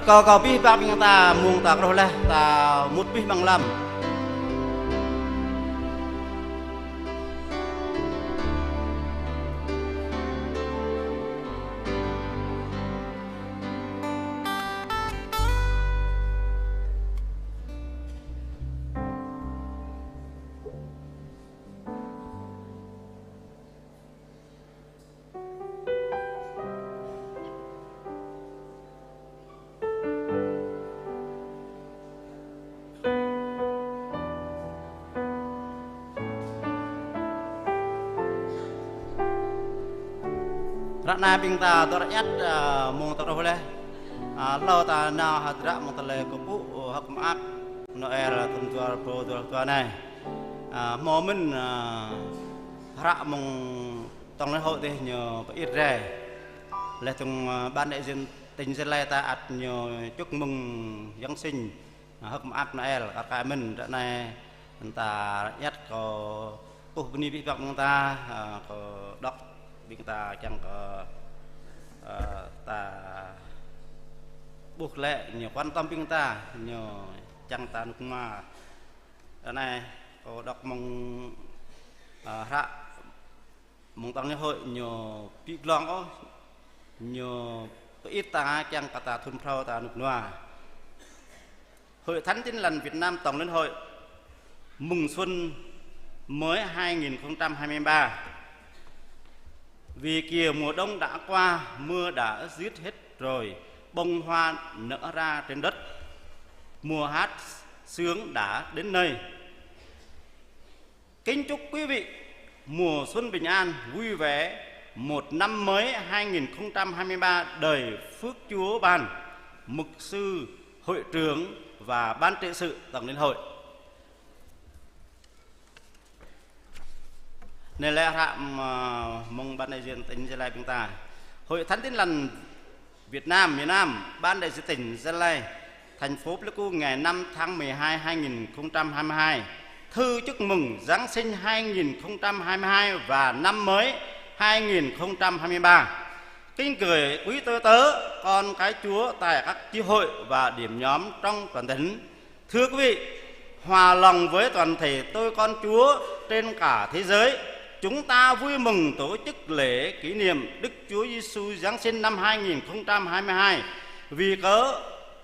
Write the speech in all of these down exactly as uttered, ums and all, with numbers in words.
Kâo, kâo abih bang ƀing ta mơ̆ng ta truh laih, ta mŭt abih bang lăm. Ră anai ƀing ta dŏ rơiăt, ơ, mơ̆ng ta truh laih. Ơ, hlâo ta nao hơdră mơ̆ng tơlơi kơkuh, ơ, hơ̆k mơak Noel thŭn dua rơbâo dua pluh dua anai. Ơ, hmâo mơ̆n, ơ, hră mơ̆ng tổng liên hội dih ñu pơit rai. Laih dơ̆ng, ơ, ban đại diện tỉnh Gia Lai ta ăt ñu chúc mừng Giáng sinh, ơ, hơ̆k mơak Noel, kar kaĭ mơ̆n. Ră anai ta rơiăt kâo kơkuh bơni abih bang ƀing ta, ơ, kâo đŏk ƀing ta kiăng kơ, ơ, ta ƀuh lĕ ñu quan tâm ƀing ta, ñu kiăng ta rơnŭk rơnua. Ră anai kâo đŏk mơ̆ng, ơ, hră mơ̆ng tổng liên hội ñu ƀu glông ôh, ñu pơit ta kiăng kơ ta thŭn phrâo ta rơnŭk rơnua. Hội Thánh Tin Lành Việt Nam Tổng Liên Hội mừng xuân mới hai nghìn không trăm hai mươi ba. Vì kìa mùa đông đã qua, mưa đã rứt hết rồi, bông hoa nở ra trên đất, mùa hát sướng đã đến nơi. Kính chúc quý vị mùa xuân bình an, vui vẻ, một năm mới hai nghìn không trăm hai mươi ba đầy phước Chúa ban. Mục sư, hội trưởng và ban trị sự Tổng Liên hội. Anai lĕ hră, ơ, mơ̆ng ban đại diện tỉnh Gia Lai ƀing ta. Hội Thánh Tin Lành Việt Nam, miền Nam, ban đại diện tỉnh Gia Lai, thành phố Pleiku, ngày năm tháng mười hai, hai nghìn không trăm hai mươi hai. Thư chúc mừng Giáng sinh hai nghìn không trăm hai mươi hai và năm mới hai nghìn không trăm hai mươi ba. Kính gửi quý tôi tớ, con cái Chúa tại các chi hội và điểm nhóm trong toàn tỉnh. Thưa quý vị, hòa lòng với toàn thể tôi con Chúa trên cả thế giới, chúng ta vui mừng tổ chức lễ kỷ niệm Đức Chúa Giêsu Giáng sinh năm hai nghìn không trăm hai mươi hai. Vì cớ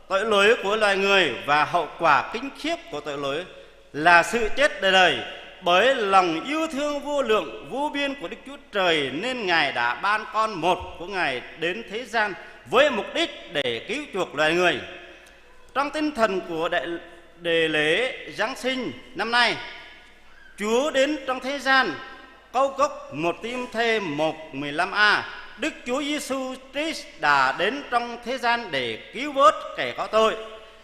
tội lỗi của loài người và hậu quả kinh khiếp của tội lỗi là sự chết đời đời, bởi lòng yêu thương vô lượng, vô biên của Đức Chúa Trời, nên Ngài đã ban Con một của Ngài đến thế gian với mục đích để cứu chuộc loài người. Trong tinh thần của đại, đại lễ Giáng sinh năm nay, Chúa đến trong thế gian, câu gốc một Timôthê một mười lăm a, Đức Chúa Giêsu Christ đã đến trong thế gian để cứu vớt kẻ có tội.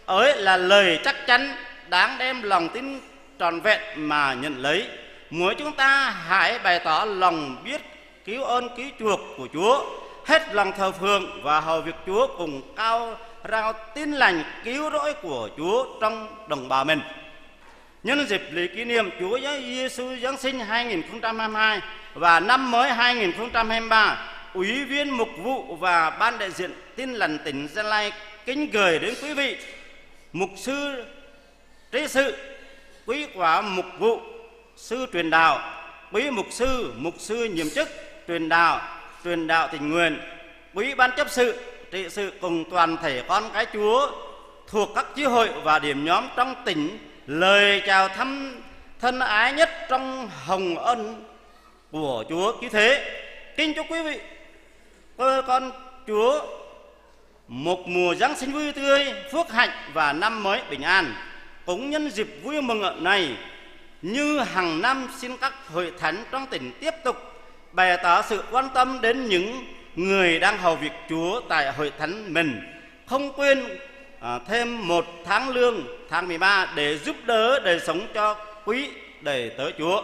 Ấy là lời chắc chắn đáng đem lòng tin trọn vẹn mà nhận lấy. Mỗi chúng ta hãy bày tỏ lòng biết cứu ơn cứu chuộc của Chúa, hết lòng thờ phượng và hầu việc Chúa cùng cao rao tin lành cứu rỗi của Chúa trong đồng bào mình. Nhân dịp lễ kỷ niệm Chúa Giê-, Giêsu Giáng sinh hai nghìn không trăm hai mươi hai và năm mới hai nghìn không trăm hai mươi ba, Ủy viên Mục vụ và Ban đại diện Tin Lành tỉnh Gia Lai kính gửi đến quý vị mục sư, trí sự, quý khóa mục vụ, sư truyền đạo, quý mục sư, mục sư nhiệm chức truyền đạo, truyền đạo tình nguyện, quý ban chấp sự, trị sự cùng toàn thể con cái Chúa thuộc các chi hội và điểm nhóm trong tỉnh, lời chào thăm thân ái nhất trong hồng ân của Chúa cứu thế. Kính chúc quý vị, tôi con Chúa một mùa Giáng sinh vui tươi, phước hạnh và năm mới bình an. Cũng nhân dịp vui mừng này, như hàng năm, xin các hội thánh trong tỉnh tiếp tục bày tỏ sự quan tâm đến những người đang hầu việc Chúa tại hội thánh mình. Không quên, à, thêm một tháng lương, tháng mười ba, để giúp đỡ đời sống cho quý đầy tớ Chúa.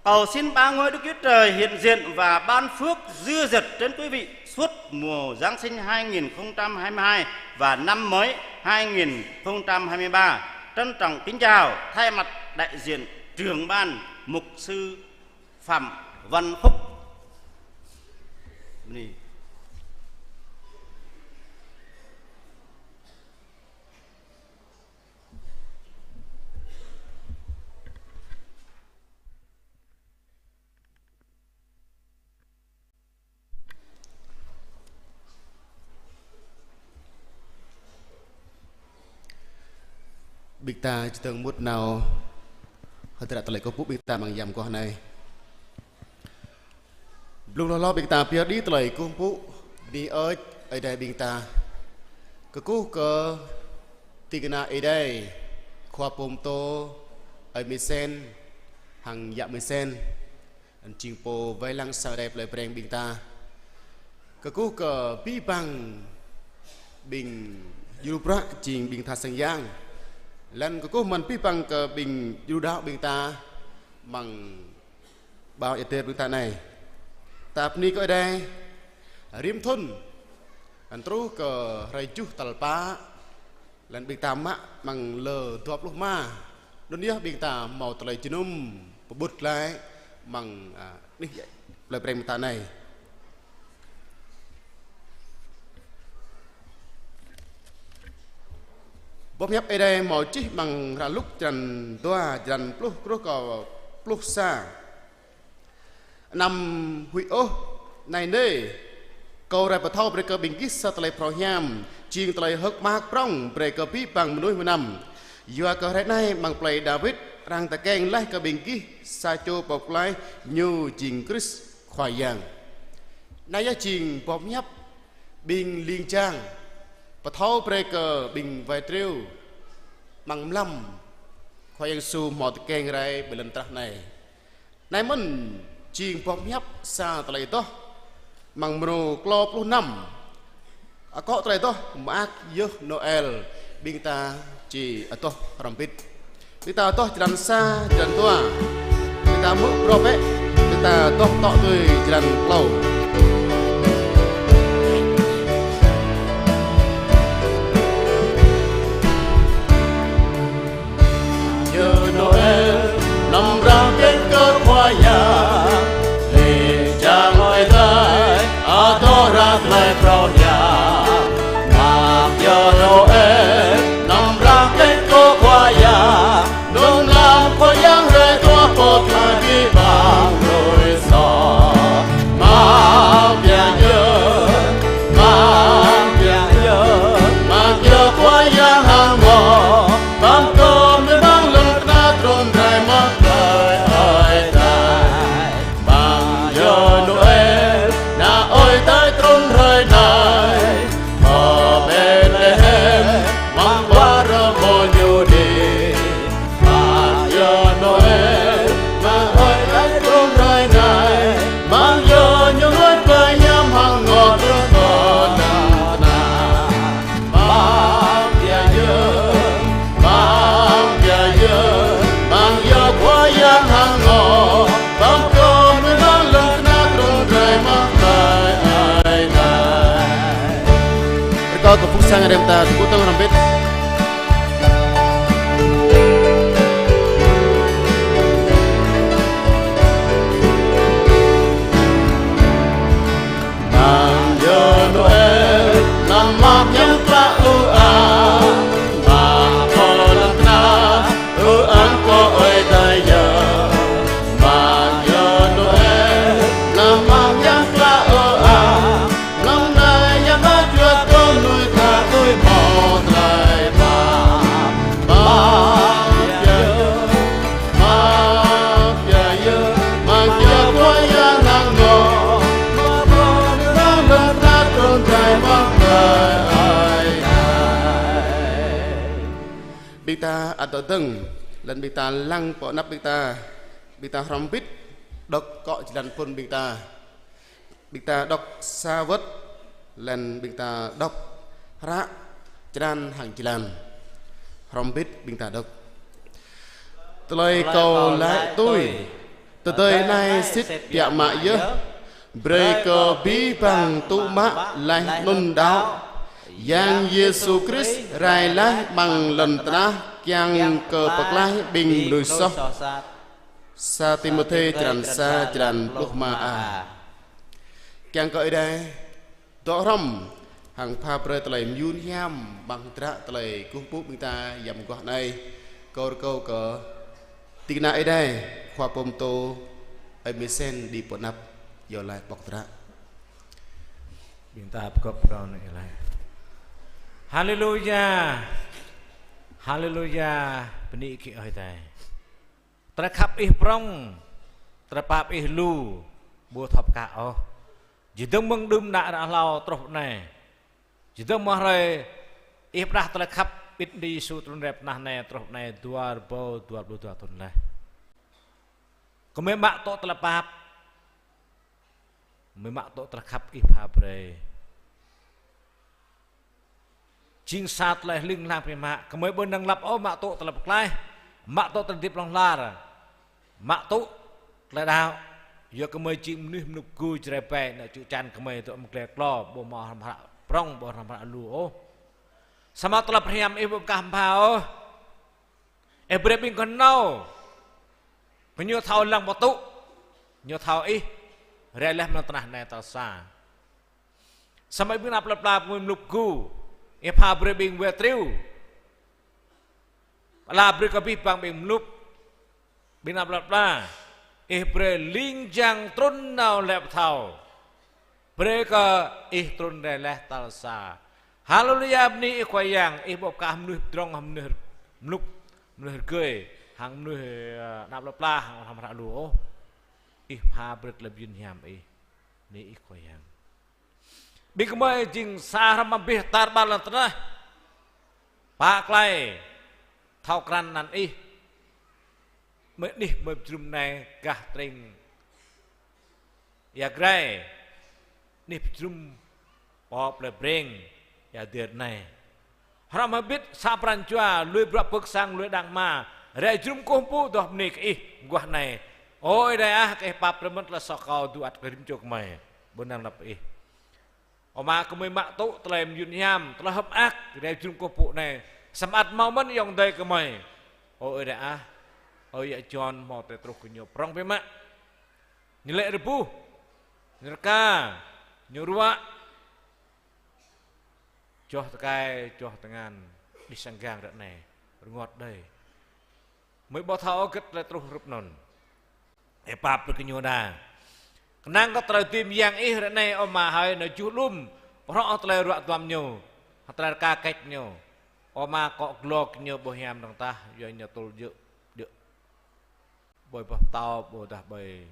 Cầu xin ba ngôi Đức Chúa Trời hiện diện và ban phước dư dật trên quý vị suốt mùa Giáng sinh hai nghìn không trăm hai mươi hai và năm mới hai nghìn không trăm hai mươi ba. Trân trọng kính chào thay mặt đại diện trưởng ban, mục sư Phạm Văn Phúc. Bơni. Ƀing ta čơdơ̆ng mŭt nao hơdră tơlơi kơkuh pơpŭ ƀing ta amăng yăm mơguah anai. Blung hloh hloh ƀing ta pơyơr đĭ tơlơi kơkuh pơpŭ bơni hơơč Ơi Adai ƀing ta. Kơkuh kơ ding kơna Ơi Adai, khua pô pơtô, ơi Misen, hăng yă Misen. Anŭn jing pô wai lăng sang Ơi Adai plơi Breng ƀing ta. Kơkuh kơ abih bang ƀing djru bruă jing ƀing tha sang yang. Lăng kơkuh mơ̆n abih bang kơ ƀing djru đaŏ ƀing ta amăng ƀao ia tơr ƀing ta anai. Ta bơni kơ Ơi Adai, rĭm thŭn, anŭn truh kơ hrơi tơjuh tal pă, lăng ƀing ta mă amăng lơ dua pluh rơma. Anŭn yơh ƀing ta hmâo tơlơi jơnum pơƀut glaĭ amăng, a, anih plơi Breng ƀing ta anai. Boh pơhiăp Ơi Adai hmâo čih amăng hră Luk črăn dua, črăn pluh truh kơ pluh sa. Anăm huĭ ôh, anai nê, kâo rai pơthâo brơi kơ ƀing gih sa tơlơi phrâo hiam, jing tơlơi hơ̆k mơak prŏng brơi kơ abih bang mơnuih mơnam. Yua kơ hrơi anai amăng plei Dawid, arăng tơkeng laih kơ ƀing gih sa čô pô pơklaih, ñu jing Krist Khua Yang. Anai yơh jing boh pơhiăp ƀing ling jang pơthâo brơi kơ ƀing wai triu amăng mlam Khua Yang Yêsu hmâo tơkeng rai ƀơi lŏn tơnah anai. Anai mơ̆n jing boh pơhiăp sa tơlơi adoh amăng mrô klâo pluh năm. Akŏ tơlơi adoh mơak yơh Noel, ƀing ta či adoh hrŏm hơbĭt. Ƀing ta adoh črăn sa, črăn dua. Ƀing ta hmư̆ prŏ bĕ, ƀing ta adoh tŏ tui črăn klâo. Yơh Noel, năm răng kĕt kơ Khua Yang, lĕ čang Ơi Adai, adoh ră tơlơi phrâo hiam. Mơak yơh Noel, năm răng kĕt kơ Khua Yang, lŏm lam Khua Yang rai tuah pơklaih abih bang mơnuih soh. Mơak biă yơh, mơak biă yơh, mơak yơh Khua Yang hăng mơ̆. Pơkŏn mơ̆ng lŏn tơnah trŭn rai amăng plei Ơi Adai. Mơ̆ng yơh Noel, ană Ơi Adai trŭn rai anai, pơ Betlehem, amăng ƀar rơmô Yuđê. Mơ̆ng yơh Noel, ană Ơi Adai trŭn rai anai, mơ̆ng yơh ñu ngui plei hiam hăng ngŏ trŭn pơ lŏn tơnah. Mơ̆ng biă yơh, mơ̆ng biă yơh, mơ̆ng yơh Khua Yang hăng ngŏ, pơkŏn mơ̆ng lŏn tơnah trŭn rai amăng plei Ơi Adai. Rơkâo kơ phung sang rem ta tơgŭ tơ̆ng hrŏm hơbĭt. Anăn yơh Noel, anăn mơak yang klă ư-ang, mơak pơ lŏn tơnah, ư-ang kơ Ơi Adai yơh. Anăn yơh Noel, anăn mơak yang klă ư-ang, anăn anai yang mă juăt kơ mơnuih tha tui hmâo tơlơi pap. Mơak yơh, mơak yơh, mơak yơh Khua Yang hăng ngŏ, mơ̆ pơnơ̆ng lŏn tơnah trŭn rai amăng plei Ơi Adai. Ƀing ta ăt dŏ dơ̆ng, lăng ƀing ta lăng pơ anăp ƀing ta, ƀing ta hrŏm hơbĭt, dŏ kŏ jơlan phŭn ƀing ta. Ƀing ta dŏ sa wơ̆t, lăng ƀing ta dŏ hră, črăn hăng jơlan. Hrŏm hơbĭt ƀing ta dŏ. Tơlơi kâo laĭ tui, tơdơi anai sĭt biă mă yơh, brơi kơ abih bang tŭ mă laih anŭn đaŏ. Yang Yêsu Krist rai laih amăng lŏn tơnah kiăng kơ pơklaih ƀing mơnuih soh. Sa Timôthê črăn sa, črăn pluh rơma a. Kiăng kơ Ơi Adai dŏ hrŏm hăng pha brơi tơlơi mơyŭn hiam amăng hơdră tơlơi kơkuh pơpŭ ƀing ta yăm mơguah anai. Kâo rơkâo kơ ding kơna Ơi Adai, khua pơtô, ơi Misen đĭ pơ anăp iâu laĭ pŏk hơdră. Ƀing ta pơgop pơkŏn iâu laĭ. Haleluya. Haleluya, bơni kơ Ơi Adai. Tơlơi khăp Ih prŏng, tơlơi pap Ih lu, ƀu thâo pơkă ôh. Jing dơ̆ng mơ̆ng đưm đă ră hlâo truh anai. Jing dơ̆ng mơ̆ng hrơi Ih pơrơđah tơlơi khăp ƀing Ih Yêsu trŭn rai pơ tơnah anai truh anai dua rơbâo dua pluh dua thŭn laih. Gơmơi mă tŭ tơlơi pap. Gơmơi mă tŭ tơlơi khăp Ih pha brơi. Jing sa tơlơi hling hlang biă mă, gơmơi ƀu năng lăp ôh mă tŭ tơlơi pơklaih, mă tŭ tơlơi hơdip hlŏng lar, mă tŭ tơlơi đaŏ. Yua gơmơi jing mơnuih mơnŭp gu Jrai ƀai, ană čư̆ čan gơmơi dŏ mơ̆ng glai klô, ƀu hmâo hrăm hră prŏng, ƀu hmâo hrăm hră lu ôh. Samơ̆ tơlơi pơhiam Ih ƀu pơkă hơmâo ôh. Ih brơi ƀing kơhnâo, kơ ñu thâo lăng pơtŭ, ñu thâo Ih rai laih mơ̆ng tơnah anai tal sa. Samơ̆ ƀing ană plơi pla gơmơi mlŭk gu, Ih pha brơi ƀing wai triu. Pơala brơi kơ abih bang ƀing mlŭk, ƀing ană plơi pla, Ih brơi ling jang trŭn nao lĕ pơthâo. Brơi kơ Ih trŭn rai laih tal sa. Haleluya, bơni Ih Khua Yang, Ih ƀu pơkă mơnuih pơdrŏng, mơnuih mlŭk, mơnuih rơgơi, hăng mơnuih, ơ, ană plơi pla, hăng hrăm hră lu ôh. Ih pha brơi tơlơi mơyun hiam Ih. Bơni Ih Khua Yang. Ƀing gơmơi jing sa hrăm abih tar ƀar lŏn tơnah. Pă klai thâo krăn anăn Ih. Mơ̆ng anih gơmơi pơjơnum anai gah tring Ia Grai, anih pơjơnum pơ plơi Breng, Ia Dir anai. Hrŏm hơbĭt sa pran jua, lui bruă pơ̆k sang, lui đang hma, rai jơnum kơkuh pơpŭ adoh bơni kơ Ih mơguah anai. Ơ Ơi Adai ah, kơ Ih pap brơi mơ̆n tơlơi soh kâo dŏ ăt kơ rĭm čô gơmơi ƀu năng lăp Ih. Ơ Ama, gơmơi mă tŭ tơlơi mơyun hiam, tơlơi hơ̆k mơak, rai jơnum kơkuh pơpŭ anai. Samơ̆ ăt hmâo mơ̆n ayŏng adơi gơmơi. Ơ Ơi Adai ah, ơi yă John hmâo tơlơi truh kơ ñu prŏng biă mă. Ñu lĕ rơbuh, ñu rơka, ñu ruă, čoh tơkai, čoh tơngan, đih sang gang ră anai, rơngot đơi. Gơmơi ƀu thâo hơget tơlơi truh hrup anŭn. Ih pap brơi kơ ñu đa. Kơnang kơ tơlơi dưi mơyang Ih ră anai, ơ Ama hơi, nao juh alum, pơhrŏ tơlơi ruă duam ñu, tơlơi rơka kĕč ñu. Ơ Ama, akŏ glô kơ ñu ƀu hiam dơ̆ng tah, yua ñu tŭl djơ̆, djơ̆ ƀơi boh pơtâo, ƀôdah ƀơi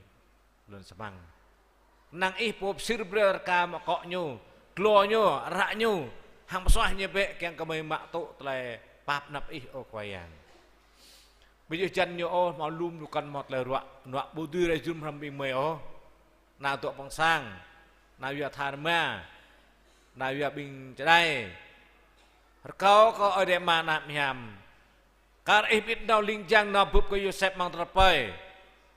lŏn samăng. Kơnang Ih pô pơsir brơi rơka mă akŏ ñu, glô ñu, ră ñu, hăng pơsuaih ñu bĕ kiăng kơ gơmơi mă tŭ tơlơi pap anăp Ih, ơ Khua Yang. Ƀơi yơh jăn ñu ôh, hmâo lum ñu kăn hmâo tơlơi ruă, nuă ƀu dưi rai jơnum hrŏm ƀing gơmơi ôh. Nao dŏ pơ sang, nao yua tha rơma, nao yua ƀing čơđai. Rơkâo kơ Ơi Adai Ama ană hiam. Kar Ih pơĭt nao ling jang nao bưp kơ Yôsep amăng tơlơi tơpơi.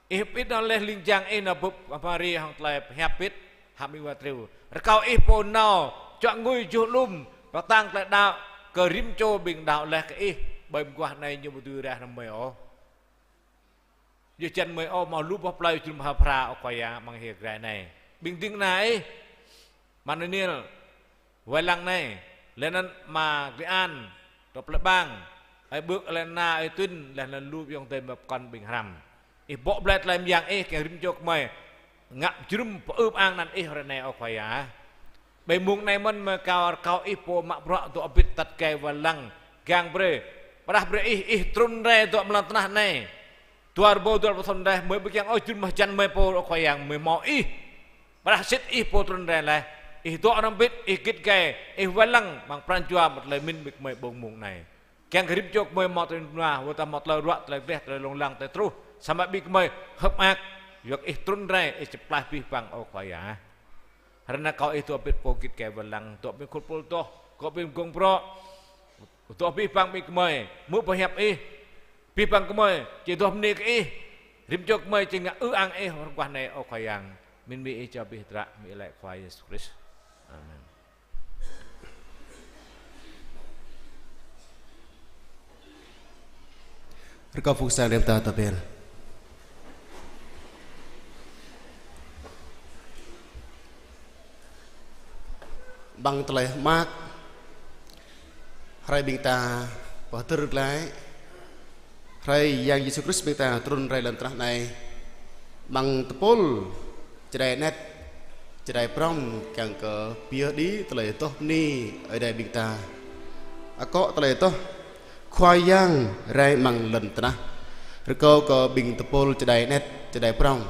Ih pơĭt nao laih ling jang Ih nao bưp kơ Mari hăng tơlơi pơhiăp pĭt hăng ƀing wai triu. Rơkâo Ih pô nao čuă ngui juh alum, pơtăng tơlơi đaŏ kơ rĭm čô ƀing đaŏ laih kơ Ih, ƀơi mơguah anai ñu ƀu dưi rai hrŏm gơmơi ôh. Yua jăn gơmơi ôh hmâo lu boh plơi jơnum ha phra, ơ Khua Yang, amăng Ia Grai anai. Ƀing ding kơna Ih, Ama Daniel, wai lăng anai, laih anŭn Ama Gri An, tơ plơi Bang, ơi Bưk, ơi Lena, ơi Tuin, laih anŭn lu ayŏng adơi gơmơi pơkŏn ƀing hrăm. Ih bŏ blai tơlơi mơyang Ih kiăng rĭm čô gơmơi ngă jơnum pơư pơang anăn Ih ră anai, ơ Khua Yang. Ƀơi mông anai mơ̆n gơmơi rơkâo, rơkâo Ih pô mă bruă dŏ hơbĭt, tăt gai wai lăng, gang brơi. Pơrơđah brơi Ih, Ih trŭn rai dŏ amăng lŏn tơnah anai. Dua rơbâo dua pluh thŭn laih, gơmơi ƀu kiăng ôh jơnum mơ̆ jăn gơmơi pô, ơ Khua Yang, gơmơi hmâo Ih. Pơrơđah sĭt Ih pô trŭn rai laih. Ih dŏ hrŏm hơbĭt, Ih git gai, Ih wai lăng amăng pran jua mă tơlơi pơmĭn ƀing gơmơi ƀơi mông anai. Kiăng kơ rĭm čô gơmơi hmâo tơlơi nua, ƀôdah hmâo tơlơi ruă, tơlơi gleh, tơlơi lông lăng, tơlơi truh. Samơ̆ ƀing gơmơi hơ̆k mơak, yua kơ Ih trŭn rai, Ih či pơklaih abih bang, ơ Khua Yang. Ră anai rơkâo Ih dŏ hơbĭt pô git gai wai lăng, dŏ ƀing khul pul adoh, dŏ ƀing gong brŏ, dŏ abih bang ƀing gơmơi, hmư̆ pơhiăp Ih. Abih bang gơmơi či adoh bơni kơ Ih. Rĭm čô gơmơi či ngă ư ang Ih amăng mơguah anai, ơ Khua Yang. Mĭn mơ̆ Ih jao abih dră, mơ̆ng iâu laĭ Khua Yêsu Krist. Amen. Rơkâo phung sang đêm ta tơ bel. Amăng tơlơi mơak, hrơi ƀing ta pơhơdơr glaĭ hrơi Yang Yêsu Krist ƀing ta trŭn rai lŏn tơnah anai, amăng tơpul Jrai anet, Jrai prŏng, kiăng kơ pơyơr đĭ tơlơi adoh bơni Ơi Adai ƀing ta. Akŏ tơlơi adoh: Khua Yang rai amăng lŏn tơnah. Rơkâo kơ ƀing tơpul čơđai anet, čơđai prŏng.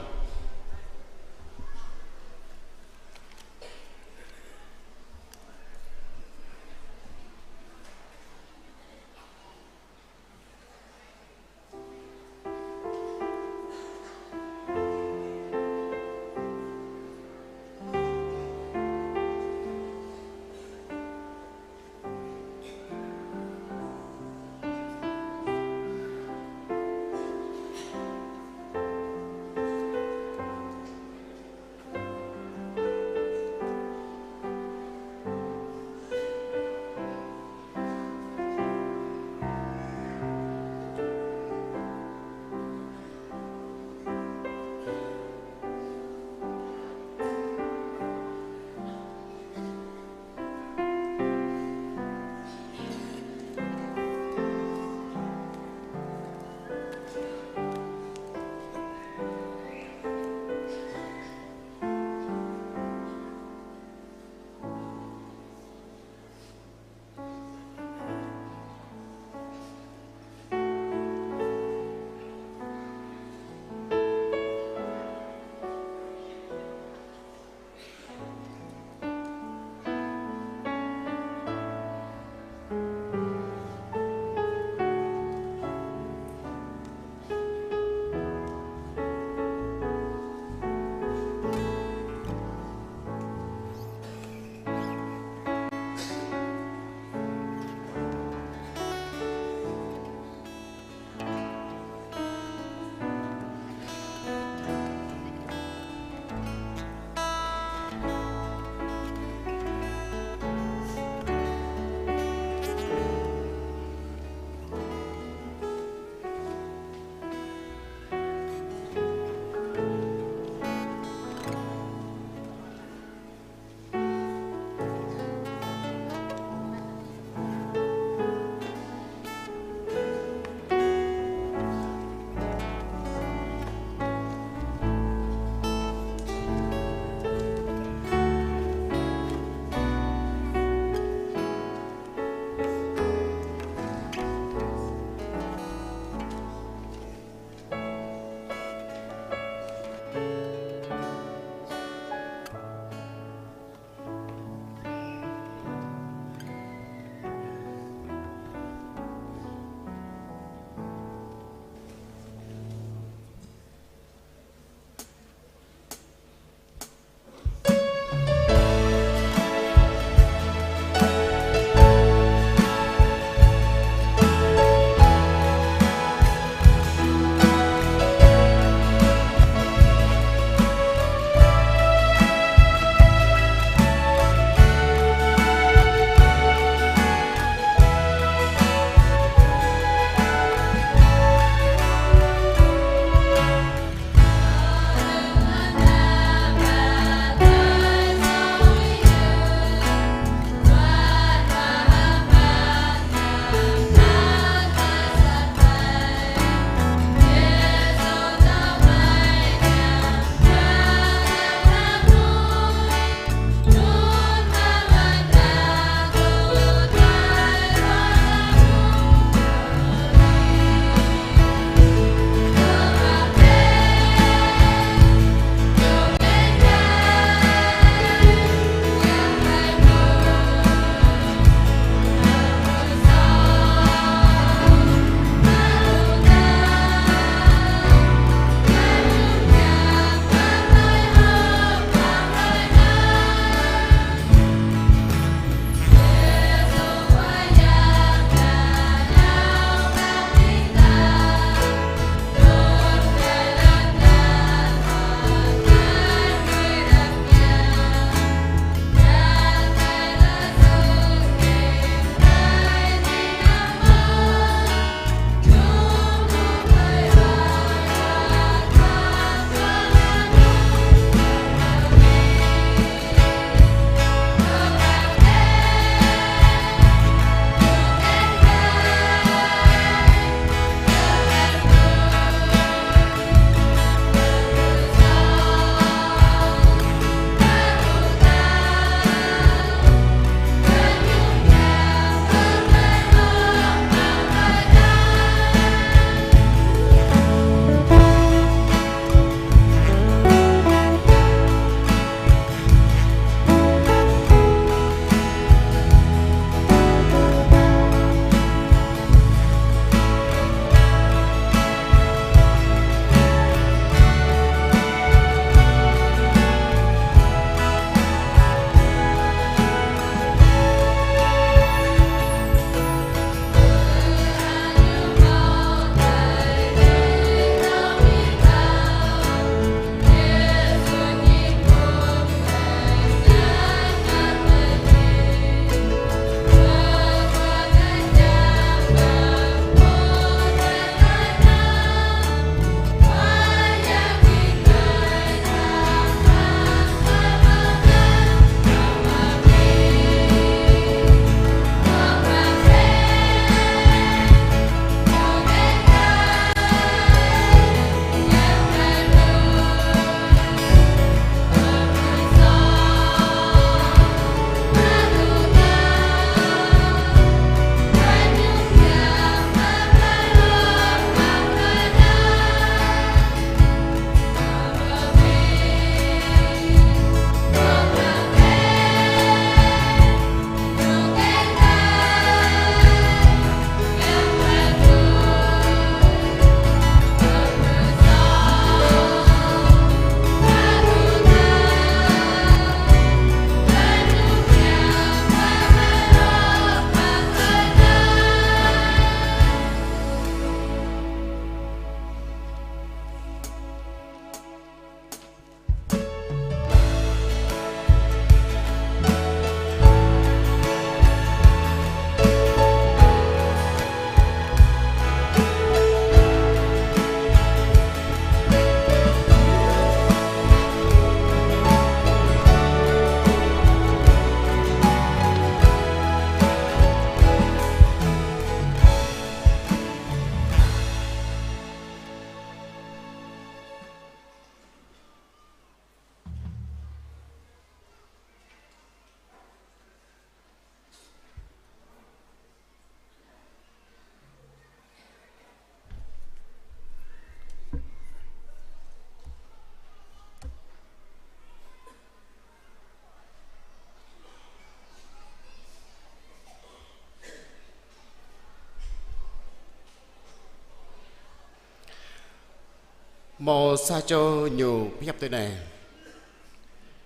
Pô sa čô ñu pơhiăp tui anai: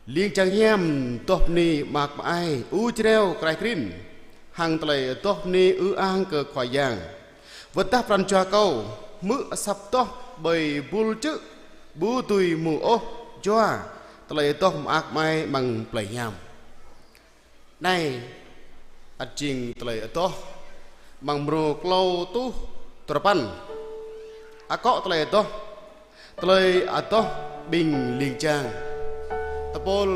Ling jang hiam adoh bơni mơak mơai, ur jrao kraih krin, hăng tơlơi adoh bơni ư-ang kơ Khua Yang. Wơ̆t dah pran jua kâo hmư̆ asăp adoh ƀơi bul čư̆, ƀu dưi hmư̆ ôh jua tơlơi adoh mơak mơai amăng plei hiam. Anai ăt jing tơlơi adoh amăng mrô klâo rơtuh duapăn. Akŏ tơlơi adoh, tơlơi adoh ƀing ling jang. Tơpul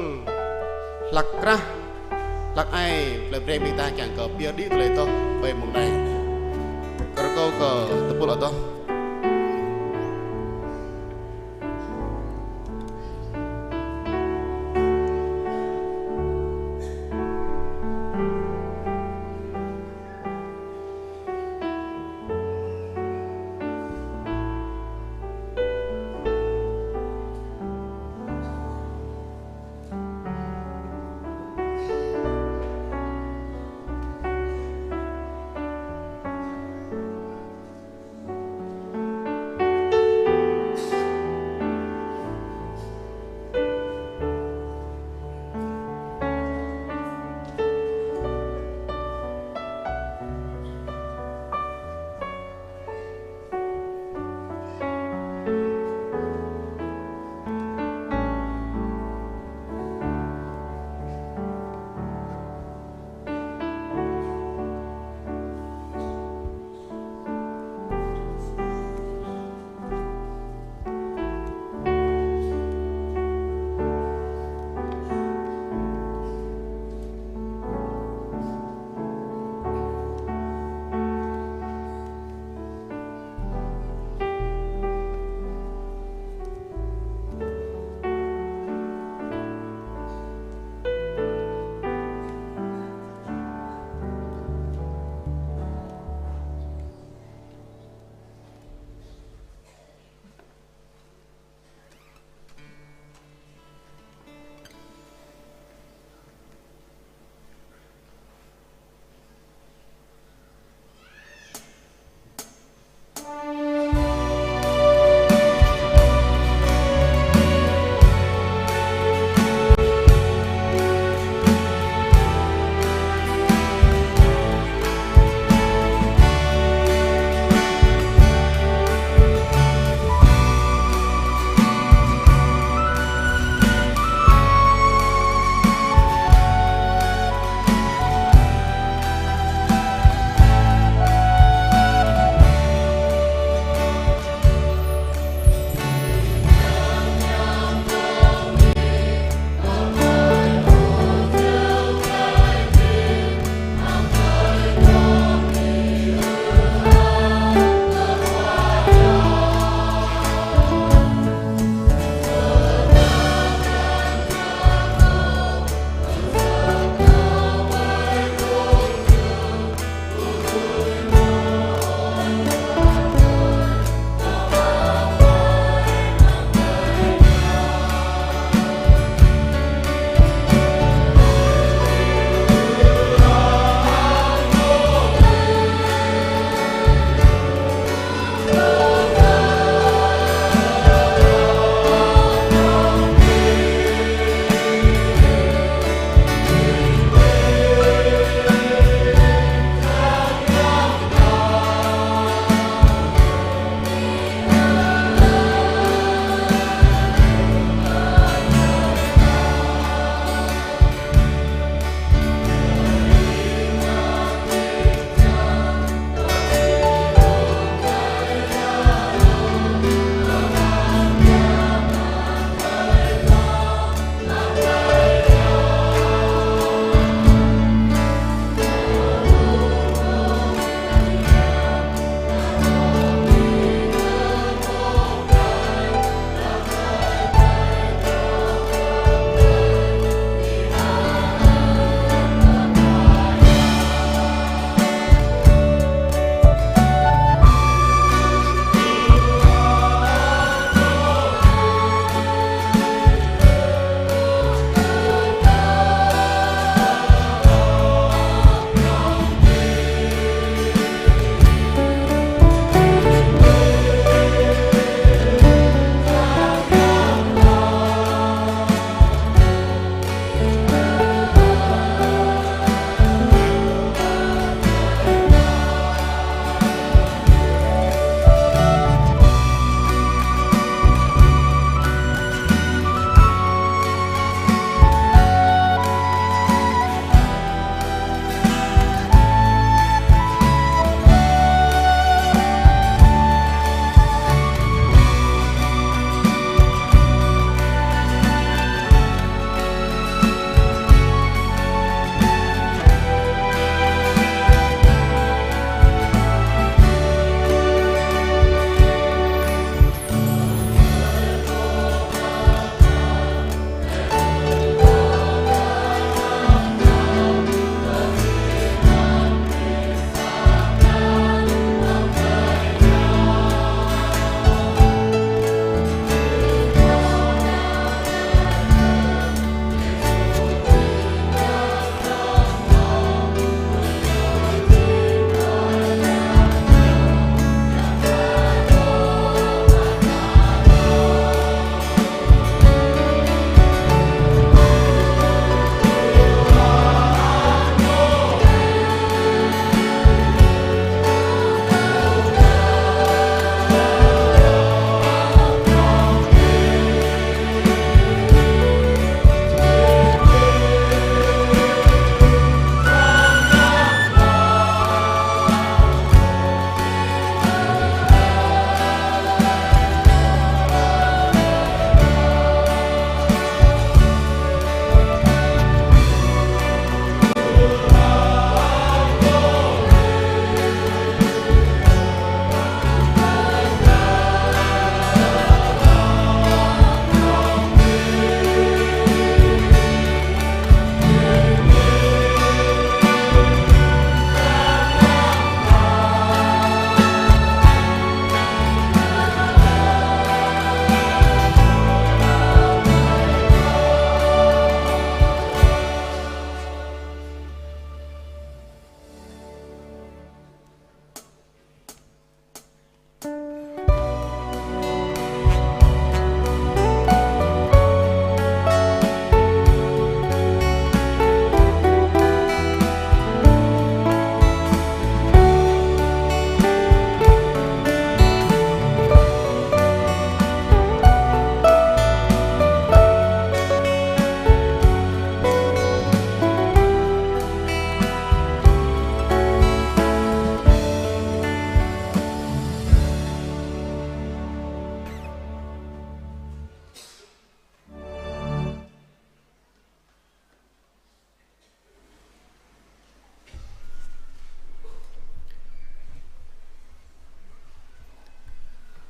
hlak krah, hlak ai, plei Breng ƀing ta kiăng kơ pơyơr đĭ tơlơi adoh ƀơi mông anai. Rơkâo kơ tơpul adoh.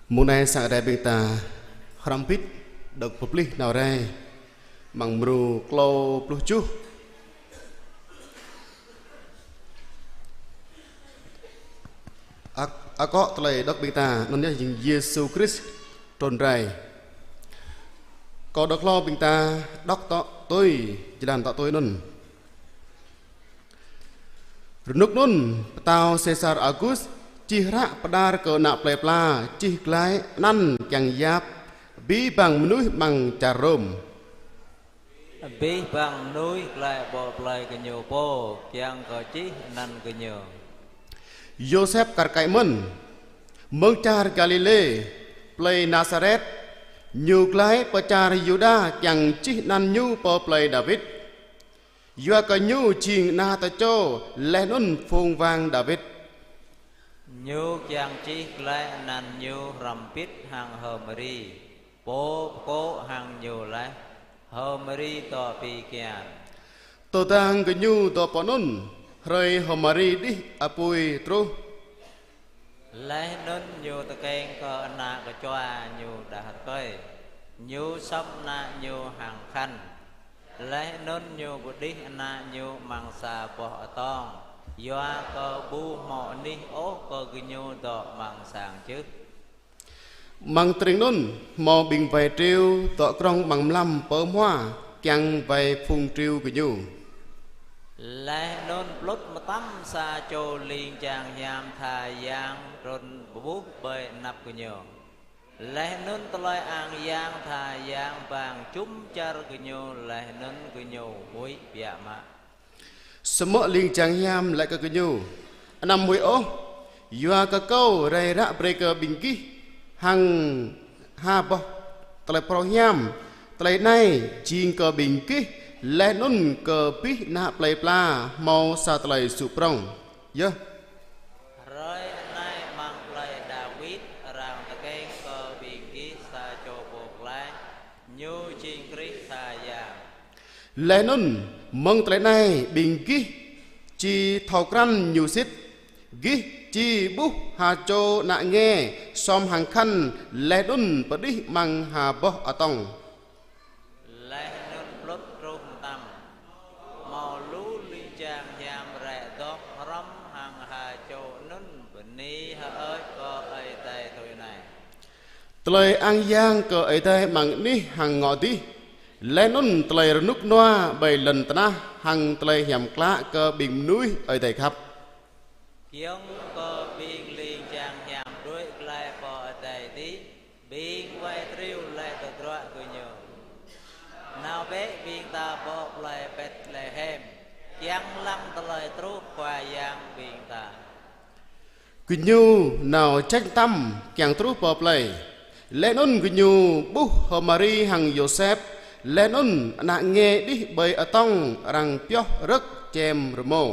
Mông anai sang Ơi Adai ƀing ta hrŏm hơbĭt đŏk pơplih nao rai amăng mrô klâo pluh tơjuh. Ak-, akŏ tơlơi đŏk ƀing ta anŭn yơh jing Yêsu Krist trŭn rai. Kâo đŏk hlâo ƀing ta đŏk tŏ tui, jơlan tŏ tui anŭn. Rơnŭk anŭn, pơtao Sêsar August čih hră pơđar kơ ană plei pla čih glaĭ anăn kiăng yap abih bang mơnuih amăng čar Rôm. Abih bang mơnuih glaĭ ƀô̆ plei gơñu pô, kiăng kơ čih anăn gơñu. Yôsep kar kaĭ mơ̆n, mơ̆ng čar Galilê, plei Nasaret, ñu glaĭ pơ čar Yuđa kiăng čih anăn ñu pơ plei Dawid. Yua kơ ñu jing ană tơčô laih anŭn phung wang Dawid. Ñu kiăng čih glaĭ anăn ñu hrŏm hơbĭt hăng H'Mari, pô pơkŏ hăng ñu laih, H'Mari dŏ pi kian. Tơdang gơñu dŏ pơ anŭn, hrơi H'Mari đih apui truh. Laih anŭn ñu tơkeng kơ ană kơčua ñu đah rơkơi. Ñu sŏp ană ñu hăng khăn. Laih anŭn ñu pơđih ană ñu amăng sa boh atông, yua kơ ƀu hmâo anih ôh kơ gơñu dŏ amăng sang čư̆. Amăng tring anŭn, hmâo ƀing wai triu dŏ krŏng amăng mlam pơ hmua, kiăng wai phung triu gơñu. Laih anŭn plŭt mơtam sa čô ling jang hiam tha yang trŭn pơƀuh ƀơi anăp gơñu. Laih anŭn tơlơi ang yang tha yang bang jum čar gơñu, laih anŭn gơñu huĭ biă mă. Samơ̆ ling jang hiam laĭ kơ gơñu: Anăm huĭ ôh, yua kơ kâo rai ră brơi kơ ƀing gih hăng ha boh tơlơi phrâo hiam. Tơlơi anai jing kơ ƀing gih laih anŭn kơ abih ană plei pla hmâo sa tơlơi sŭ prŏng. Yơh. Hrơi anai amăng plei Dawid arăng tơkeng kơ ƀing gih sa čô pô glaĭ, ñu jing Krist tha yang. Laih anŭn mơ̆ng tơlơi anai ƀing gih či thâo krăn ñu sĭt. Gih či ƀuh ha čô ană nge sŏm hăng khăn laih anŭn pơđih amăng ha boh atông. Laih anŭn plŭt truh mơtam, hmâo lu ling jang hiam rai dŏ hrŏm hăng ha čô anŭn bơni hơơč kơ Ơi Adai tui anai: Tơlơi ang yang kơ Ơi Adai amăng anih hăng ngŏ adih, laih anŭn tơlơi rơnŭk rơnua ƀơi lŏn tơnah hăng tơlơi hiam klă kơ ƀing mơnuih Ơi Adai khăp. Giŏng kơ ƀing ling jang hiam đuaĭ glaĭ pơ Ơi Adai adih, ƀing wai triu laĭ tơdruă gơñu: Nao bĕ ƀing ta pơ plei Betlehem, kiăng lăng tơlơi truh Khua Yang ƀing ta. Gơñu nao čĕč mơtam kiăng truh pơ plei. Laih anŭn gơñu ƀuh H'Mari hăng Yôsep, laih anŭn ană nge đih ƀơi atông arăng pioh rơ̆k čem rơmô.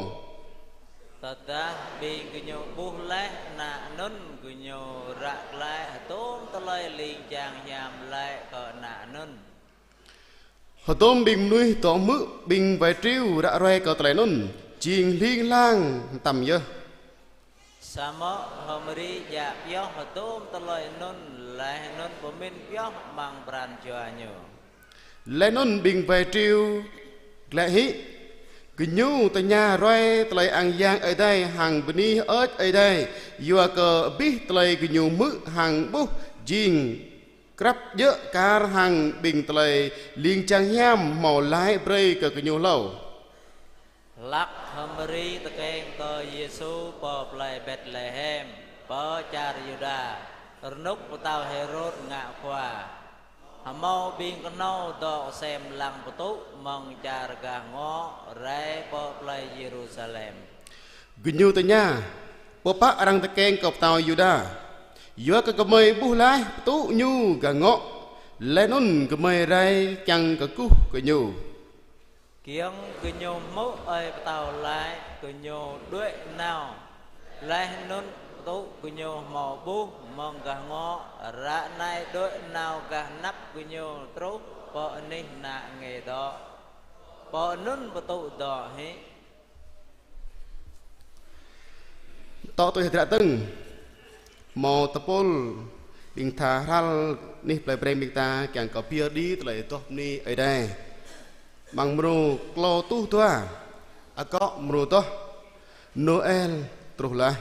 Tơdah ƀing gơñu ƀuh laih ană anŭn, gơñu ră glaĭ hơdôm tơlơi ling jang hiam laĭ kơ ană anŭn. Hơdôm ƀing mơnuih dŏ hmư̆ ƀing wai triu ră ruai kơ tơlơi anŭn, jing hling hlang mơtam yơh. Samơ̆ H'Mari djă pioh hơdôm tơlơi anŭn, laih anŭn pơmĭn pioh amăng pran jua ñu. Laih anŭn ƀing wai triu glaĭ hĭ, gơñu tơña ruai tơlơi ang yang Ơi Adai hăng bơni hơơč Ơi Adai, yua kơ abih tơlơi gơñu hmư̆ hăng ƀuh jing krăp djơ̆ kar hăng ƀing tơlơi ling jang hiam hmâo laĭ brơi kơ gơñu hlâo. Hlăk H'Mari tơkeng kơ Yêsu pơ plei Betlehem, pơ čar Yuđa, rơnŭk pơtao Hêrôd ngă khua, hmâo ƀing kơhnâo dŏ sem lăng pơtŭ mơ̆ng čar gah ngŏ rai pơ plei Yêrusalem. Gơñu tơña: Pơpă arăng tơkeng kơ pơtao Yuđa? Yua kơ gơmơi ƀuh laih pơtŭ ñu gah ngŏ, laih anŭn gơmơi rai kiăng kơkuh kơ ñu. Giŏng gơñu hmư̆ ơi pơtao laĭ, gơñu đuaĭ nao. Laih anŭn pơtŭ gơñu hmâo ƀuh mơ̆ng gah ngŏ, ră anai đuaĭ nao gah anăp gơñu truh pơ anih ană nge dŏ. Pơ anŭn pơtŭ dŏ hĭ. Tŏ tui hơdră dơ̆ng, hmâo tơpul Ƀing ta hrăl anih plei Breng ƀing ta kiăng kơ pơyơr đĭ tơlơi adoh bơni Ơi Adai. Amăng mrô klâo rơtuh dua, akŏ mrô adoh: Noel truh laih.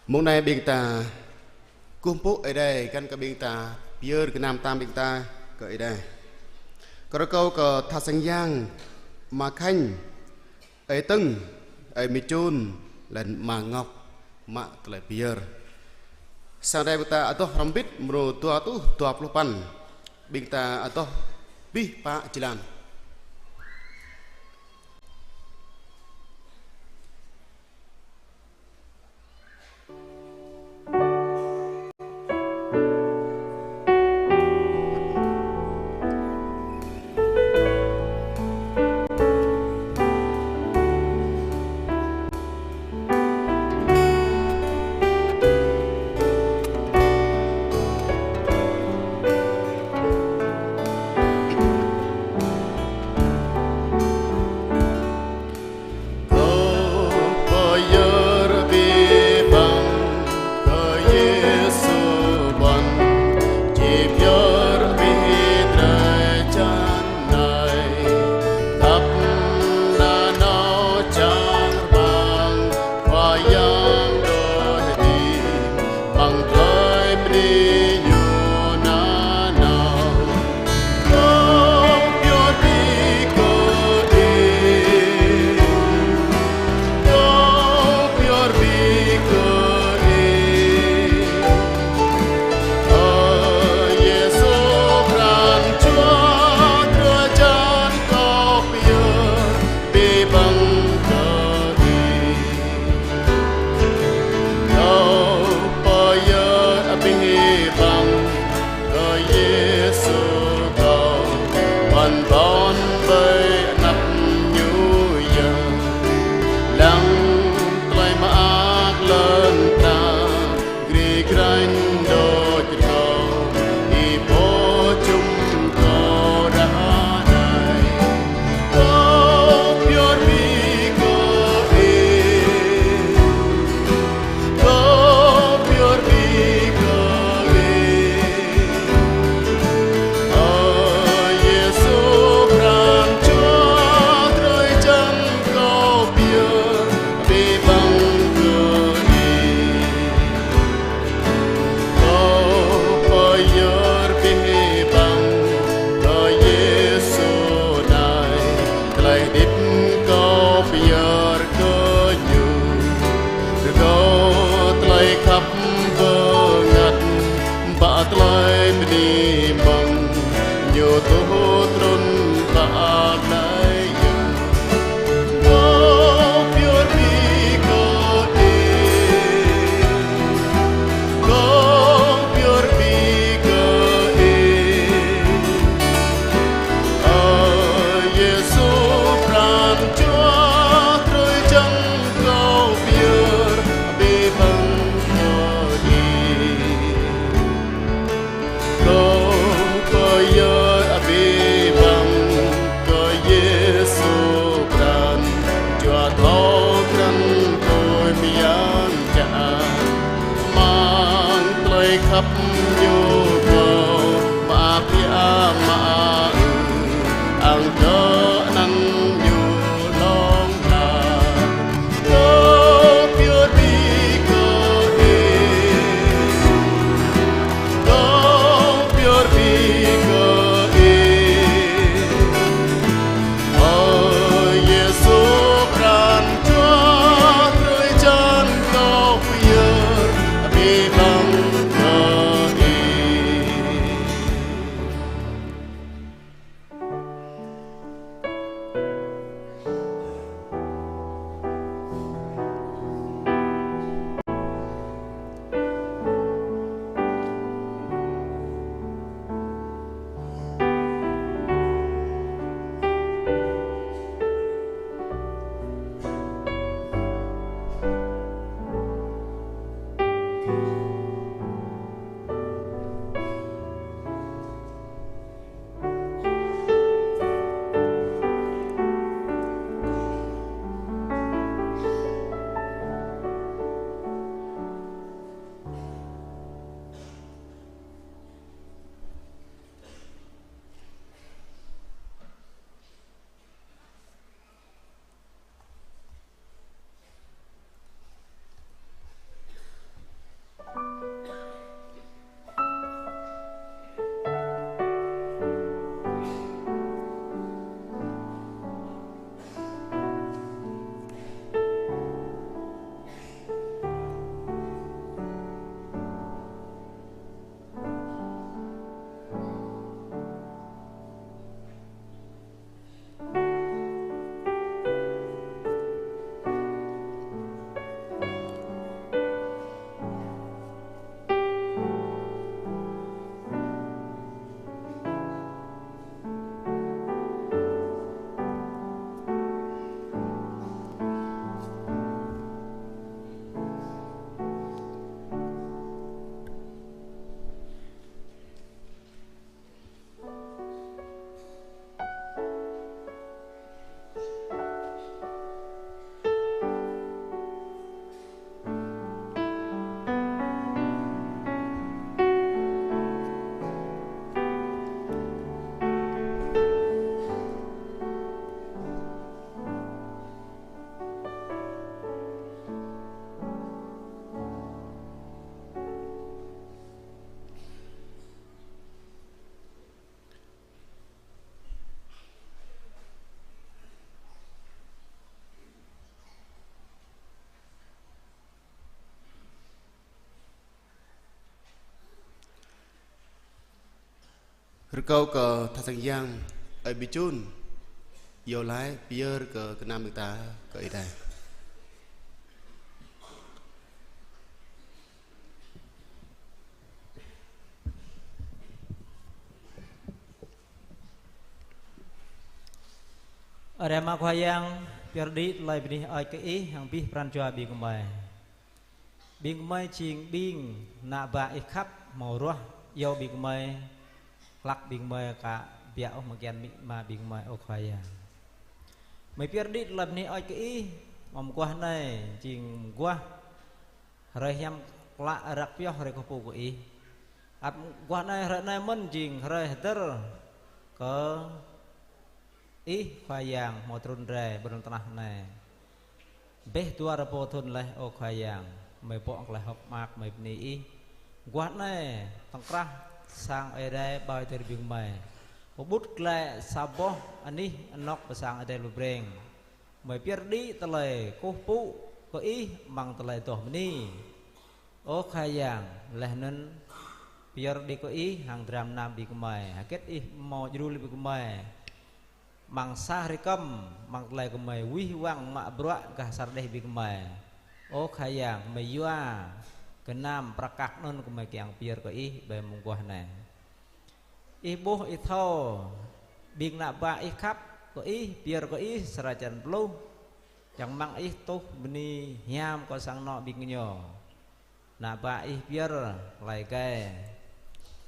Mông anai ƀing ta kơkuh pơpŭ Ơi Adai, găn kơ ƀing ta pơyơr gơnam tam ƀing ta kơ Ơi Adai. Kơ rơkâo kơ tha sang yang, ama Khanh, ơi Tưng, ơi Mê Čun, laih anŭn ama Ngọc, mă tơlơi pơyơr. Sang Ơi Adai ƀing ta adoh hrŏm hơbĭt mrô dua rơtuh dua pluh păn. Ƀing ta adoh abih pă jơlan. Kâo pơyơr abih bang kơ Yêsu ƀuăn, či pơyơr abih drơi jăn anai. Khăp nanao čang rơmang, Khua Yang đôč hơdip, amăng tơlơi bơni Ñu nanao. Kâo pơyơr abih kơ Ih. Kâo pơyơr abih kơ Ih. Ơ Yêsu pran jua, drơi jăn kâo pơyơr abih bang kơ Ih. Kâo pơyơr abih bang kơ Yêsu kâo, ƀuăn ƀôn ƀơi anăp Ñu yơh. Lăng tơlơi mơak lŏn tơnah, gri grañ đôč rơkâo, Ih pô jum kâo ră anai. Kâo pơyơr abih kơ Ih. Kâo pơyơr abih kơ Ih. Ơ Yêsu pran jua, drơi jăn kâo pơyơr abih bang kơ Ih. Kâo pơyơr abih bang kơ Yêsu anai, tơlơi hơdip kâo pơyơr kơ Ñu. Rơkâo tơlơi khăp bơngăt, ba tơlơi bơni mơ̆ng Ñu tuh trŭn pơ anai yơh. Kâo pơyơr abih kơ Ih. Kâo pơyơr abih kơ Ih. Ơ Yêsu pran jua, drơi jăn kâo pơyơr abih bang kơ Ih. Kâo pơyơr abih bang kơ Yêsu pran jua, thâo krăn tui mơyang čar. Amăng tơlơi khăp Ñu kâo mă biă mă ư, ang kơ anăn Ñu hlŏng lar. Kâo pơyơr abih kơ Ih. Kâo pơyơr abih kơ Ih. Ơ Yêsu pran jua, drơi jăn kâo pơyơr abih bang kơ Ih. Rơkâo kơ tha sang yang, ơi ƀing čun, iâu laĭ pơyơr kơ gơnam ƀing ta kơ Ơi Adai. Ơ Ama Khua Yang, pơyơr đĭ tơlơi bơni hơơč kơ Ih hăng abih pran jua ƀing gơmơi. Ƀing gơmơi jing ƀing ană bă Ih khăp hmâo ruah iâu ƀing gơmơi, hlăk ƀing gơmơi aka biă ôh mơ̆ng kian amĭ ama ƀing gơmơi, ơ Khua Yang. Gơmơi pơyơr đĭ tơlơi bơni hơơč kơ Ih, mơguah anai jing mơguah hrơi hiam klă răk pioh hrơi kơkuh pơpŭ kơ Ih. Ăt mơguah anai, hrơi anai mơ̆n jing hrơi hơdơr kơ Ih Khua Yang hmâo trŭn rai ƀơi lŏn tơnah anai. Bĕ dua rơbâo thŭn laih, ơ Khua Yang, gơmơi bŏ tơlơi hơ̆k mơak, gơmơi bơni Ih. Mơguah anai, tơ̆ng krah sang Ơi Adai ƀơi adai ƀing gơmơi pơƀut glaĭ sa boh anih anŏk pơ sang Ơi Adai Plei Breng. Gơmơi pơyơr đĭ tơlơi kơkuh pơpŭ kơ Ih amăng tơlơi adoh bơni. Ơ Khua Yang, laih anŭn pơyơr đĭ kơ Ih hăng dram gơnam ƀing gơmơi, hơget Ih hmâo djru laih ƀing gơmơi. Amăng sa hrơi kơm, amăng tơlơi gơmơi wih wăng mă bruă gah sa rơdêh ƀing gơmơi. Ơ Khua Yang, gơmơi yua gơnam prăk kăk anŭn gơmơi kiăng pơyơr kơ Ih ƀơi mơguah anai. Ih ƀuh Ih thâo, ƀing ană bă Ih khăp kơ Ih, pơyơr kơ Ih sa hrơi črăn pluh, čang mơ̆ng Ih tuh bơni hiam kơ sang anŏ ƀing gơñu. Ană bă Ih pơyơr hlơi gai,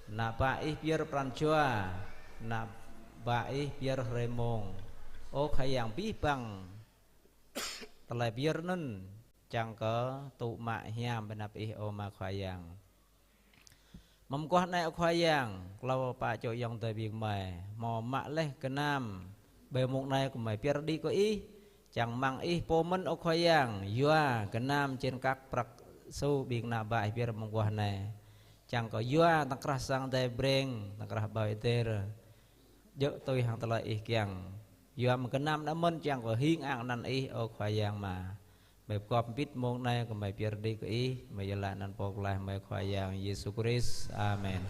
ană bă Ih pơyơr pran jua, ană bă Ih pơyơr hrơi mông. Ơ Khua Yang, abih bang tơlơi pơyơr anŭn čang kơ tŭ mă hiam ƀơi anăp Ih, ơ Ama Khua Yang. Mơguah anai, ơ Khua Yang, klâo pă čô ayŏng adơi ƀing gơmơi hmâo mă laih gơnam ƀơi mông anai, gơmơi pơyơr đĭ kơ Ih, čang mơ̆ng Ih pô mơ̆n, ơ Khua Yang, yua gơnam čen kăk prăk su ƀing ană bă Ih pơyơr mơguah anai. Čang kơ yua tơ̆ng krah sang Ơi Adai Breng, tơ̆ng krah ƀơi adai, djơ̆ tui hăng tơlơi Ih kiăng. Yua mơ̆ng gơnam anŭn mơ̆n čang kơ hing ang anăn Ih, ơ Khua Yang mă. Gơmơi pơgop bit mông anai, gơmơi pơyơr đĭ kơ Ih, gơmơi iâu laĭ anăn Pô Pơklaih gơmơi, Khua Yang Yêsu Krist. Amen.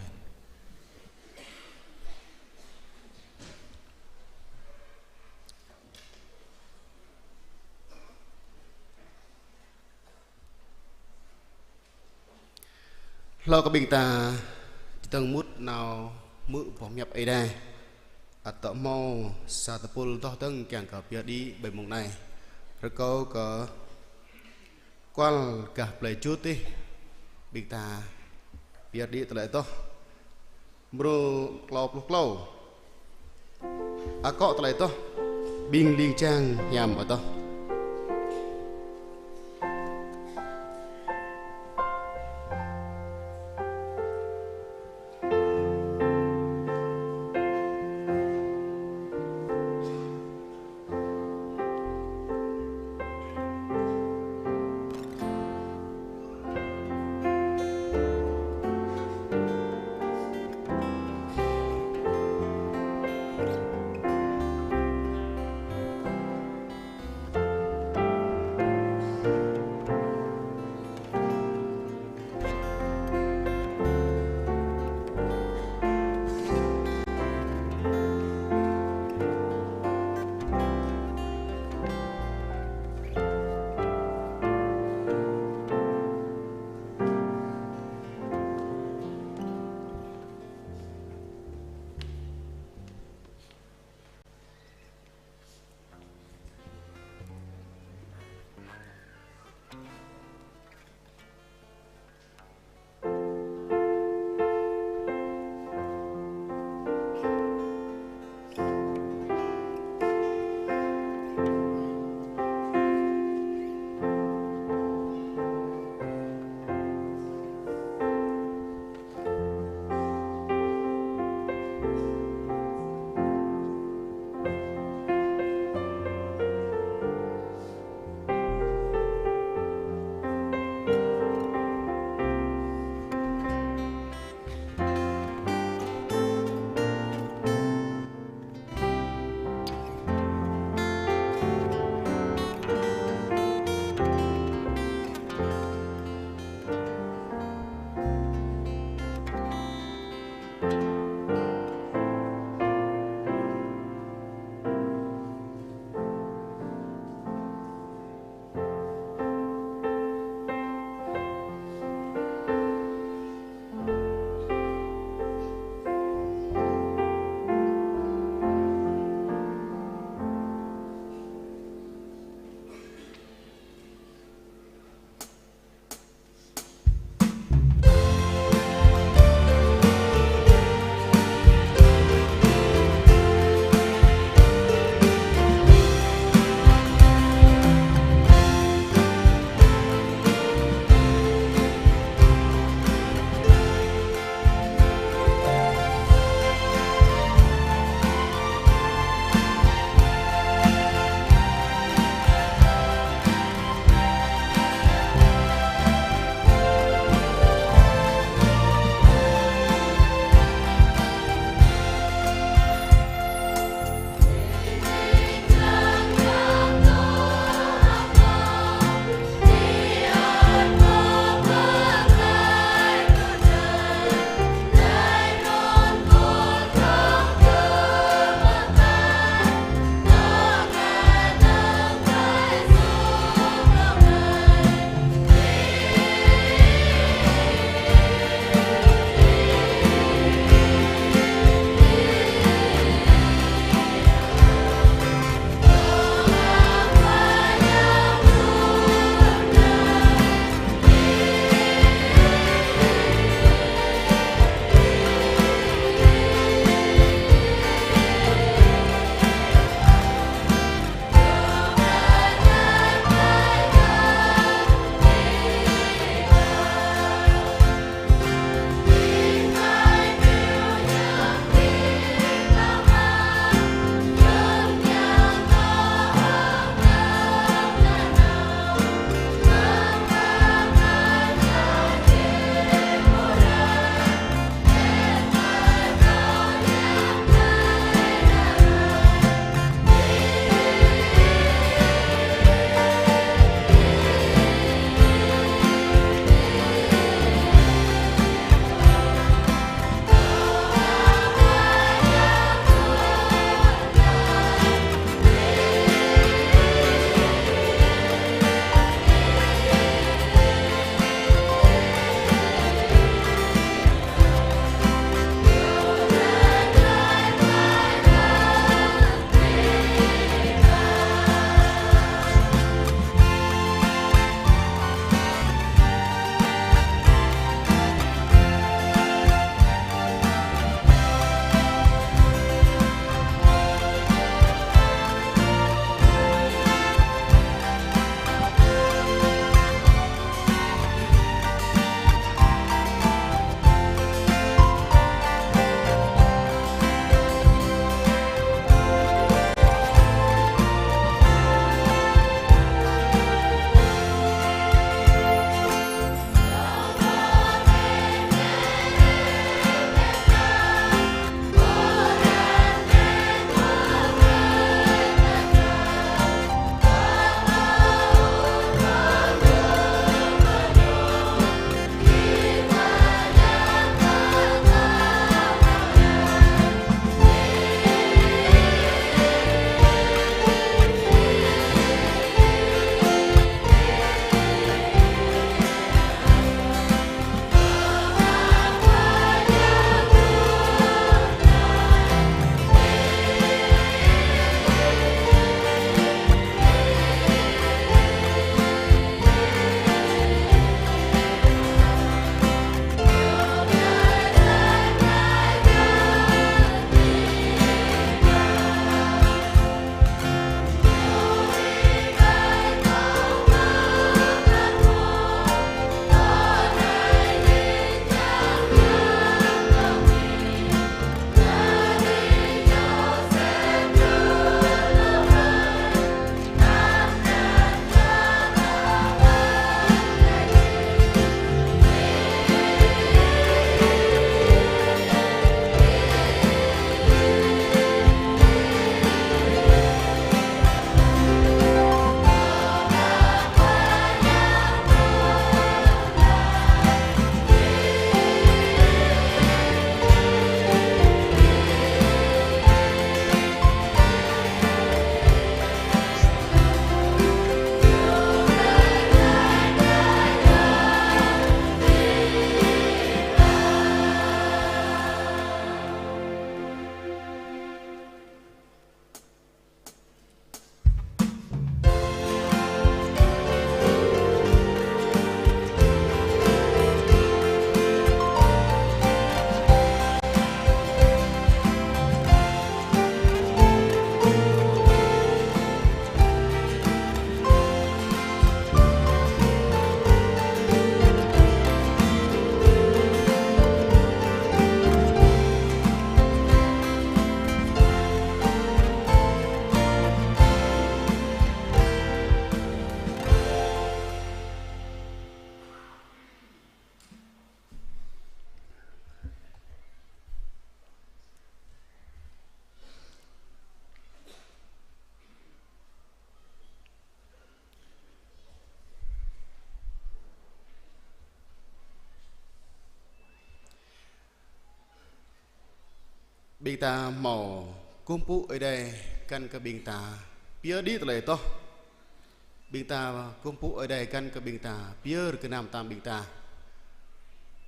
Hlâo kơ ƀing ta čơdơ̆ng mŭt nao hmư̆ boh hiăp Ơi Adai, ăt dŏ hmâo sa tơpul adoh dơ̆ng kiăng kơ pơyơr đĭ ƀơi mông anai. Rơkâo kơ kual gah plei Jut tih, ƀing ta pơyơr đĭ tơlơi adoh. Mrô klâo pluh klâo. Akŏ tơlơi adoh: Ƀing ling jang hiam adoh. Ƀing ta hmâo kơkuh pơpŭ Ơi Adai găn kơ ƀing ta pơyơr đĭ tơlơi tŏh. Ƀing ta kơkuh pơpŭ Ơi Adai găn kơ ƀing ta pơyơr gơnam tam ƀing ta.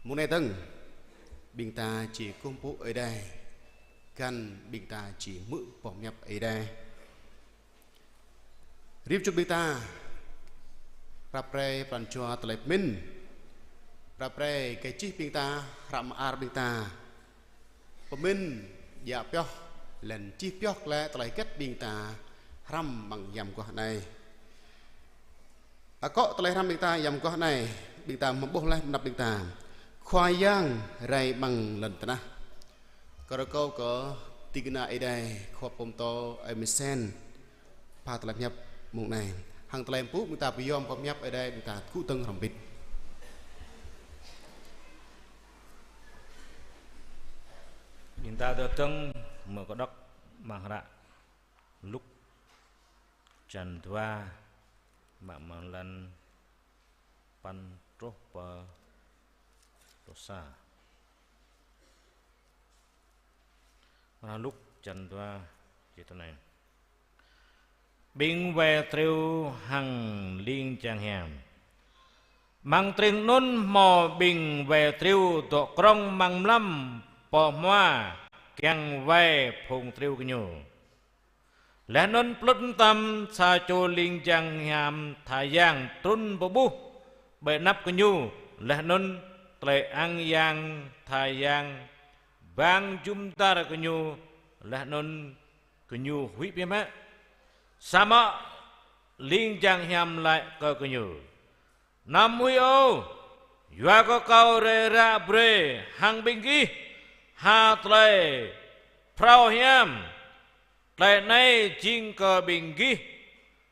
Mông anai dơ̆ng, ƀing ta či kơkuh pơpŭ Ơi Adai găn ƀing ta či hmư̆ boh pơhiăp Ơi Adai. Rĭm čô ƀing ta, prap pre pran jua tơlơi pơmĭn, prap pre kơ čih ƀing ta, hră mơar ƀing ta, pơmĭn djă pioh, laih anŭn čih pioh glaĭ tơlơi hơget ƀing ta hrăm amăng mơguah anai. Akŏ tơlơi hrăm ƀing ta amăng mơguah anai, ƀing ta hmâo ƀuh laih anăp ƀing ta: Khua Yang rai amăng lŏn tơnah. Kơ rơkâo kơ ding kơna Ơi Adai, khua pô pơtô Ơi Misen, pha tơlơi pơhiăp mông anai. Hăng tơlơi pơpŭ ƀing ta pơyom pơhiăp Ơi Adai, ƀing ta tơgŭ dơ̆ng hrŏm hơbĭt. Ƀing ta tơgŭ dơ̆ng, mơ̆ kơ đŏk amăng hră Luk čăn dua, mă mơ̆ng lăn păn truh pơ pluh sa. Hră Luk čăn dua čih tui anai: Ƀing wai triu hăng ling jang hiam. Amăng tring anŭn hmâo ƀing wai triu dŏ krŏng amăng mlam pơ hmua kiăng wai phung triu gơñu. Laih anŭn pơlŭt mơtam sa čô ling jang hiam tha yang trŭn pơƀuh ƀơi anăp gơñu, laih anŭn tơlơi ang yang tha yang bang jum dar gơñu, laih anŭn gơñu huĭ biă mă. Samơ̆ ling jang hiam laĭ kơ gơñu: Anăm huĭ ôh, yua kơ kâo rai ră brơi hăng ƀing gih ha tơlơi phrâo hiam. Tơlơi anai jing kơ ƀing gih,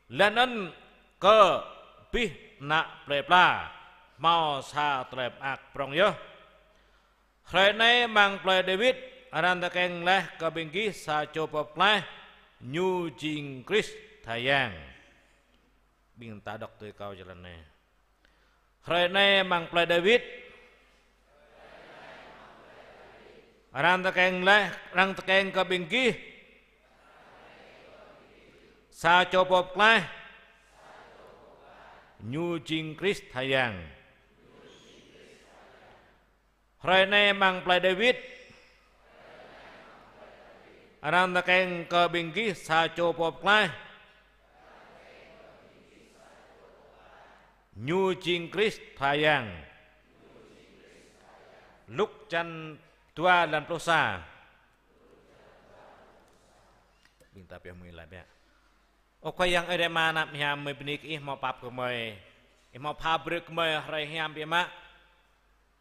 laih anŭn kơ abih ană plơi pla, hmâo sa tơlơi mơak prŏng yơh. Hrơi anai amăng plơi Dawid, arăng tơkeng laih kơ ƀing gih sa čô pô pơklaih, ñu jing Krist tha yang. Ƀing ta đŏk tui kâo jơlan anai. Hrơi anai amăng plơi Dawid, arăng tơkeng laih, arăng tơkeng kơ ƀing gih sa čô pô pơklaih, ñu jing Krist tha yang. Hrơi anai amăng plơi Dawid, arăng tơkeng kơ ƀing gih sa čô pô pơklaih, ñu jing Krist tha yang. Luk čăn dua lăn pluh sa. Ƀing ta pioh mơ̆ng ih laĭ biă. Ơ Khua Yang Ơi Adai Ama, anăp hiam gơmơi bơni kơ Ih hmâo pap kơ gơmơi, Ih hmâo pha brơi kơ gơmơi hrơi hiam biă mă.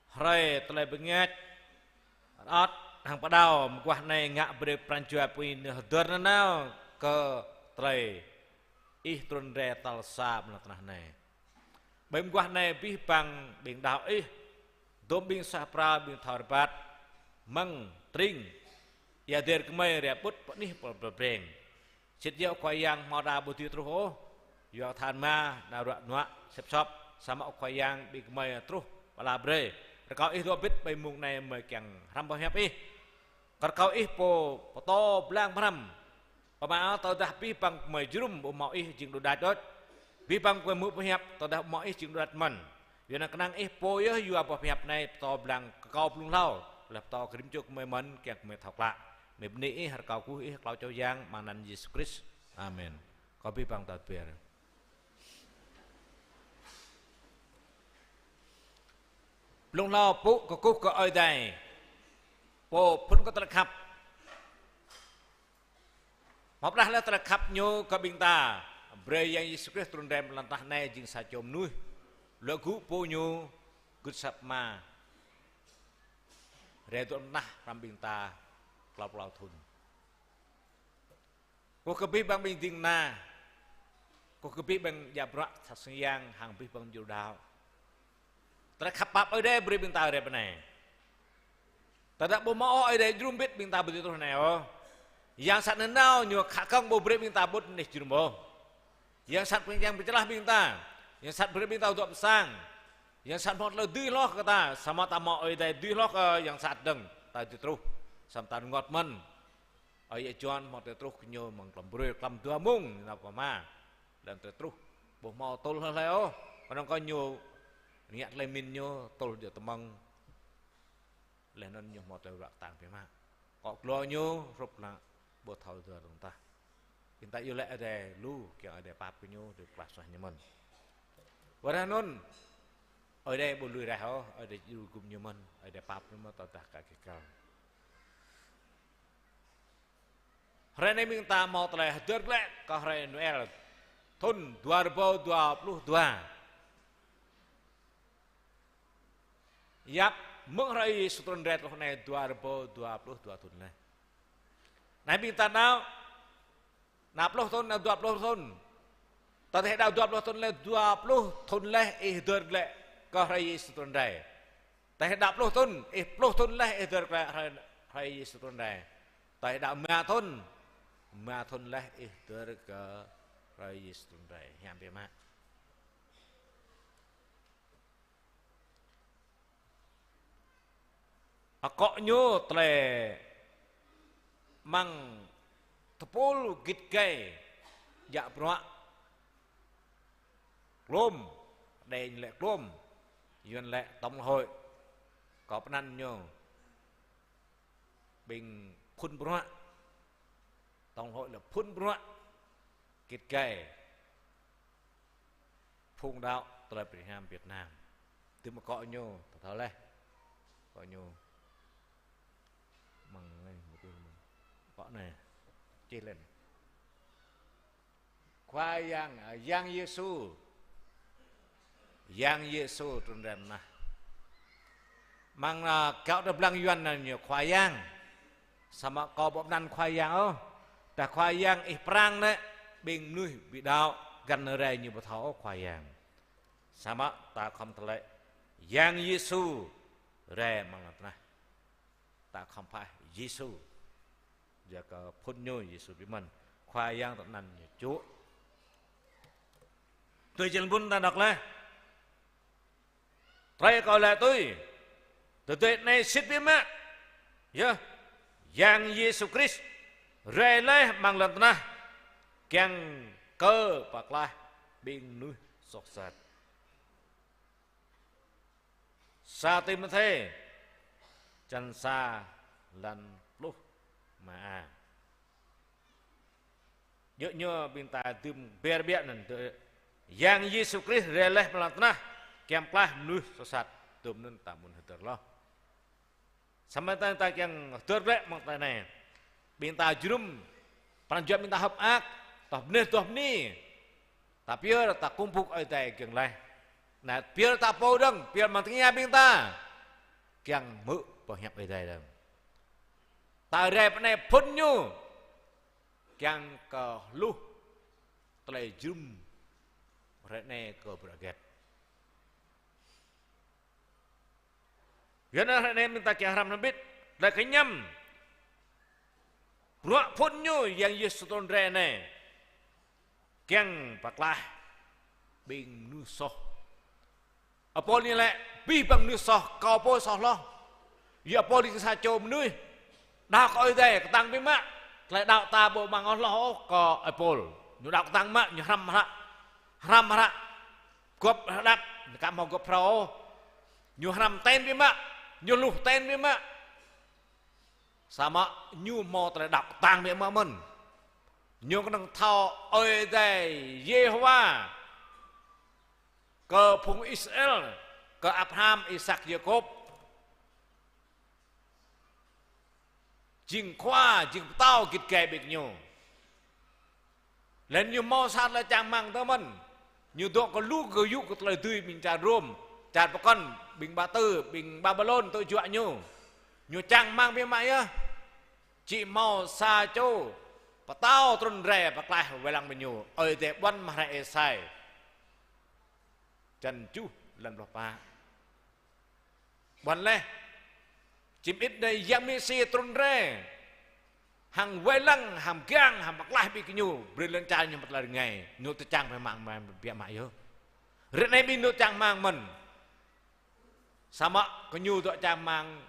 Hrơi tơlơi bơngač, rơŏt hăng pơđao, mơguah anai ngă brơi pran jua pui nơh hơdơr nanao kơ tơlơi Ih trŭn rai tal sa amăng lŏn tơnah anai. Ƀơi mơguah anai abih bang ƀing đaŏ Ih, dôm ƀing suaih pral, ƀing thâo rơbat, mơ̆ng tring, ia dêr gơmơi rai pơƀut pơ anih pơblang. Sĭt yơh Khua Yang hmâo đa ƀu dưi truh ôh, yua kơ tơhan mă, đa ruă nuă, sĕp sŏp, samơ̆ Khua Yang ƀing gơmơi truh pơala brơi. Rơkâo Ih dŏ hơbĭt ƀơi mông anai gơmơi kiăng hrăm boh hiăp Ih. Rơkâo Ih pô pơtô blang hrăm. Pơmă tơdah abih bang gơmơi jơnum ƀu hmâo Ih jing đôč đač đôč. Abih bang gơmơi hmư̆ boh hiăp tơdah ƀu hmâo Ih jing đôč đač mơ̆n. Yua anŭn kơnang Ih pô yơh yua boh hiăp anai pơtô blang kơ kâo blung hlâo, laih pơtô kơ rĭm čô gơmơi mơ̆n kiăng gơmơi thâo klă. Gơmơi bơni Ih, rơkâo kơkuh Ih, rơkâo Khua Yang, amăng anăn Yêsu Krist. Amen. Kâo abih bang ta tơbiă. Blung hlâo pŭ kơkuh kơ Ơi Adai, Pô phŭn kơ tơlơi khăp. Hmâo pơdah laih tơlơi khăp Ñu kơ ƀing ta, brơi Yang Yêsu Krist trŭn rai amăng lŏn tơnah anai jing sa čô mơnuih, luă gŭ pô Ñu, gưt asăp Ama, rai dŏ amăng lŏn tơnah hrŏm ƀing ta klâo pluh thŭn. Kơ abih bang ƀing ding kơna, kơ abih bang djă bruă sat sang yang hăng abih bang djuai đaŏ. Tơlơi khăp pap Ơi Adai brơi ƀing ta rai pơ anai. Tơdah ƀu hmâo Ơi Adai jơnum hơbĭt ƀing ta ƀu dưi truh anai ôh. Yang sat nanao ñu khă kơ̆ng ƀu brơi ƀing ta ƀuh anih jơnum ôh. Yang sat pơkeng pơčơlah ƀing ta. Yang sat brơi ƀing ta dŏ pơ sang. Yang sat hmâo tơlơi dưi hloh kơ ta, samơ̆ ta hmâo Ơi Adai dưi hloh kơ yang sat dơ̆ng, ta dưi truh, samơ̆ ta rơngot mơ̆n. Ơi Yă Yuan hmâo tơlơi truh kơ ñu mơ̆ng klăm brơi, klăm dua mông ñu nao pơ Rôma. Laih anŭn tơlơi truh ƀu hmâo tơl hlơi ôh. Kơnơ̆ng kơ ñu ngă tơlơi mĭn ñu tơl djơ̆ tơmơ̆ng. Laih anŭn ñu hmâo tơlơi ruă kơtang biă mă. Akŏ glô ñu hrup lăng ƀu thâo dơ̆ng tah. Ƀing ta iâu laĭ Ơi Adai lu, kiăng Ơi Adai pap kơ ñu, dŏ pơklaih suaih ñu mơ̆n. Wơ̆t hăng anŭn, Ơi Adai ƀu lui raih ôh, Ơi Adai djru gum ñu mơ̆n, Ơi Adai pap ñu mơ̆n tơdah kar kơkal. Hrơi anai ƀing ta hmâo tơlơi hơdơr glaĭ kơ hrơi Noel thŭn dua rơbâo dua pluh dua. Yap mơ̆ng hrơi Yêsu trŭn rai truh anai dua rơbâo dua pluh dua thŭn laih. Anai ƀing ta đaŏ, anăp pluh thŭn, anăp dua pluh thŭn. Ta tơdah đaŏ dua pluh thŭn laih, dua pluh thŭn laih ih hơdơr glaĭ kơ hrơi Yêsu trŭn rai. Tơdah đaŏ pluh thŭn, ih pluh thŭn laih ih hơdơr glaĭ hrơi, hrơi Yêsu trŭn rai. Tơdah đaŏ rơma thŭn, rơma thŭn laih ih hơdơr kơ hrơi Yêsu trŭn rai. Hiam biă mă. Akŏ ñu tơlơi amăng tơpul git gai djă bruă klôm, Ơi Adai ñu laĭ klôm, Yuan laĭ tổng hội. Kâo pơanăn ñu ƀing phŭn bruă, tổng hội lĕ phŭn bruă git gai phung đaŏ tơlơi Brah Việt Nam. Tơm akŏ ñu, ta thâo laih. Akŏ ñu. Mơ̆ng anai, mơ̆ng anai. Akŏ anai. Čih laih anai. Khua Yang, Yang Yêsu. Yang Yêsu trŭn rai mơ̆ng anai. Mơ̆ng, a, kâo tơblang Yuan anai ñu Khua Yang. Samơ̆ kâo ƀu pơanăn Khua Yang ôh. Tơdah Khua Yang ih Prang anai, ƀing mơnuih ƀu đaŏ, găn rai ñu ƀu thâo ôh Khua Yang. Samơ̆ ta khŏm tơlơi Yang Yêsu rai mơ̆ng lŏn tơnah. Ta khŏm pơhaih Yêsu. Yua kơ phŭn ñu Yêsu biă mơ̆n. Khua Yang ta anăn ñu čuh. Tui črăn bŭn ta đŏk laih. Tơlơi kâo laĭ tui. Tơdơi anai sĭt biă mă. Yơh. Yang Yêsu Krist rai laih mơ̆ng lŏn tơnah. Kiăng kơ pơklaih ƀing mơnuih soh sat. Sa Timôthê, črăn sa, lăn pluh rơma a. Djơ̆ ñu ƀing ta dưm ber biă anŭn tơ Yang Yêsu Krist rai laih mơ̆ng lŏn tơnah, kiăng pơklaih mơnuih soh sat, tơm anŭn ta mŭn hơdơr hloh. Samơ̆ ta, ta kiăng hơdơr glaĭ mơ̆ng tơlơi anai. Ƀing ta jơnum, pran jua ƀing ta hơ̆k mơak, tơl bơnai tơl bơni. Ta pơyơr ta kơkuh pơpŭ Ơi Adai giŏng laih. Anai pơyơr ta pô dơ̆ng, pơyơr amăng tơngia ƀing ta. Kiăng hmư̆ boh hiăp Ơi Adai dơ̆ng. Ta rai pơ anai phŭn ñu. Kiăng kơ hluh tơlơi jơnum hrơi anai kơ bruă hơget. Yua anŭn hrơi anai ƀing ta kiăng hrăm hrŏm hơbĭt, tơlơi kơñăm. Bruă phŭn ñu Yang Yêsu trŭn rai anai. Kiăng pơklaih ƀing mơnuih soh. Ơi Pôl ñu laĭ, abih bang mơnuih soh, kâo pô soh hloh. Yua Ơi Pôl jing sa čô mơnuih đaŏ kơ Ơi Adai kơtang biă mă. Tơlơi đaŏ ta ƀu amăng ôh hloh ôh kơ Ơi Pôl. Ñu đaŏ kơtang mă, ñu hrăm hră. Hrăm hră. Gŏp hơđăp, ñu aka hmâo gŏp phrâo ôh. Ñu hrăm ten biă mă, ñu hluh ten biă mă. Samơ̆ ñu hmâo tơlơi đaŏ kơtang biă mă mơ̆n. Ñu kơnơ̆ng thâo Ơi Adai Yêhôwa kơ phung Israel, kơ Abraham, Isak, Yakôb. Jing khua, jing pơtao git gai ƀing ñu. Laih ñu hmâo sa tơlơi čang rơmang tơ mơ̆n. Ñu dŏ kơ lu gơyŭ kơ tơlơi dưi ƀing čar Rôm, čar pơkŏn, ƀing bă tơ, ƀing Babilôn tŭ juă ñu. Ñu čang rơmang biă mă yơh. Či hmâo sa čô pơtao trŭn rai pơklaih wai lăng ƀing ñu. Ơi Adai ƀuăn mơ̆ng hră Êsai. Črăn tơjuh, lăn pluh pă. Ƀuăn laih. Či mơit anai Yang Mêsi trŭn rai. Hăng wai lăng, hăng pơgang, hăng pơklaih ƀing gơñu. Brơi lŏn čar ñu mơ̆t tơlơi rơngai. Ñu tơčang biă mă, mă, biă mă yơh. Hrơi anai ƀing ñu čang rơmang mơ̆n. Samơ̆ gơñu dŏ čang rơmang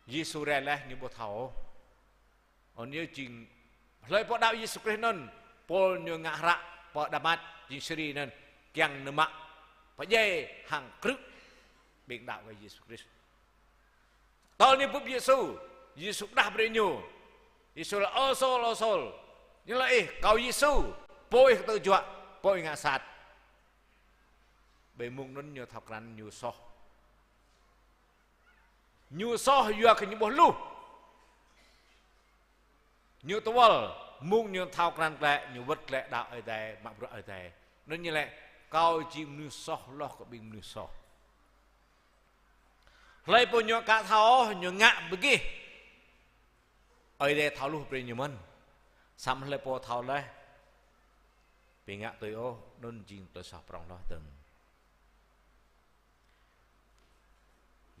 Yêsu rai laih ñu ƀu thâo. Ơ, ñu jing hlơi pô đaŏ Yêsu Krist anŭn, Pôl ñu ngă hră pơ Damas, jing Siri anŭn, kiăng nao mă pơdjai hăng krư̆ ƀing đaŏ kơ Yêsu Krist. Tơl ñu bưp Yêsu, Yêsu pơđah brơi ñu. Yêsu laĭ: "Ơ Sôl, ơ Sôl." Ñu laĭ: "Ih, kâo Yêsu, pô ih kơtư̆ juă, pô ih ngă sat." Ƀơi mông anŭn ñu thâo krăn ñu soh. Ñu soh yua kơ ñu ƀuh luh. Ñu tơwăl, mông ñu thâo krăn glaĭ, ñu wơ̆t glaĭ đaŏ Ơi Adai, mă bruă Ơi Adai. Anŭn ñu laĭ: "Kâo jing mơnuih soh hloh kơ ƀing mơnuih soh." Hlơi pô ñu ka thâo, ñu ngă ƀu gih, Ơi Adai thâo luh brơi ñu mơ̆n. Samơ̆ hlơi pô thâo laih, ƀu ngă tui ôh, anŭn jing tơlơi soh prŏng hloh dơ̆ng.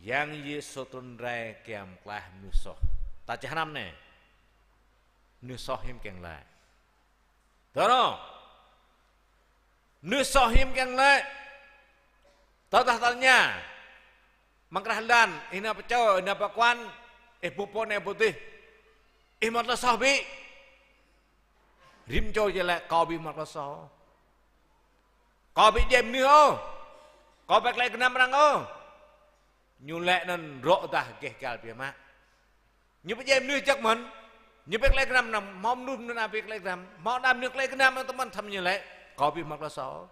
Yang Yêsu trŭn rai kiăng pơklaih mơnuih soh. Ta čih hrăm anai. Mơnuih soh hiư̆m kiăng laĭ. Tơdah mơnuih soh hiư̆m kiăng laĭ. Tơdah tơña amăng krah lan, ih nao pơ čô, ih nao pơ quan, ih ƀuh pô anai pô adih, ih hmâo tơlơi soh ƀĭ. Rĭm čô či laĭ: "Kâo ƀu hmâo tơlơi soh. Kâo ƀu djai mơnuih ôh. Kâo ƀu pơklaih gơnam arăng ôh." Ñu laĭ anŭn rŏ dah gêh gal biă mă. Ñu ƀu djai mơnuih jăk mơ̆n. Ñu ƀu pơklaih gơnam arăng, hmâo mơnuih anŭn ƀu pơklaih gơnam. Hmâo đa mơnuih pơklaih gơnam anŭn tơmăn, samơ̆ ñu laĭ: "Kâo ƀu hmâo tơlơi soh."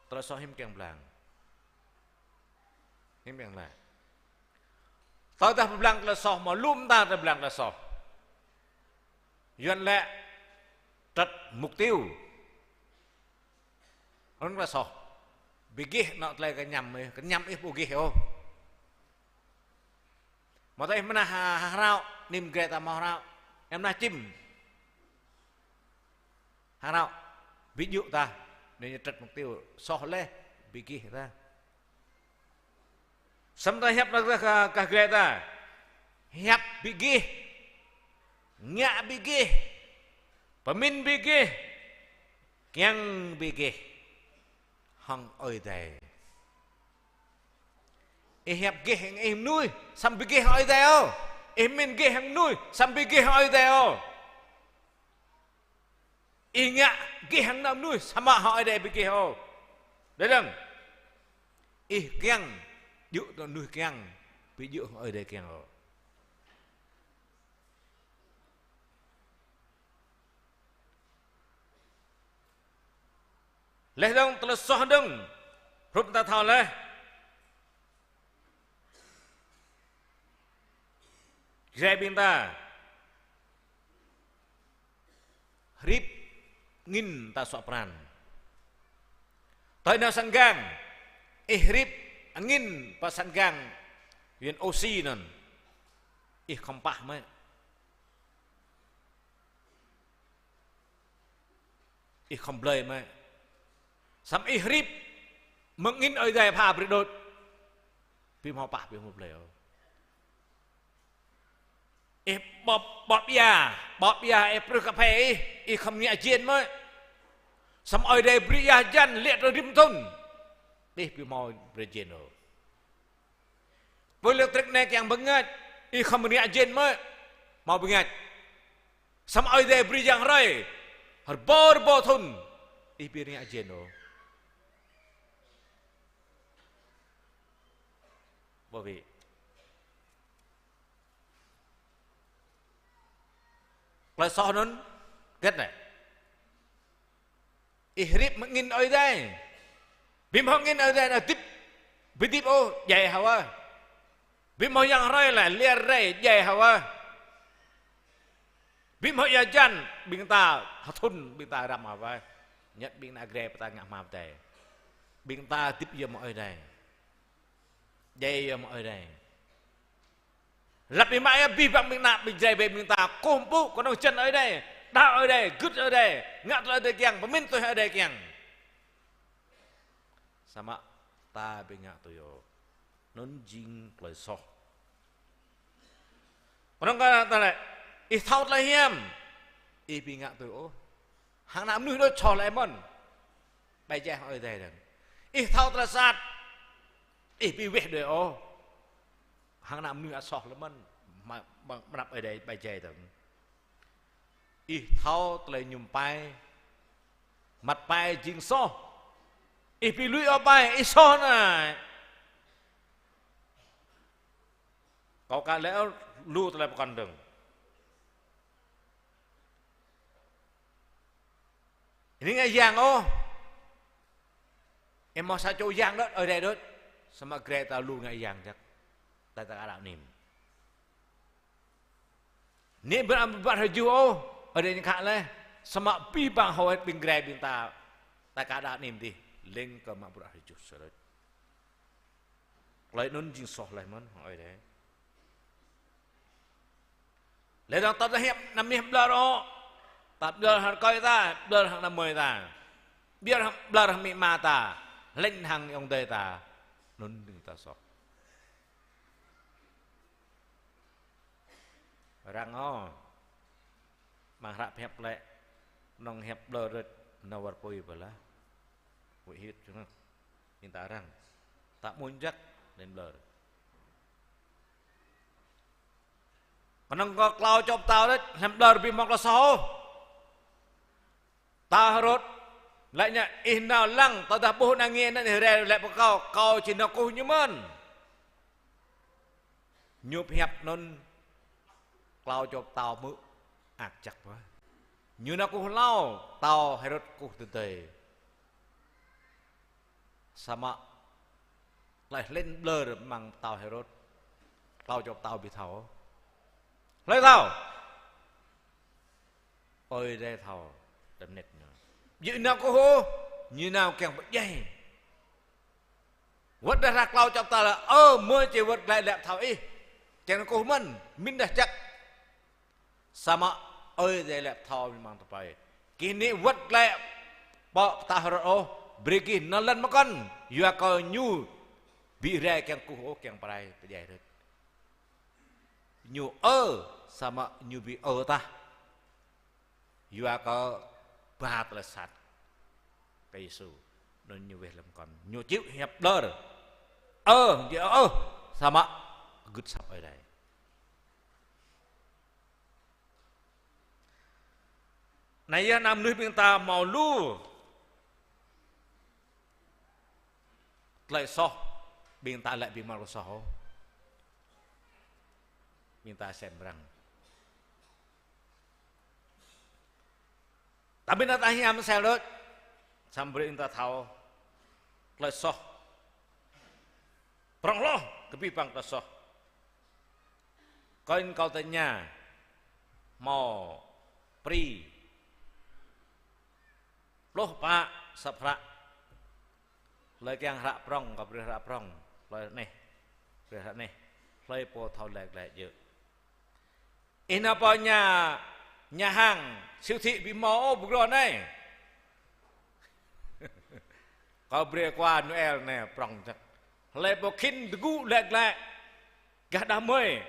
Tơlơi soh hiư̆m kiăng pơblang. Hiư̆m kiăng laĭ. Tơdah pơblang tơlơi soh, hmâo lu mơta tơlơi pơblang tơlơi soh. Yuan laĭ trật mục tiêu. Anŭn tơlơi soh. Ƀu gih anŏ tơlơi kơñăm ih, kơñăm ih ƀu gih ôh. Hmâo tơlơi ih mơnah ha-, ha-, hrao, anăm gre ta hmâo hrao. Ih mơnah čim. Ha hrao, ƀu djơ̆ ta. Anai ñu trật mục tiêu, soh laih, ƀu gih ta. Samơ̆ ta hiăp anŭn kah, kah gre ta. Hiăp ƀu gih. Ngă ƀu gih. Pơmĭn ƀu gih. Kiăng ƀu gih. Hăng Ơi Adai. Ih hiăp gih hăng ih mơnuih, samơ̆ ƀu gih hăng Ơi Adai ôh. Ih pơmĭn gih hăng mơnuih, samơ̆ ƀu gih hăng Ơi Adai ôh. Ih ngă gih hăng ană mơnuih, samơ̆ hăng Ơi Adai ƀu gih ôh. Đơi dơ̆ng. Ih kiăng, djơ̆ tui mơnuih kiăng, ƀu djơ̆ hăng Ơi Adai kiăng ôh. Laih dơ̆ng tơlơi soh dơ̆ng, hrup ta thâo laih. Jrai ƀing ta. Hrip angin ta suă pran. Tơl nao săn gang. Ih hrip angin pơ săn gang. Yuan oxy anŭn. Ih khŏm pah mơ̆. Ih khŏm blơi mơ̆. Samơ̆ ih hrip mơ̆ng angin Ơi Adai pha brơi đôč. Ƀu hmâo pah, ƀu hmâo blơi ôh. Ih ƀơ̆p, ƀơ̆p ia, ƀơ̆p ia, ih pruih kơphê ih, ih khŏm ngă jên mơ̆. Samơ̆ Ơi Adai brơi ia hơjăn lê̆ tơl rĭm thŭn. Ih ƀu hmâo brơi jên ôh. Pô lêk trĕk anai kiăng bơngač, ih khŏm rơngiă jên mơ̆, hmâo bơngač. Samơ̆ Ơi Adai brơi yang hrơi, rơbâo rơbâo thŭn, ih ƀu rơngiă jên ôh. Ƀu ƀĭ. Tơlơi soh anŭn, hơget anai. Ih hrip mơ̆ng angin Ơi Adai. Ƀu hmâo angin Ơi Adai anŭn hơdip, ƀu hơdip ôh, djai hơwơh. Ƀu hmâo yang hrơi lĕ, lir rai, djai hơwơh. Ƀu hmâo ia hơjăn, ƀing ta hơthŭn, ƀing ta răm hơwơh. Ñĕt ƀing ană gre pơtă ngă hmua pơdai. Ƀing ta hơdip yua mơ̆ng Ơi Adai. Djai yua mơ̆ng Ơi Adai. Lăp ih mă ia abih bang ƀing ană ƀing Jrai ƀing ta kơkuh pơpŭ kơnơ̆ng jăn Ơi Adai, đaŏ Ơi Adai, gưt Ơi Adai, ngă tơlơi Ơi Adai kiăng, pơmĭn tui Ơi Adai kiăng. Samơ̆ ta ƀu ngă tui ôh. Anŭn jing tơlơi soh. Kơnơ̆ng kơ ta laĭ, ih thâo tơlơi hiam, ih ƀu ngă tui ôh. Hăng ană mơnuih đôč soh laih mơ̆n. Ƀai jeh Ơi Adai dơ̆ng. Ih thâo tơlơi sat. Ih ƀu weh đơi ôh. Hăng ană mơnuih ăt soh lơ̆m mơ̆n, mă-, mă-, mơnăp Ơi Adai ƀơi jai dơ̆ng. Ih thâo tơlơi mơñum pai, măt pai jing soh. Ih ƀu lui ôh pai, ih soh anai. Kâo ka lĕ lu tơlơi pơkŏn dơ̆ng. Anai ngă yang ôh. Ih hmâo sa čô yang đôč, Ơi Adai đôč. Samơ̆ grai ta lu ngă yang jăk. Ta, ta ka đaŏ anŭn. Anai ƀu ăt, ƀu ăt hơjuh ôh, Ơi Adai ñu khă laih. Samơ̆ abih bang hơwet ƀing grai ƀing ta, ta ka đaŏ anŭn dih, leng kơ mă ƀu ăt hơjuh sơrơč. Tơlơi anŭn jing soh laih mơ̆n hăng Ơi Adai. Lĕ dơ̆ng ta, ta hiăp anăm mơñum ƀlŏr ôh. Ta ƀlŏr hăng rơkơi ta, ƀlŏr hăng ană mơi ta. Ƀlŏr hăng, ƀlŏr hăng amĭ ama ta, lĕ hăng ayŏng adơi ta. Anŭn jing ta soh. Arăng ôh. Mơ̆ng hră pơhiăp lĕ, kơnơ̆ng hiăp ƀlŏr rơ̆t, nao wơr apui pơlah. Wơ̆t hĭ čơnăk. Ƀing ta arăng. Ta mơñum jăk, lĕ ƀlŏr. Kơnơ̆ng kơ klâo čô pơtao đôč, lĕ ƀlŏr ƀu hmâo tơlơi soh ôh. Pơtao Hêrôd, laĭ ñu ih nao lăng, tơdah ƀuh ană nge anŭn ih rai laĭ pơ kâo, kâo či nao kơkuh ñu mơ̆n. Ñu pơhiăp anŭn, klâo čô pơtao hmư̆, ăt jăk ƀơh. Ñu nao kơkuh hlâo, pơtao Hêrôd kơkuh tơdơi. Samơ̆ tơlơi lĕ ƀlŏr mơ̆ng pơtao Hêrôd, klâo čô pơtao ƀu thâo. Hlơi thâo? Ơi Adai thâo, đăm net ñu. Ƀu nao kơkuh ôh, ñu nao kiăng pơdjai. Wơ̆t dah rah klâo čô pơtao laĭ, ơ, mơi či wơ̆t glaĭ laĭ pơthâo ih. Kiăng kơkuh mơ̆n, mĭn dah čăk. Samơ̆ Ơi Adai laĭ pơthâo mơ̆ng tơpai. Kơ anai wơ̆t glaĭ pơ pơtao Hêrôd ôh, brơi gih nao lŏn mơkŏn, yua kơ ñu ƀu rai kiăng kơkuh ôh, kiăng pơrai pơdjai rơ̆t. Ñu ơ, samơ̆ ñu ƀu ơ tah. Yua kơ ba tơlơi sat kơ Yêsu. Anŭn ñu weh lăm mơkŏn. Ñu chịu hiăp ƀlŏr. Ơ, ñu ơ, samơ̆ gưt asăp Ơi Adai. Anai yơh ană mơnuih ƀing ta hmâo lu tơlơi soh, ƀing ta lĕ ƀu hmâo tơlơi soh ôh. Ƀing ta sem răng. Tơdah ƀing ta hiam sel đôč, samơ̆ brơi ƀing ta thâo tơlơi soh. Prŏng hloh kơ abih bang tơlơi soh. Kơnh kâo tơña, hmâo pri pluh pă asăp hră. Hlơi kiăng hră prŏng, kâo brơi hră prŏng. Hlơi anai, brơi hră anai. Hlơi pô thâo laĭ glaĭ djơ̆. Ih nao pơ nhà, nhà hàng, siêu thị ƀu hmâo ôh, ƀu glô anai. Kâo brơi quà Noel anai, prŏng jăk. Hlơi pô khĭn tơgŭ laĭ glaĭ. Gah đah mơi,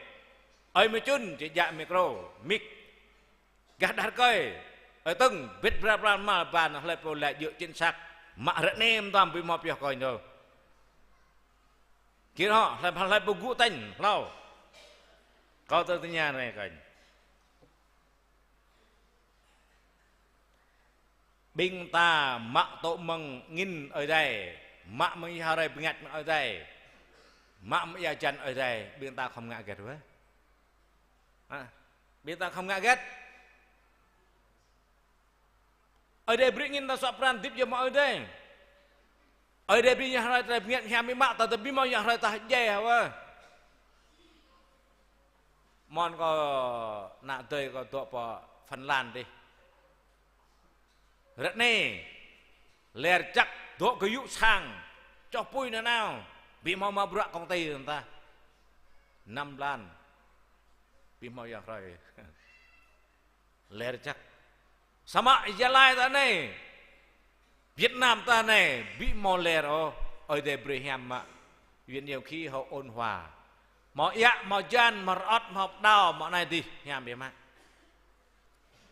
ơi mơčun, či djă micro, mic. Gah đah rơkơi, ơi tơ̆ng, bĭt bra bra mal ban, hlơi pô laĭ djơ̆ chính xác. Mă ră anai mơtam ƀu hmâo pioh kơnh ôh. Kir hŏ, hlơi, hlơi pô gŭ tañ, hlâo. Kâo tơ tơña anai kơnh. Ƀing ta mă tŭ mơ̆ng angĭn Ơi Adai, mă mơ̆ng yơh hrơi bơngač mơ̆ng Ơi Adai, mă mơ̆ng ia hơjăn Ơi Adai, ƀing ta khŏm ngă hơget wơ̆? Hă? Ƀing ta khŏm ngă hơget? Ơi Adai brơi angĭn ta suă pran hơdip yơh mơ̆ng Ơi Adai. Ơi Adai brơi yơh hrơi ta bơngač hiam biă mă, ta tơ ƀu hmâo yơh hrơi ta djai hă wơ̆. Mơ̆n kâo ană adơi kâo dŏ pơ Phần Lan dih. Ră anai, ler čăk dŏ gơyŭ sang, čoh apui nanao, ƀu hmâo mă bruă công ty ta. Năm blan, ƀu hmâo yơh hrơi. Ler čăk. Samơ̆ Gia Lai ta anai, Việt Nam ta anai, ƀu hmâo ler ôh, Ơi Adai brơi hiam mă. Viện Dưi Khí hậu ôn hòa. Hmâo ia, hmâo hơjan, hmâo rơŏt, hmâo pơđao, hmâo anai adih, hiam biă mă.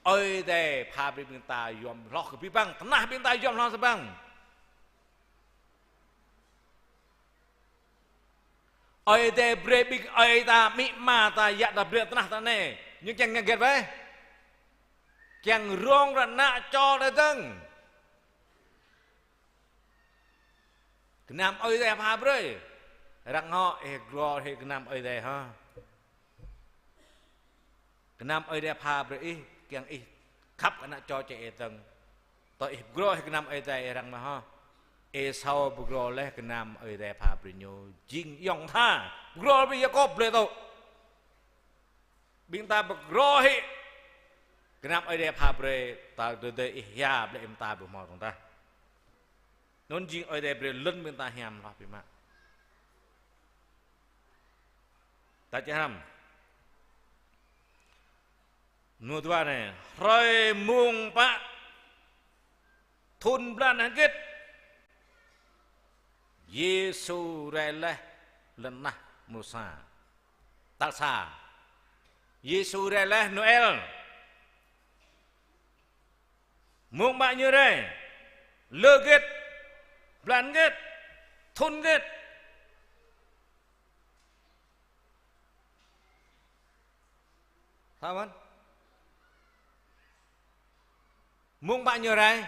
Ơi Adai pha brơi ƀing ta yom hloh kơ abih bang, tơnah ƀing ta yom hloh sa bang. Ơi Adai brơi ƀing ơi ta, amĭ ama ta, yă ta brơi tơnah ta anai, ñu kiăng ngă hơget wơ̆t? Kiăng rông ră ană čô ta dơ̆ng. Gơnam Ơi Adai pha brơi. Arăng hŏ, ih gro hĭ gơnam Ơi Adai hŏ. Gơnam Ơi Adai pha brơi ih, kiăng ih khăp kơ ană čô čĕ ih dơ̆ng. Tơdah ih pơgro hĭ gơnam Ơi Adai, arăng mă hŏ. Êsâu pơgro laih gơnam Ơi Adai pha brơi ñu, jing ayŏng tha. Pơgro brơi Yakôb blơi tŭ. Ƀing ta pơgro hĭ gơnam Ơi Adai pha brơi, ta dơ̆ dơ̆ ih hia blơi ih mơta ƀu hmâo dơ̆ng tah. Anŭn jing Ơi Adai brơi lŏn ƀing ta hiam hloh biă mă. Ta čih hrăm. Mơnuih dua anai, hrơi mông pă thŭn blan hơget, Yêsu rai laih lŏn tơnah mrô sa. Tal sa, Yêsu rai laih Noel. Mông pă ñu rai, lơ hơget, blan hơget, thŭn hơget. Thâo mơ̆n? Mông pă ñu rai?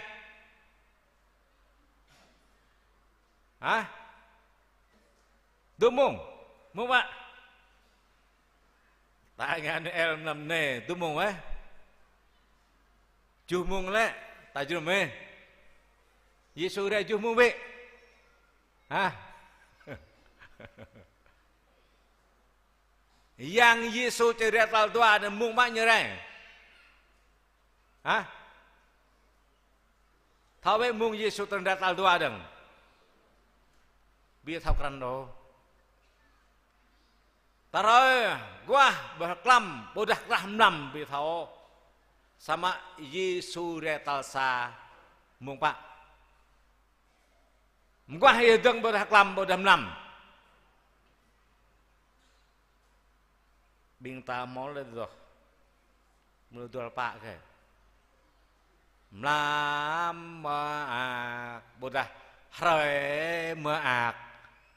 Hă? Dŭm mông? Mông pă? Ta ngă Noel mlam anai, dŭm mông wơ̆t? Tơjuh mông lĕ, ta jrŭm ih. Yêsu rai tơjuh mông bĕ. Hă? Yang Yêsu či rai tal dua anai mông pă ñu rai? Hă? Thâo bĕ mông Yêsu trŭn rai tal dua dơ̆ng. Ƀu thâo krăn đôč. Ta rơi guah ƀơi hlăm, ƀôdah krah mlam ƀu thâo. Samơ̆ Yêsu rai tal sa mông pă. Mơguah yơh dơ̆ng ƀôdah hlăm ƀôdah mlam. Ƀing ta hmâo lĕ dŏ. Mơ̆ng dua pă kơ. Mlam mơak, ƀôdah hrơi mơak,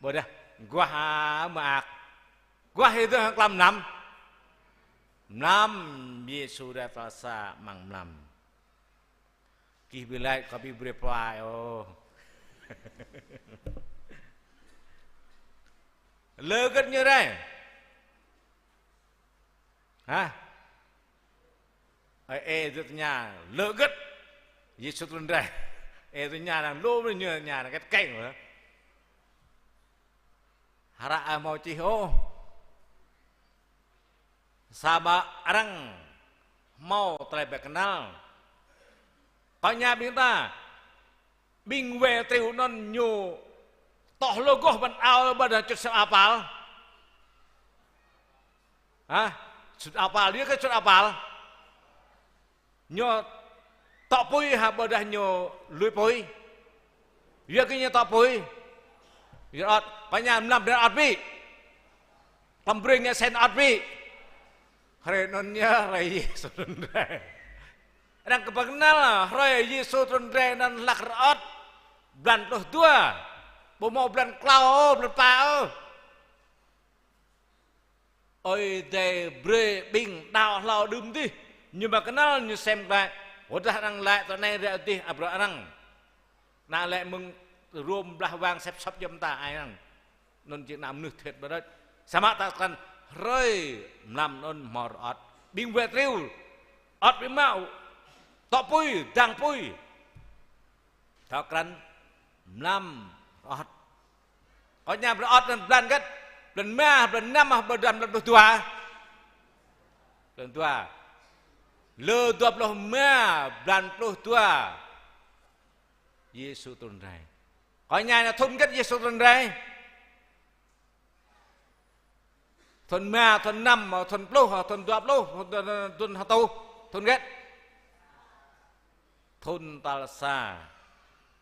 ƀôdah guah mơak. Guah yơh dơ̆ng hlăm mlam. Mlam Yêsu rai tal sa amăng mlam. Gih ƀu laĭ kơ ƀing brơi pơai ôh. Lơ hơget ñu rai? Hă? Ơ, ê, dŏ tơña, lơ hơget Yêsu trŭn rai? Ê, tơña năng lŏm ñu tơña năng hơget keng mơ̆. Hră ơ hmâo čih ôh. Samơ̆ arăng hmâo tơlơi ƀu kơnăl. Kơ ñu ƀing ta, ƀing wai triu anŭn ñu tŏh lŏ gŏh ƀăn ao ƀơi anŭn čut sem apal. Hă? Čut apal, yua kơ čut apal. Ñu tŏ apui hă ƀôdah ñu lui apui? Yua kơ ñu tŏ apui. Yua ơ̆t, pơ ñu mlam brơi ơ̆t ƀĭ. Tơm brơi ngă sen ơ̆t ƀĭ. Hrơi anŭn yơh hrơi Yêsu trŭn rai. Arăng kơ ƀu kơnăl, hrơi Yêsu trŭn rai anŭn hlăk rơơ̆t. Blan pluh dua. Ƀu hmâo blan klâo, blan pă ôh. Ơi Adai brơi ƀing đaŏ hlâo đưm dih. Ñu ƀu kơnăl ñu sem glaĭ. Ƀôdah arăng laĭ tơ anai rai adih abrô arăng. Ană lĕ mơ̆ng Rôm blah wang sĕp sŏp jăm ta ai arăng. Anŭn jing ană mơnuih thiêt ƀơđĕč. Samơ̆ ta krăn hrơi mlam anŭn hmâo rơơ̆t. Ƀing wai triu. Ơ̆t ƀu hmâo. Tŏ apui, dang apui. Thâo krăn mlam rơơ̆t. Kơ ñu brơi ơ̆t anŭn blan hơget? Blan rơma, blan năm, ƀôdah blan pluh dua? Blan dua. Lơ dua pluh rơma, blan pluh dua. Yêsu trŭn rai. Kơ ñu anai thŭn hơget Yêsu trŭn rai? Thŭn rơma, thŭn năm, thŭn pluh, thŭn dua pluh, thŭn, thŭn hơtuh, thŭn hơget? Thŭn tal sa.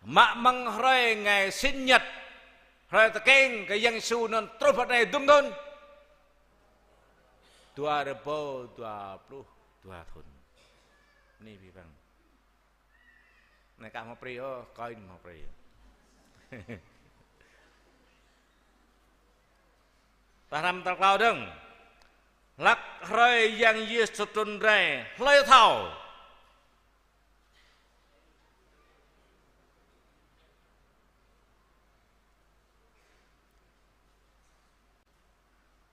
Mă mơ̆ng hrơi ngày sinh nhật, hrơi tơkeng kơ Yang Yêsu anŭn truh pơ anai dŭm thŭn? Dua rơbâo dua pluh dua thŭn. Anai abih bang. Anai kah hmâo prê ôh, kơi anai hmâo prê. Ta hrăm tal klâo dơ̆ng. Hlăk hrơi Yang Yêsu trŭn rai, hlơi thâo?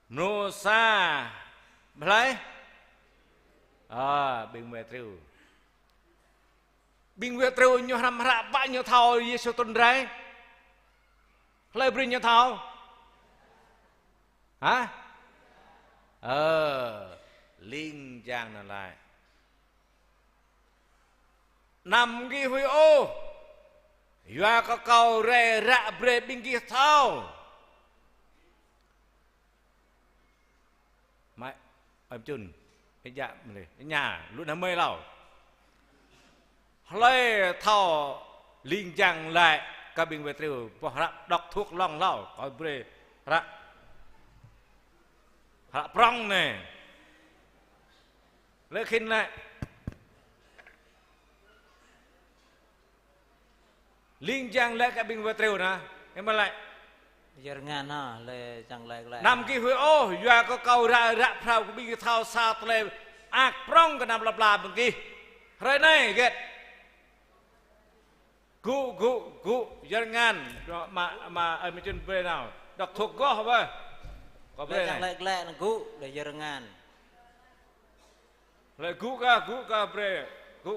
Mrô sa, ƀlai? Ơ, ƀing wai triu. Ƀing wai triu ñu hrăm hră pă ñu thâo Yêsu trŭn rai? Hlơi brơi ñu thâo? Hă? Ơ, ling jang anŭn laĭ. Anăm gih huĭ ôh, yua kơ kâo rai ră brơi ƀing gih thâo. Mă, ơi Mčun, ih djă mơ̆n, ih ña, lu anai mơi hlâo. Hlơi thâo ling jang laĭ kơ ƀing wai triu, boh hră đọc thuộc lòng hlâo, kâo brơi hră, hră prŏng anai. Lĕ khĭn lĕ. Ling jang laĭ kơ ƀing wai triu anai, ih mă laĭ. Yơr rơngan hă, lĕ čang laĭ glaĭ. Anăm gih huĭ ôh, yua kơ kâo rai ră phrâo kơ ƀing gih thâo sa tơlơi mơak prŏng kơ anăp lăp pla ƀing gih. Hrơi anai, hơget? Gŭ, gŭ, gŭ, yơr rơngan, mă, mă, ơi Mčun brơi nao. Đọc thuộc gơ̆ bĕ. Kâo brơi anai. Lĕ čang laĭ glaĭ anŭn gŭ, lĕ yơr rơngan. Lĕ gŭ kơ, gŭ kơ brơi. Gŭ.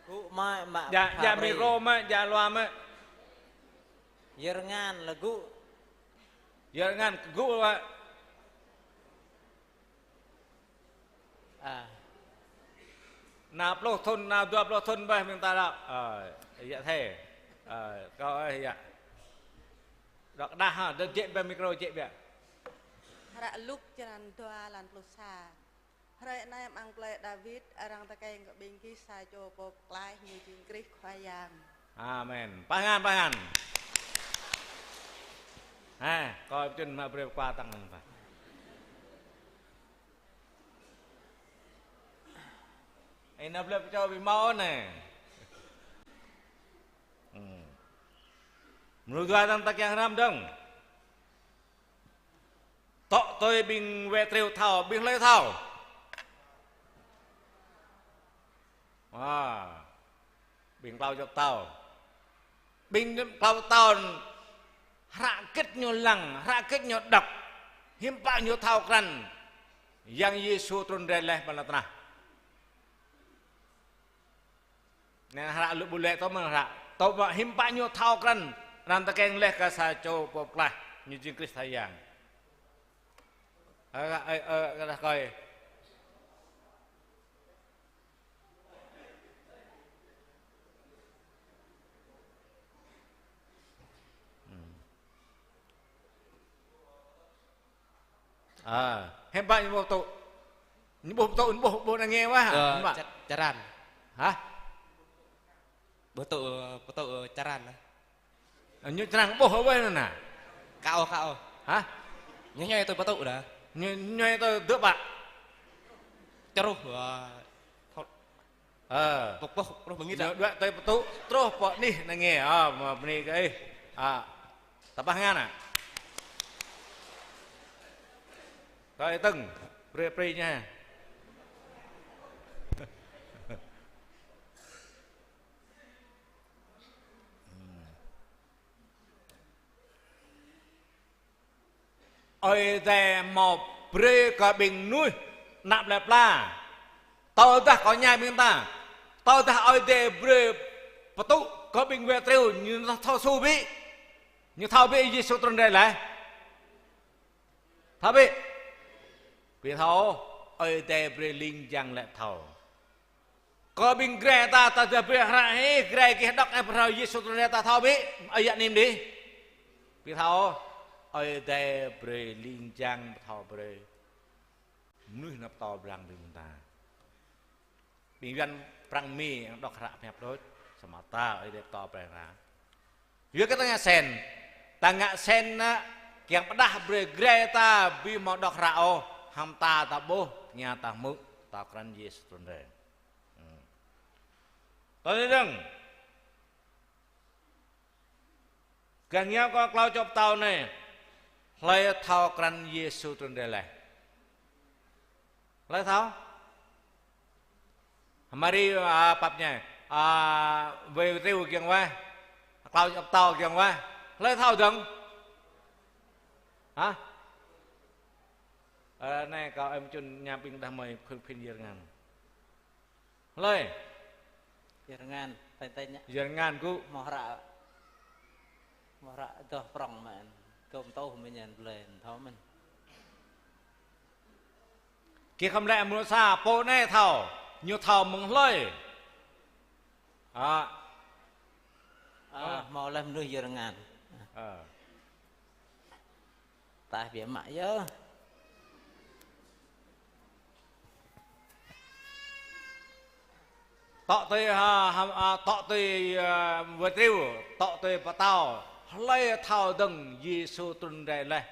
Gŭ mă, mă. Djă, djă micro mă, djă loa mă. Yơr rơngan lĕ gŭ. Yơr rơngan gŭ mă. A. Nao pluh thŭn, nao dua pluh thŭn bĕ mơ̆ng ta đaŏ. Ơ, yă thê. Ơ, kâo ơi yă. Đŏk đah hă, đơ̆ng jĕ bĕ micro jĕ bĕ. Hră Luk črăn dua lan pluh sa. Hrơi anai amăng plơi Dawid, arăng tơkeng kơ ƀing gih sa čô pô pơklaih ñu jing Krist Khua Yang. Amen. Pah ngăn, pah ngăn. Hă, kâo pơčun mă brơi pơkua tăng năng pah. Ih nao blơi pơčô ƀing mâo anai. Hmm. Mrô dua tăng ta kiăng hrăm dơ̆ng. Tŏ tui ƀing wai triu thâo, ƀing hlơi thâo? A, ƀing klâo čô pơtao. Ƀing klâo pơtao hră hơget ñu lăng, hră hơget ñu đŏk, hiư̆m pă ñu thâo krăn Yang Yêsu trŭn rai laih ƀơi lŏn tơnah. Anai hră lu ƀu lĕ tŏ mơ̆n hră. Tŏ mă hiư̆m pă ñu thâo krăn, arăng tơkeng laih kơ sa čô pô pơklaih, ñu jing Krist Khua Yang. Ơ, ơ, ơ, ơ, dah kơi. Hmm. A, hiư̆m pă ñu ƀuh pơtŭ. Ñu ƀuh pơtŭ, ñu ƀuh, ƀuh anai ngă wơ̆t. Ơ, hiư̆m pă? Ča-, čaran. Hă? Ƀuh pơtŭ, pơtŭ, ơ, čaran. Ơ, ñu črang ƀuh wơ̆t anŭn nă. Kâo, kâo. Hă? Ñu ñoi tui pơtŭ đa. Ñu, ñu ñoi tui dơ̆ pă. Čruh, ơ, Ơ. Pơ̆k pơ̆k, truh ƀơi ngĭt. Ñu đuaĭ tui pơtŭ, truh pơ anih anai ngă. Ơ, mơ̆ bơni kơ ih. A. Tơpă ngăn a. Tui tơ̆ng, prê prê ñu. Ơi Adai hmâo brơi kơ ƀing mơnuih anăp lĕ pla. Tơdah kâo ñai ƀing ta. Tơdah Ơi Adai brơi pơtŭ kơ ƀing wai triu ñu thâo su bĕ. Ñu thâo bĕ Yêsu trŭn rai laih. Thâo bĕ. Ƀu thâo, Ơi Adai brơi ling jang lĕ thâo. Kơ ƀing Jrai ta, ta dah brơi hră hĭ, Jrai gih đŏk ĕp hră Yêsu trŭn rai ta thâo bĕ, ơi yă nim dih. Ƀu thâo, Ơi Adai brơi ling jang pơthâo brơi. Mơnuih anăp pơtô pơblang ƀing ta. Ƀing Yuan prăng Mi đŏk hră pơhiăp đôč, samơ̆ ta Ơi Adai pơtô pơblang ta. Yua kơ ta ngă sen. Ta ngă sen nă, kiăng pơdah brơi Jrai ta ƀu hmâo đŏk hră ôh, hăng ta ta ƀuh, tơña ta hmư̆, ta krăn Yêsu trŭn rai. Hmm. Tơl anai dơ̆ng. Gah ngiao kơ klâo čô pơtao anai. Hlơi thâo krăn Yêsu trŭn rai laih? Hlơi thâo? Mari, a, pap ñai. A, wai triu giŏng wai. Klâo čô pơtao giŏng wai. Hlơi thâo dơ̆ng? Hă? Ơ, anai kâo ơi mơčun ñam ƀing đah mơi khŭn phin yơr ngan. Hlơi? Yơr ngan, tơñ tơñ. Yơr ngan gŭ. Hmâo hră. Hmâo hră adoh prŏng mơ̆n. Gơ̆m tŏ mơñen blơi thâo mơ̆n. Kơ khŏm lĕ mơnuih sa, pô anai thâo, ñu thâo mơ̆ng hlơi. A. A, hmâo lĕ mơnuih yơr ngan. A. Tah biă mă yơh. Tŏ tui, ha, ha, a, tŏ tui, a, wai triu, tŏ tui pơtao, hlơi thâo dơ̆ng Yêsu trŭn rai laih?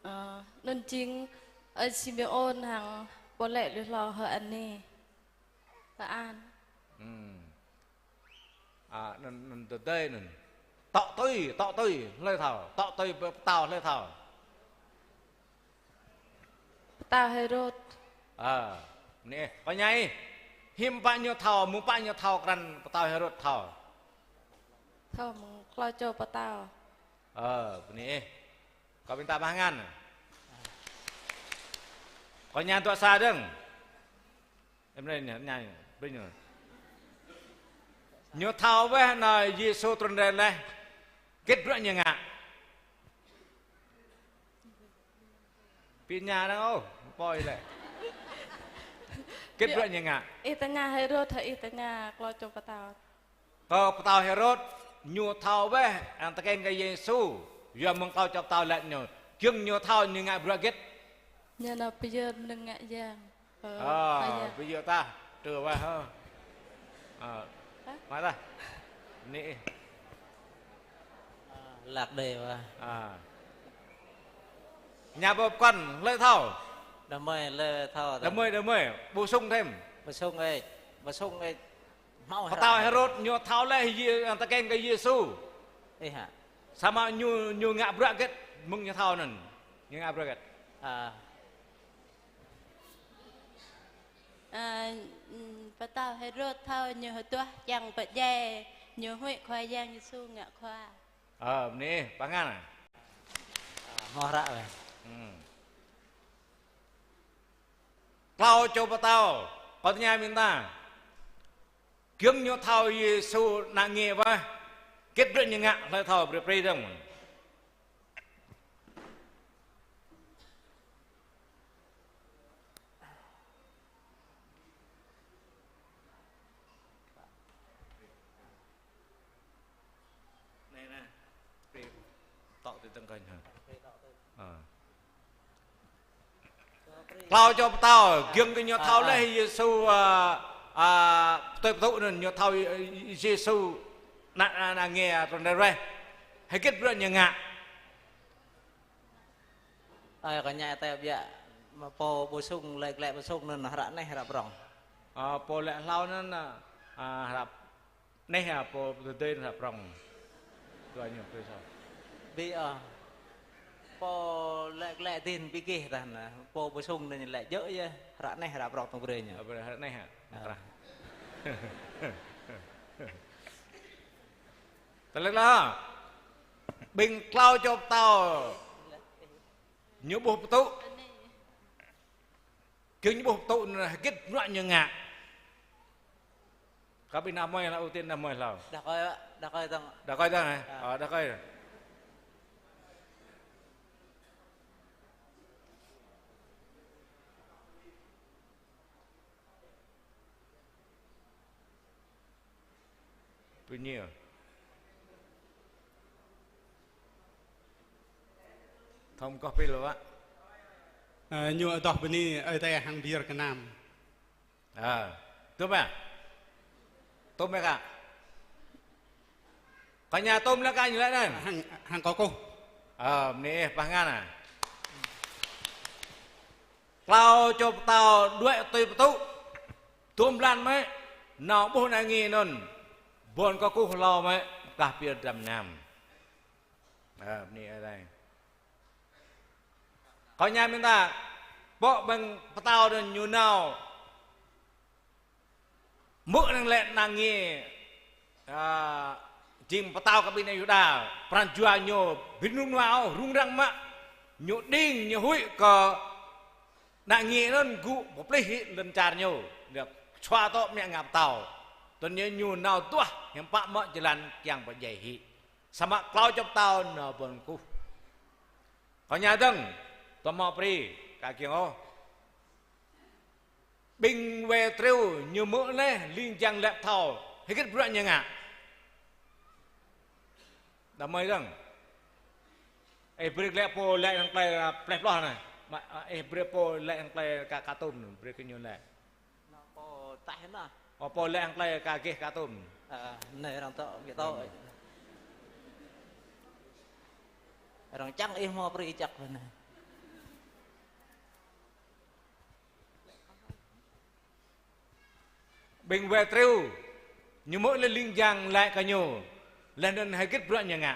Ơ, anŭn jing ơi Simêôn hăng pô lĕ lui hlâo H'Anê. H'An. Hmm. A, anŭn, anŭn tơdơi anŭn. Tŏ tui, tŏ tui, hlơi thâo, tŏ tui pơtao hlơi thâo. Pơtao Hêrôd. A, anai, kâo ñai. Hiư̆m pă ñu thâo, mơ̆ng pă ñu thâo krăn pơtao Hêrôd thâo. Thâo mơ̆ng klâo čô pơtao. Ơ, bơni ih. Kâo ƀing ta bah ngan. Kâo ñan tuă sa dơ̆ng. Em, anai, anai, anai, brơi ñu. Ñu thâo weh anai Yêsu trŭn rai laih. Hơget bruă ñu ngă? Ƀing ñu anŭn ôh, pô ih lĕ. Hơget bruă ñu ngă? Ih tơña Hêrôd, ih tơña klâo čô pơtao. Kơ pơtao Hêrôd, ñu thâo weh, arăng tơkeng kơ Yêsu, yua mơ̆ng klâo čô pơtao laĭ ñu. Giŏng ñu thâo ñu ngă bruă hơget? Ñu nao pơyơr mơnơ̆ng ngă yang. Ơ, a, ngă yang. Pơyơr tah, trơ weh hơ. A, hă? Mă tah. Anai. A, lăk đơi weh. A. Ñu ƀu pơkŏn, hlơi thâo? Đah mơi, hlơi thâo. Đah mơi, đah mơi. Bổ sung thêm. Bổ sung ơi. Bổ sung ơi. Hmâo hră. Pơtao Hêrôd ñu thâo laih Yê-, tơkeng kơ Yêsu. Ih hă? Samơ̆ ñu, ñu ngă bruă hơget mơ̆ng ñu thâo anŭn. Ñu ngă bruă hơget? A. A, ừm, pơtao Hêrôd thâo ñu hơduah čang pơdjai, ñu huĭ Khua Yang Yêsu ngă khua. Ơ, bơni, pơngan. A, hmâo hră weh. Hmm. Klâo čô pơtao, kâo tơña ƀing ta. Giŏng ñu thâo Yêsu ană nge weh, hơget bruă ñu ngă, hlơi thâo brơi brơi dơ̆ng. Anai, anai. Brơi tŏ tui tơ̆ng kơnh hă. A. Klâo čô pơtao, giŏng kơ ñu thâo laih Yêsu, a, a, pơtui pơtŭ anŭn, ñu thâo, ơ, Yêsu ană, ană, ană nge, a, trŭn rai weh. Hơget bruă ñu ngă. Ơi, kâo ñai tơbiă, mă pô bổ sung, lĕ, lĕ bổ sung anŭn hră anai, hră prŏng. A, pô lĕ hlâo anŭn, a, hră anai hă, pô tơdơi anŭn hră prŏng. Dua ñu, dua sa. Ƀiă, a, pô lĕ, lĕ dih ƀing gih tah anŭn, pô bổ sung anŭn lĕ djơ̆ yơh, hră anai hră prŏng tơ̆ng brơi ñu. Ơ, hră anai hă? A. Mơkrah. Tơlơi lah. Ƀing klâo čô pơtao. Ñu ƀuh pơtŭ. Giŏng ñu ƀuh pơtŭ anŭn hơget bruă ñu ngă. Kơ ƀing đah mơi lah, ưu tiên đah mơi lah. Đah kơi, đah kơi dơ̆ng. Đah kơi dơ̆ng, ơ? A. Ơ, đah kơi. Bơni. Thâo mơ̆ng kâo pil wă. Ơ, ñu adoh bơni, ơi adai hăng pơyơr gơnam. A, tŭm mơ̆? Tŭm mơ̆ kă? Kâo ña tŭm lĕ kă ñu lĕ anŭn. Hăng, hăng kâo kơkuh. Ơ, bơni ih pơngan a. Klâo čô pơtao đuaĭ tui pơtŭ. Dôm blan mơ̆, nao ƀuh ană nge anŭn. Ƀôn kâo kơkuh hlâo mơ̆, kah pil dram nam. Ơ, bơni ơi adai. Kâo ña ƀing ta, pô ƀing pơtao anŭn ñu nao hmư̆ anŭn lĕ ană nge, a, jing pơtao kơ ƀing ană Yuđa, pran jua ñu ƀu rơnŭk rơnua ôh, rŭng răng mă. Ñu đing, ñu huĭ kơ ană nge anŭn gŭ pơplih hĭ lŏn čar ñu. Ñu sua tŏ mă ngă pơtao. Tui anŭn ñu nao duah hiư̆m pă mă jơlan kiăng pơdjai hĭ. Samơ̆ klâo čô pơtao nao ƀơi kơkuh. Kâo ña dơ̆ng, tơma pri, ka kiăng ôh. Ƀing wai triu ñu hmư̆ laih ling jang laĭ pơthâo, hơget bruă ñu ngă. Đah mơi dơ̆ng. Ih brơi glaĭ pô laĭ hăng tơlơi, a, pleh ploh anai. Mă, a, ih brơi pô laĭ hăng tơlơi ka, ka tôm, brơi kơ ñu laĭ. Anŭn pô taih anŭn. Ơ, pô laĭ hăng tơlơi ka gêh ka tôm. Ơ, anai arăng tŏ, gêh tŏ. Arăng čang ih hmâo pri čăk anai. Ƀing wai triu, ñu hmư̆ laih ling jang laĭ kơ ñu, laih anŭn hơget bruă ñu ngă.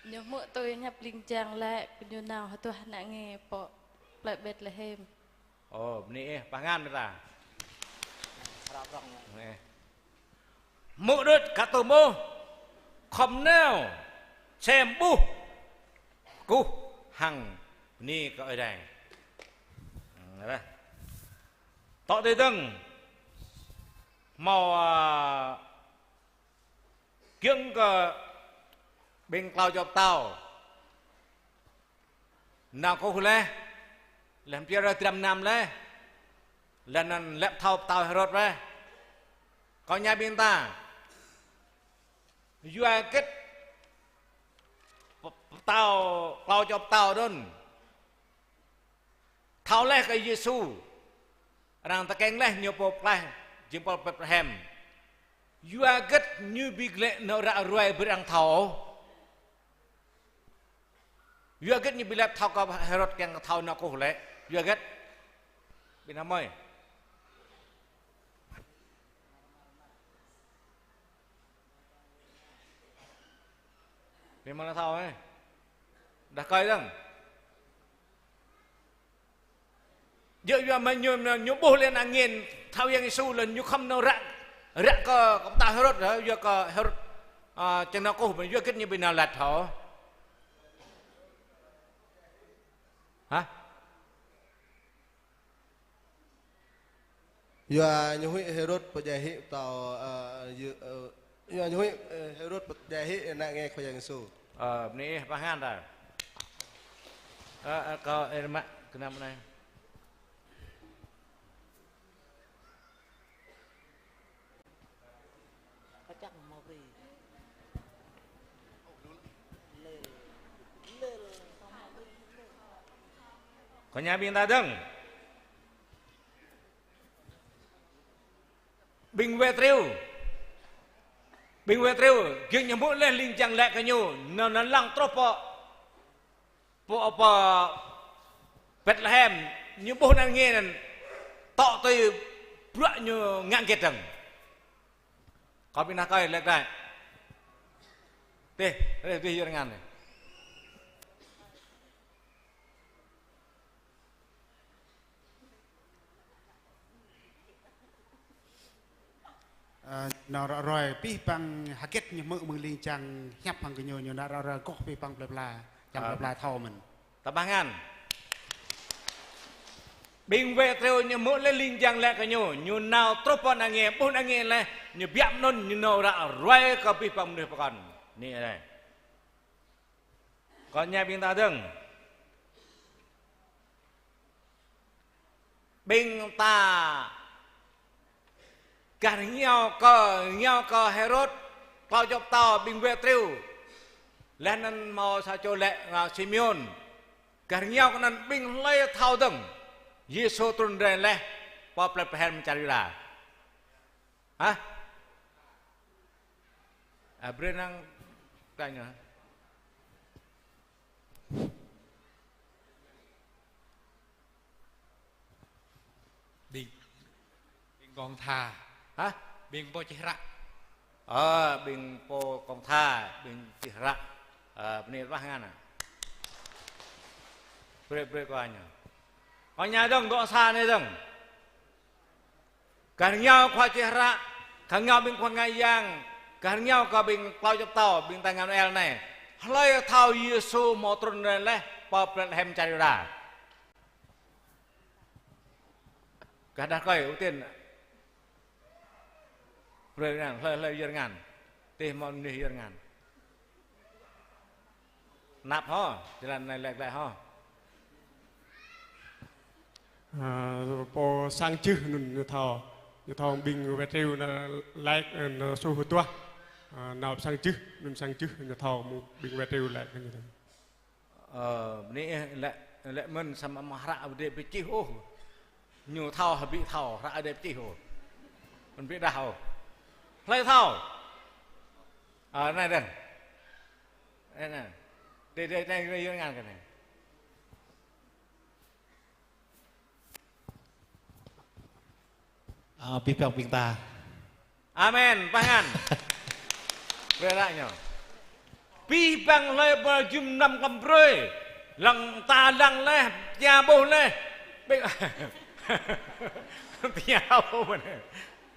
Ñu hmư̆ tui hiăp ling jang laĭ kơ ñu nao hơduah ană nge pơ plơi Betlehem. Ơ, bơni ih, pơhngah mơta. Hrăp rŏng. Bơni ih. Hmư̆ đôč ka tôm ôh, khŏm nao, sem ƀuh, kơkuh hăng bơni kơ Ơi Adai. Ơ, tŏ tui dơ̆ng, hmâo, a, giŏng kơ ƀing klâo čô pơtao. Nao kơkuh laih, laih pơyơr dram gơnam laih, laih anŭn laĭ pơthâo pơtao Hêrôd laih. Kâo ña ƀing ta, yua hơget pơ-, pơtao, klâo čô pơtao anŭn thâo laih kơ Yêsu, arăng tơkeng laih ñu pơ plơi, jing pơ Betlehem. Yua hơget ñu ƀu glaĭ nao ră ruai brơi arăng thâo. Yua hơget ñu ƀu laĭ pơthâo kơ Hêrôd kiăng kơ thâo nao kơkuh lĕ. Yua hơget. Ƀing ană mơi. Ƀing ană thâo, ơ. Đah rơkơi dơ̆ng. Djơ̆ yua mơ̆ ñu, ñu ƀuh laih ană nge thâo Yang Yêsu laih ñu khŏm nao ră, ră kơ, kơ pơtao Hêrôd, hă, yua kơ Hêrôd, a, čang nao kơkuh, yua hơget ñu ƀu nao laĭ thâo. Hă? Yua ñu huĭ Hêrôd pơdjai hĭ pơtao, ơ, yua, ơ, yua ñu huĭ, ơ, Hêrôd pơdjai hĭ ană nge Khua Yang Yêsu. Ơ, bơni ih pơhngah ta. Ơ, ơ, kâo, ơ, mă, kơnăm anai. Kâo čang hmâo pri. Kâo ña ƀing ta dơ̆ng. Ƀing wai triu. Ƀing wai triu, giŏng ñu hmư̆ laih ling jang laĭ kơ ñu, nao, nao lăng truh pơ, pơ, pơ Betlehem, ñu ƀuh ană nge anŭn, tŏ tui bruă ñu ngă hơget dơ̆ng. Kâo ƀing ană rơkơi laĭ glaĭ. Tih, reh tih yơr ngăn anai. Ơ, nao ră ruai, abih bang hơget ñu hmư̆ mơ̆ng ling jang hiăp hăng gơñu, ñu nao ră ruai kơkuh abih bang plơi pla, čang plơi pla thâo mơ̆n. Tơpă ngăn. Ƀing wai triu ñu hmư̆ laih ling jang laĭ kơ ñu, ñu nao truh pơ ană nge, ƀuh ană nge laih, ñu biă mơnŭn, ñu nao ră ruai kơ abih bang mơnuih pơkŏn. Anai anai. Kâo ña ƀing ta dơ̆ng. Ƀing ta gah rơngiao kơ, rơngiao kơ Hêrôd, klâo čô pơtao, ƀing wai triu. Laih anŭn hmâo sa čô lĕ, a, Simêôn. Gah rơngiao kơ anŭn ƀing hlơi thâo dơ̆ng. Yêsu trŭn rai laih pơ plơi Betlehem čar Yuđa. Hă? A, brơi năng tơña. Ƀing, ƀing kông tha. Hă? Ƀing pô čih hră. Ơ, ƀing pô kông tha, ƀing čih hră. Ơ, bơni rơmah ngăn. Brơi, brơi kơ ñu. Kơ ñu dơ̆ng, dŏ sa anai dơ̆ng. Gah rơngiao Khua čih hră, gah rơngiao ƀing khua ngă yang, gah rơngiao kơ ƀing klâo čô pơtao, ƀing ta ngă Noel anai. Hlơi thâo Yêsu hmâo trŭn rai laih pơ Betlehem čar Yuđa. Gah đah rơkơi ưu tiên. Brơi ngăn, hlơi, hlơi yơr ngăn. Tih mơ̆n nih yơr ngăn. Năp hŏ, jơlan anai lĕ glĕ hŏ. Ơ, pô sang jưh anŭn ñu thâo. Ñu thâo ƀing wai triu anŭn laĭ, ơ, anŭn su hơduah. Ơ, nao sang jưh, anŭn sang jưh ñu thâo mơ̆ng ƀing wai triu laĭ kơ ñu thâo. Ơ, bơni ih lĕ, lĕ mơ̆n samơ̆ mơ̆ hră Ơi Adai ƀu čih ôh. Ñu thâo hơbĭ thâo, hră Ơi Adai ƀu čih ôh. Mơ̆n ƀu đah ôh. Hlơi thâo? Ơ, anai dơ̆ng. Anai, anai. Dê, dê, anai, anai, anai, anai. Ơ, abih bang ƀing ta. Amen, pơhăn. Brơi ră ñu. Abih bang hlơi pơjum năm kăm brơi. Lăng ta lăng laih, tơña ƀuh laih. Ƀing tơña ƀuh mơ̆n.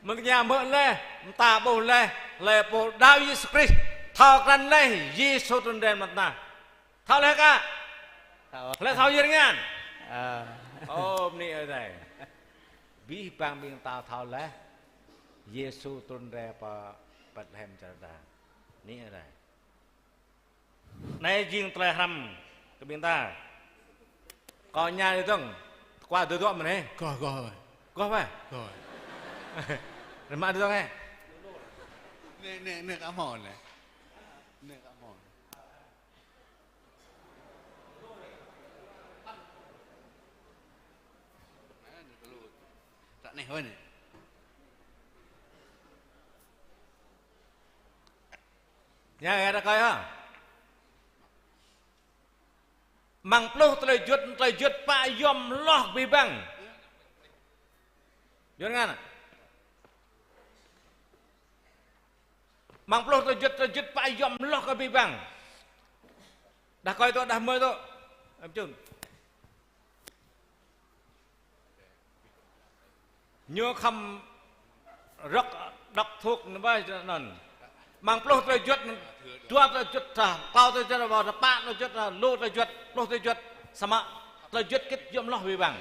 Mơ̆ng tơña mơ̆ laih, mơta ƀuh laih, hlơi pô đaŏ Yêsu Krist, thâo krăn laih, Yêsu trŭn rai mơ̆ng tơnah. Thâo laih kơ? Thâo. Hlơi thâo yơr ngăn? Ơ. Ơ, bơni Ơi Adai. Abih bang ƀing ta thâo laih. Yêsu trŭn rai pơ Betlehem čar Yuđa. Bơni Ơi Adai. Anai jing tơlơi hrăm kơ ƀing ta. Kơ ñu dơ̆ng. Kơ dơ̆ng mơ̆n anai. Kơ, kơ. Kơ hă? Kơ. Rơmah dơ̆ng anai. Anai, anai, anai kơ hmâo anai. Anai kơ hmâo. Ră anai hơi anai. Ñu ră rơkơi hă. Amăng pluh tơlơi juăt, tơlơi juăt pă yom hloh abih bang. Yua ngăn. Amăng pluh tơlơi juăt, tơlơi juăt pă yom hloh kơ abih bang. Đah rơkơi tŏ, đah rơmơi tŏ. Em chun. Ñu khŏm rơ̆k đŏk thŭk nơ̆ng ƀai anŭn. Amăng pluh tơlơi juăt, dua tơlơi juăt tah, klâo tơlơi juăt, pă tơlơi juăt, lu tơlơi juăt, pluh tơlơi juăt, samơ̆ tơlơi juăt kĭt yom hloh abih bang.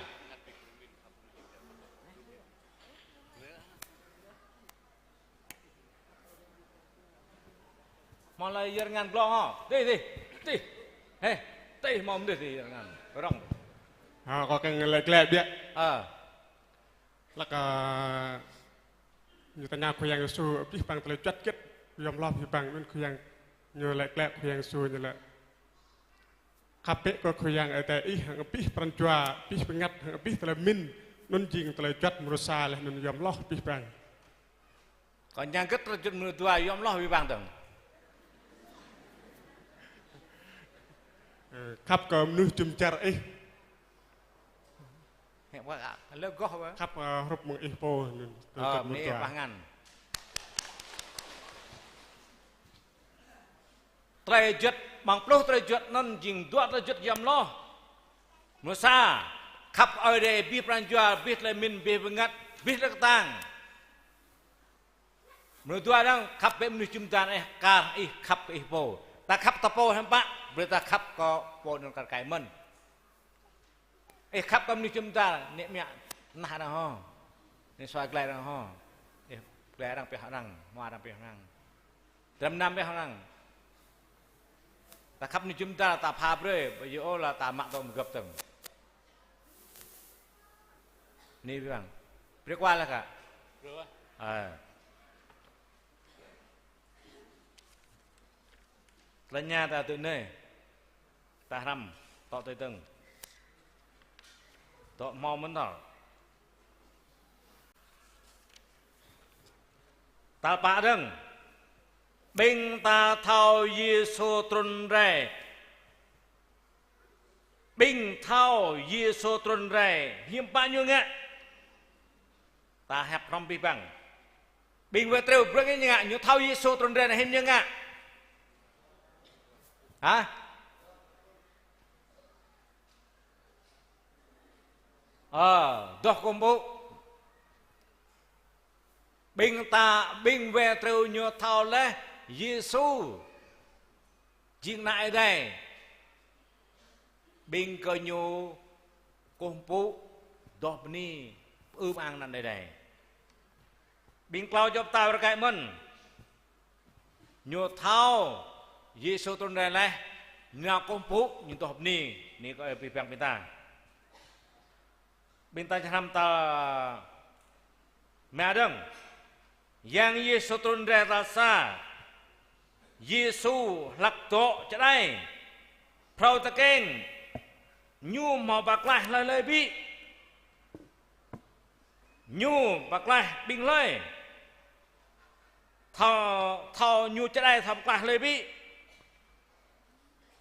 Hmâo hlơi yơr ngăn glông hŏ? Tih, tih, tih. Hê, tih hmâo mơ̆n tih, tih yơr ngăn. Rŏng. Hă, kâo kiăng laĭ glaĭ biă. Ơ. Hlăk, ơ, ñu tơña Khua Yang Yêsu, abih bang tơlơi juăt kĭt, yom hloh abih bang, mơ̆n Khua Yang ñu laĭ glaĭ Khua Yang Yêsu ñu laĭ. Khăp bĕ kơ Khua Yang Ơi Adai ih hăng abih pran jua, abih bơngăt, hăng abih tơlơi pơmĭn, anŭn jing tơlơi juăt mơnuih sa laih anŭn yom hloh abih bang. Kâo ñang gĭt tơlơi juăt mơnuih dua yom hloh abih bang dơ̆ng. Ơ, khăp kơ mơnuih jum dar ih. Hĕ, wă, a, lơ goh wă. Khăp, ơ, hrup mơ̆ng ih pô, anŭn, tơlơi juăt mơnuih dua. Ơ, mơ̆ ih pah ngăn. Tơlơi juăt, amăng pluh tơlơi juăt anŭn jing dua tơlơi juăt yom hloh. Mơnuih sa, khăp Ơi Adai abih pran jua, abih tơlơi pơmĭn, abih bơngăt, abih tơlơi kơtang. Mơnuih dua dơ̆ng, khăp bĕ mơnuih jum dar ih kar ih khăp kơ ih pô. Ta khăp ta pô hiư̆m pă, brơi ta khăp kơ pô anŭn kar kaĭ mơ̆n. Ih khăp kơ mơnuih jum dar, ană mơyang, ană arăng hŏ. Ană suai glai arăng hŏ. Ih glai arăng pioh arăng, hmua arăng pioh arăng. Dram mơnam pioh arăng. Ta khăp mơnuih jum dar, ta pha brơi, ƀu djơ̆ ôh lĕ ta mă tŏ mơgăp tơ̆ng. Anai ƀing. Brơi kơ wă laih kơ. Brơi wă. Ơ. Tơlơi tơña ta tui anai. Ta hrăm, tŏ tui dơ̆ng. Tŏ hmâo mơ̆n tŏ. Tal pă dơ̆ng. Ƀing ta thâo Yêsu trŭn rai. Ƀing thâo Yêsu trŭn rai, hiư̆m pă ñu ngă? Ta hiăp hrŏm abih bang. Ƀing wai triu brơi ñu ngă, ñu thâo Yêsu trŭn rai anai hiư̆m ñu ngă? Hă? Ơ, dŏ kơkuh pơpŭ. Ƀing ta, ƀing wai triu ñu thâo laih Yêsu jing Ană Ơi Adai. Ƀing gơñu kơkuh pơpŭ, dŏ bơni, pơư mơang Ană Ơi Adai. Ƀing klâo čô pơtao rơkơi mơ̆n. Ñu thâo Yêsu trŭn rai laih, ñu nao kơkuh pơpŭ, ñu dŏ bơni, anai kơ ơi pơpŭ ƀing ta. Ƀing ta čơhrăm ta mă dơ̆ng. Yang Yêsu trŭn rai tal sa. Yêsu hlăk dŏ čơđai. Phrâo tơkeng. Ñu hmâo pơklaih hlơi hlơi ƀĭ. Ñu pơklaih ƀing hlơi. Thâo, thâo ñu čơđai thâo pơklaih hlơi ƀĭ.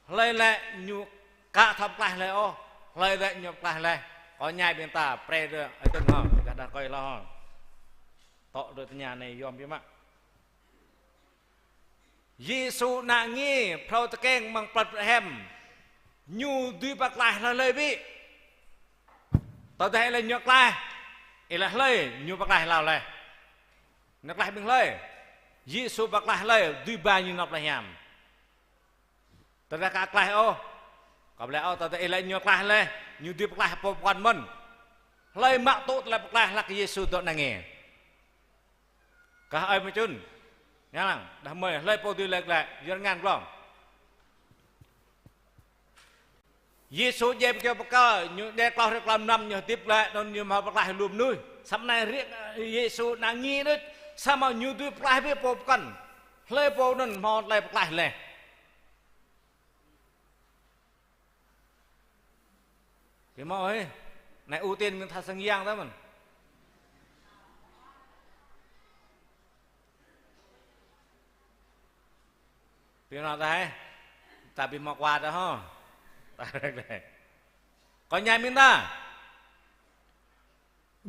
Hlơi lĕ ñu ka thâo pơklaih hlơi ôh, hlơi lĕ ñu pơklaih laih. Kâo ñai ƀing ta, pre rơ, ơi tơng hŏ, gah đah kơi lŏ hŏ. Tŏ rơ tơña anai yom biă mă. Yêsu ană nge, phrâo tơkeng amăng plăt Betlehem. Ñu dưi pơklaih hlơi hlơi ƀĭ. Tơdah ih laĭ ñu klaih, ih laĭ hlơi ñu pơklaih hlâo laih. Ñu klaih ƀing hlơi. Yêsu pơklaih hlơi, dưi ba ñu nao plei hiam. Tơdah ka klaih ôh. Kâo ƀu laĭ ôh, tơdah ih laĭ ñu klaih laih, ñu dưi pơklaih pô pơkŏn mơ̆n. Hlơi mă tŭ tơlơi pơklaih hlăk Yêsu dŏ ană nge. Kah ơi mơčun. Ngă lăng, đah mơi, hlơi pô dưi laĭ glaĭ, yua rơngan glông. Yêsu djai pơkiaŏ pơkăl, ñu djai klâo hrơi klâo mlam ñu hơdip glaĭ, anŭn ñu hmâo pơklaih lu mơnuih. Samơ̆ anai riêng, ơ, Yêsu ană nge đôč, samơ̆ ñu dưi pơklaih ƀiă pô pơkŏn. Hlơi pô anŭn hmâo tơlơi pơklaih laih. Ƀiă mơ̆ ơi, anai ưu tiên ƀing tha sang yang ta mơ̆n. Ƀiă mơ̆ ta hă, ta ƀiă mơ̆ kua ta hŏ. Ta rek rek. Kâo ñai ƀing ta.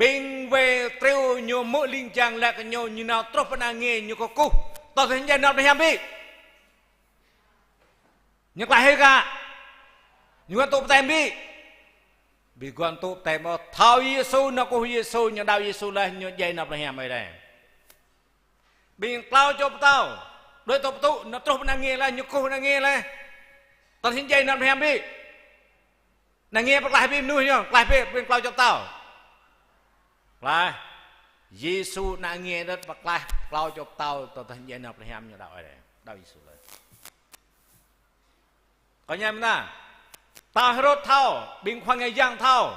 Ƀing wai triu ñu hmư̆ ling jang laĭ kơ ñu, ñu nao truh pơ ană nge ñu kơkuh. Tơdah ñu djai nao plei hiam ƀĭ. Ñu klaih hơi ka. Ñu guan tŭ pơtĕm ƀĭ. Ƀu guan tŭ pơtĕm ôh, thâo Yêsu, nao kơkuh Yêsu, ñu đaŏ Yêsu laih, ñu djai nao plei hiam ơi adai. Ƀing klâo čô pơtao, đuaĭ tŏ pơtŭ, nao truh pơ ană nge laih, ñu kơkuh ană nge laih. Tơdah ñu djai nao plei hiam ƀĭ. Ană nge pơklaih ƀĭ mơnuih ñu, klaih ƀĭ ƀing klâo čô pơtao. Klaih. Yêsu ană nge đôč pơklaih klâo čô pơtao, tơdah ñu djai nao plei hiam ñu đaŏ ơi adai. Đaŏ Yêsu laih. Kâo ñai ƀing ta. Pơtao Hêrôd thâo, ƀing khua ngă yang thâo.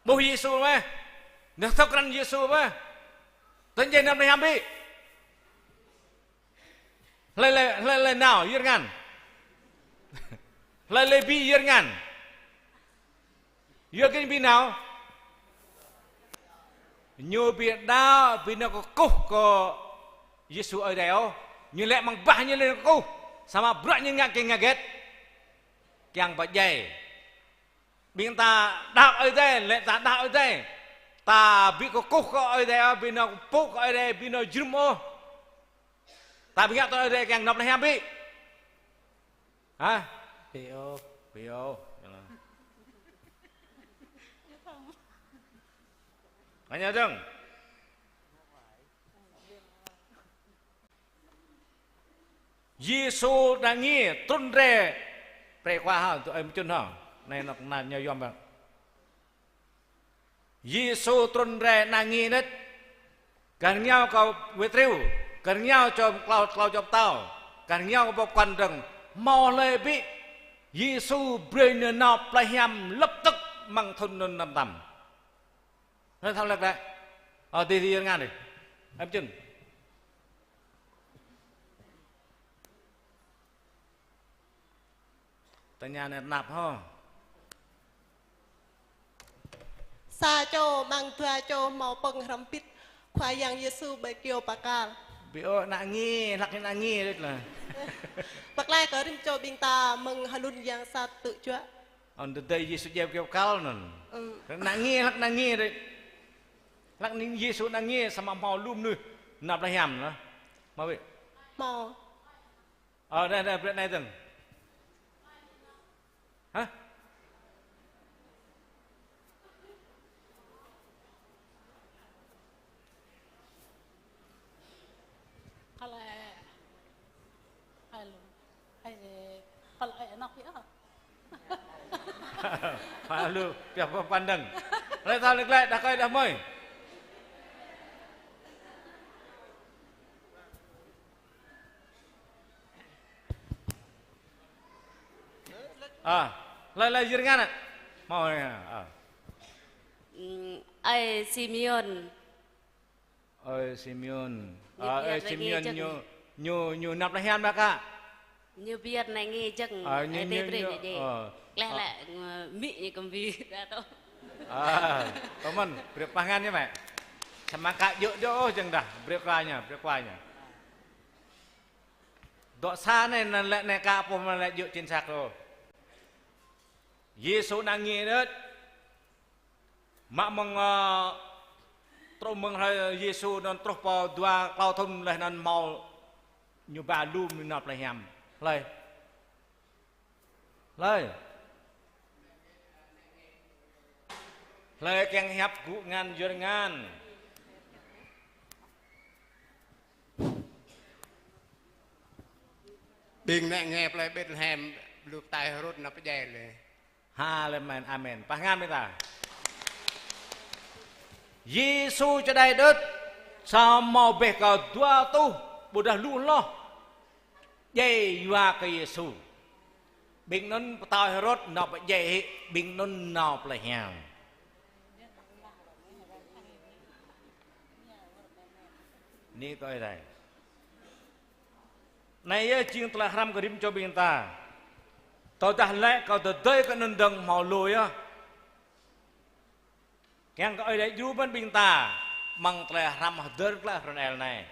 Ƀuh Yêsu mơ̆. Ñu thâo krăn Yêsu mơ̆. Tơdah ñu djai nao plei hiam ƀĭ. Hlơi, hlơi, hlơi, hlơi nao, yơr ngăn. Hlơi, hlơi ƀĭ yơr ngăn. Yua kơ ñu ƀu nao. Ñu ƀu đaŏ, ƀu nao kơkuh kơ Yêsu Ơi Adai ôh. Ñu lĕ amăng bah ñu lĕ kơkuh. Samơ̆ bruă ñu ngă kiăng ngă hơget. Kiăng pơdjai. Ƀing ta đaŏ Ơi Adai, lĕ ta đaŏ Ơi Adai. Ta ƀu kơkuh kơ Ơi Adai ôh, ƀu nao pơpŭ kơ Ơi Adai, ƀu nao jrŭm ôh. Ta ƀu ngă tui Ơi Adai kiăng nao plei hiam ƀĭ. Hă? Ƀu ôh. Ƀu ôh. Ngă ñu dơ̆ng. Yêsu ană nge trŭn rai. Pre kua hă, tui ơi mơčun hă. Anai nŏk na ñu yom băng. Yêsu trŭn rai ană nge đôč. Gah rơngiao kơ wai triu, gah rơngiao čô klâo, klâo čô pơtao, gah rơngiao kơ pô pơkŏn dơ̆ng, hmâo hlơi ƀĭ, Yêsu brơi ñu nao plei hiam lập tức amăng thŭn anŭn năm tăm. Hlơi thâo laĭ glaĭ. Ơ, dih, dih, yơr ngăn dih. Ơi mơčun. Tơña anai tơnap hŏ. Sa čô amăng dua čô hmâo pơ̆ng hrŏm hơbĭt Khua Yang Yêsu ƀơi kyâo pơkăl. Ƀu ôh, ană nge, hlăk ană nge đôč lah. Pơklaih kơ rĭm čô ƀing ta mơ̆ng hlŭn yang sat tŭ juă. Ơ, tơdơi Yêsu djai kyâo pơkăl anŭn. Ư. Ană nge, hlăk ană nge đôč. Hlăk anai Yêsu ană nge samơ̆ hmâo lu mơnuih nao plei hiam lah. Hmâo ƀĭ? Hmâo. Ơ, anai, anai, brơi anai dơ̆ng. Păl ai anŏ pioh. Pha lu, pioh pơpăn dơ̆ng. Hlơi thâo lĕ glaĭ, đah kơi đah mơi. Ơ, hlơi, hlơi jir ngăn ah? Hmâo, ơ. Ơ, ơi Simeon. Ơi Simeon. Ñu ơ, biăt ơi Simeon ñu, ñu, ñu năp lĕ hiam ƀă kă? Ñu biăt anai ngă jơ̆ng. Ơ, ñu, ơi ñu, tê ñu, ñu, ñu, ơ. Kleh lĕ, mĭ ñu kơmbi đa tơ. Ơ, tơ mơ̆n, brơi pah ngăn ñu mĕ. Samơ̆ kă jŏk jŏk ôh jơ̆ng đah, brơi kua ñu, brơi kua ñu. Dŏ sa anai, anŭn lĕ anai kă pô mă lĕ jŏk chính xác ôh. Yêsu ană nge đôč. Mă mơ̆ng, ơ, truh mơ̆ng hrơi Yêsu anŭn truh pơ dua klâo thŭn laih anŭn hmâo ñu ba lu mơnuih năp lĕ hiam. Hlơi? Hlơi? Hlơi kiăng hiăp gŭ ngăn yơr ngăn? Ƀing ană nge plei Betlehem, lu pơtao Hêrôd nao pơdjai lĕ. Halemen, amen. Pah ngăn ƀing ta. Yêsu čơđai đôč, samơ̆ hmâo bĕ kơ dua tuh, ƀôdah lu hloh. Djai yua kơ Yêsu. Ƀing anŭn pơtao Hêrôd nao pơdjai hĭ, ƀing anŭn nao plei hiam. Anai tui anai. Anai yơh jing tơlơi hrăm kơ rĭm čô ƀing ta. Tơdah lĕ kơ tơdơi kơ anŭn dơ̆ng hmâo lu yơh. Kiăng kơ Ơi Adai djru mơ̆n ƀing ta, mơ̆ng tơlơi hrăm hơdơr glaĭ hrơi anai.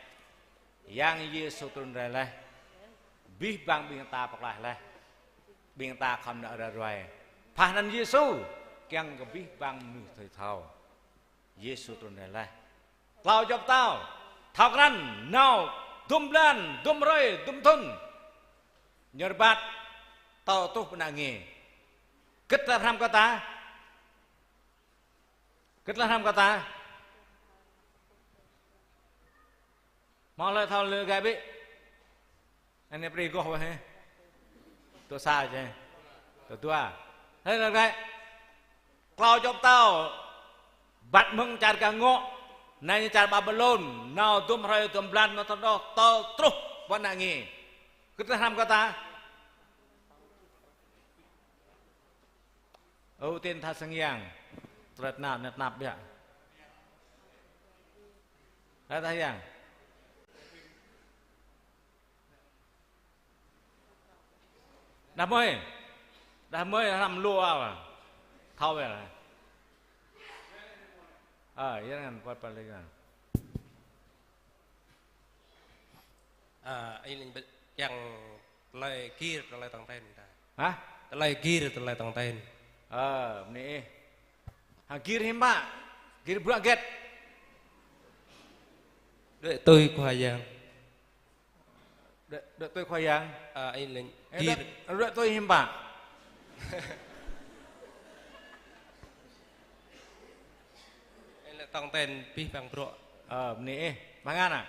Yang Yêsu trŭn rai laih. Abih bang ƀing ta pơklaih laih. Ƀing ta khŏm nao ra ruai. Pah anăn Yêsu, kiăng kơ abih bang mơnuih thâo thâo. Yêsu trŭn rai laih. Klâo čô pơtao, thâo krăn, nao, dŭm blan, dŭm hrơi, dŭm thŭn. Ñu rơbat, tơl truh pơ ană nge. Hơget tơlơi hrăm kơ ta? Hơget tơlơi hrăm kơ ta? Hmâo hlơi thâo lĕ glaĭ bĕ. Anai prih goh wơ̆t hĕ. Tơ sa čĕ. Tơ dua. Hlơi lĕ glaĭ. Klâo čô pơtao. Bat mơ̆ng čar gah ngŏ. Anai čar Babilôn. Nao dŭm hrơi dŭm blan nao tơdŏ tơl truh pơ ană nge. Hơget tơlơi hrăm kơ ta? Ơ, tin tha sang yang. Tret nap, net nap biă. Tha sang yang. Đah mơi. Đah mơi hrăm lu ao. Thâo wơ̆t. Ơ, yơh ngăn, pơt pơt lĕ ngăn. Ơ, ih lĕ kiăng tơlơi gir tơlơi tong ten ta. Hă? Tơlơi gir tơlơi tong ten. Ơ, bơni ih. Hă gir hiư̆m pă? Gir bruă hơget? Đuaĭ tui Khua Yang. Đuaĭ, đuaĭ tui Khua Yang. Ơ, ih lĕ gir. Đuaĭ, đuaĭ tui hiư̆m pă? Ih lĕ tong ten abih bang bruă. Ơ, bơni ih. Pah ngăn ah.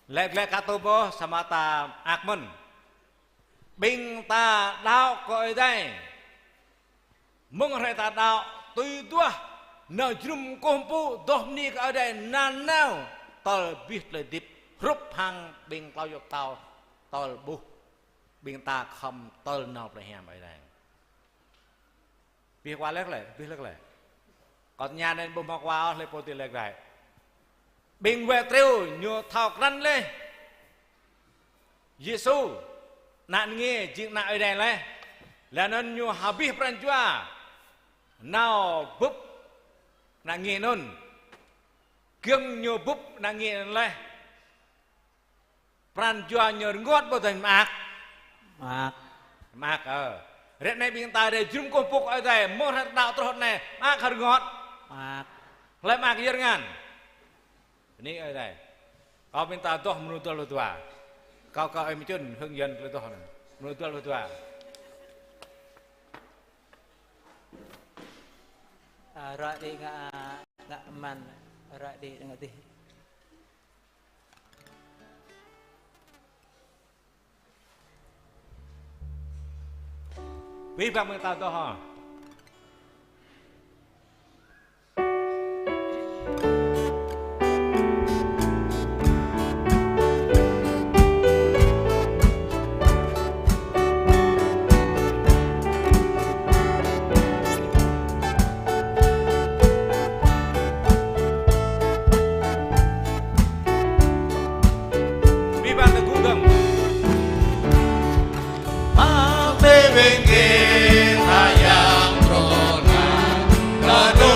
Lĕ, lĕ kơ tơƀôh samơ̆ ta mơak mơ̆n. Ƀing ta đaŏ kơ Ơi Adai. Mơ̆ng hrơi ta đaŏ tui duah nao jơnum kơkuh pơpŭ, adoh bơni kơ Ơi Adai nanao tơl abih tơlơi hơdip hrup hăng ƀing klâo čô pơtao tơl ƀuh ƀing ta khŏm tơl nao plei hiam Ơi Adai. Abih kua lĕ lĕ, abih lĕ lĕ. Kâo tơña anai ƀu hmâo kua ôh, hlơi pô tui lĕ glaĭ. Ƀing wai triu ñu thâo krăn laih. Yêsu, ană nge jing ană Ơi Adai laih. Laih anŭn ñu hơbĭh pran jua. Nao bưp ană nge anŭn. Giŏng ñu bưp ană nge anŭn laih. Pran jua ñu rơngot ƀôdah mơak? Mơak. Mơak, ơ. Ră anai ƀing ta rai jơnum kơkuh pơpŭ Ơi Adai, mơ̆ng hrơi ta đaŏ truh anai, mơak hă rơngot? Mơak. Hlơi mơak yơr ngăn? Bơni Ơi Adai. Kâo ƀing ta adoh mơnuih dua pluh dua. Kâo kơ ơi Mčun hướng dẫn tơlơi adoh anai. Mơnuih dua pluh dua. Ơ, ră đĭ ngă, ngă mơ̆n, ră đĭ ngă dih. Abih bang ƀing ta dŏ hŏ. Abih bang ta gŭ gơ̆ng. Mă bê ƀing gih Khua Yang trŭn nao, kơ dŏ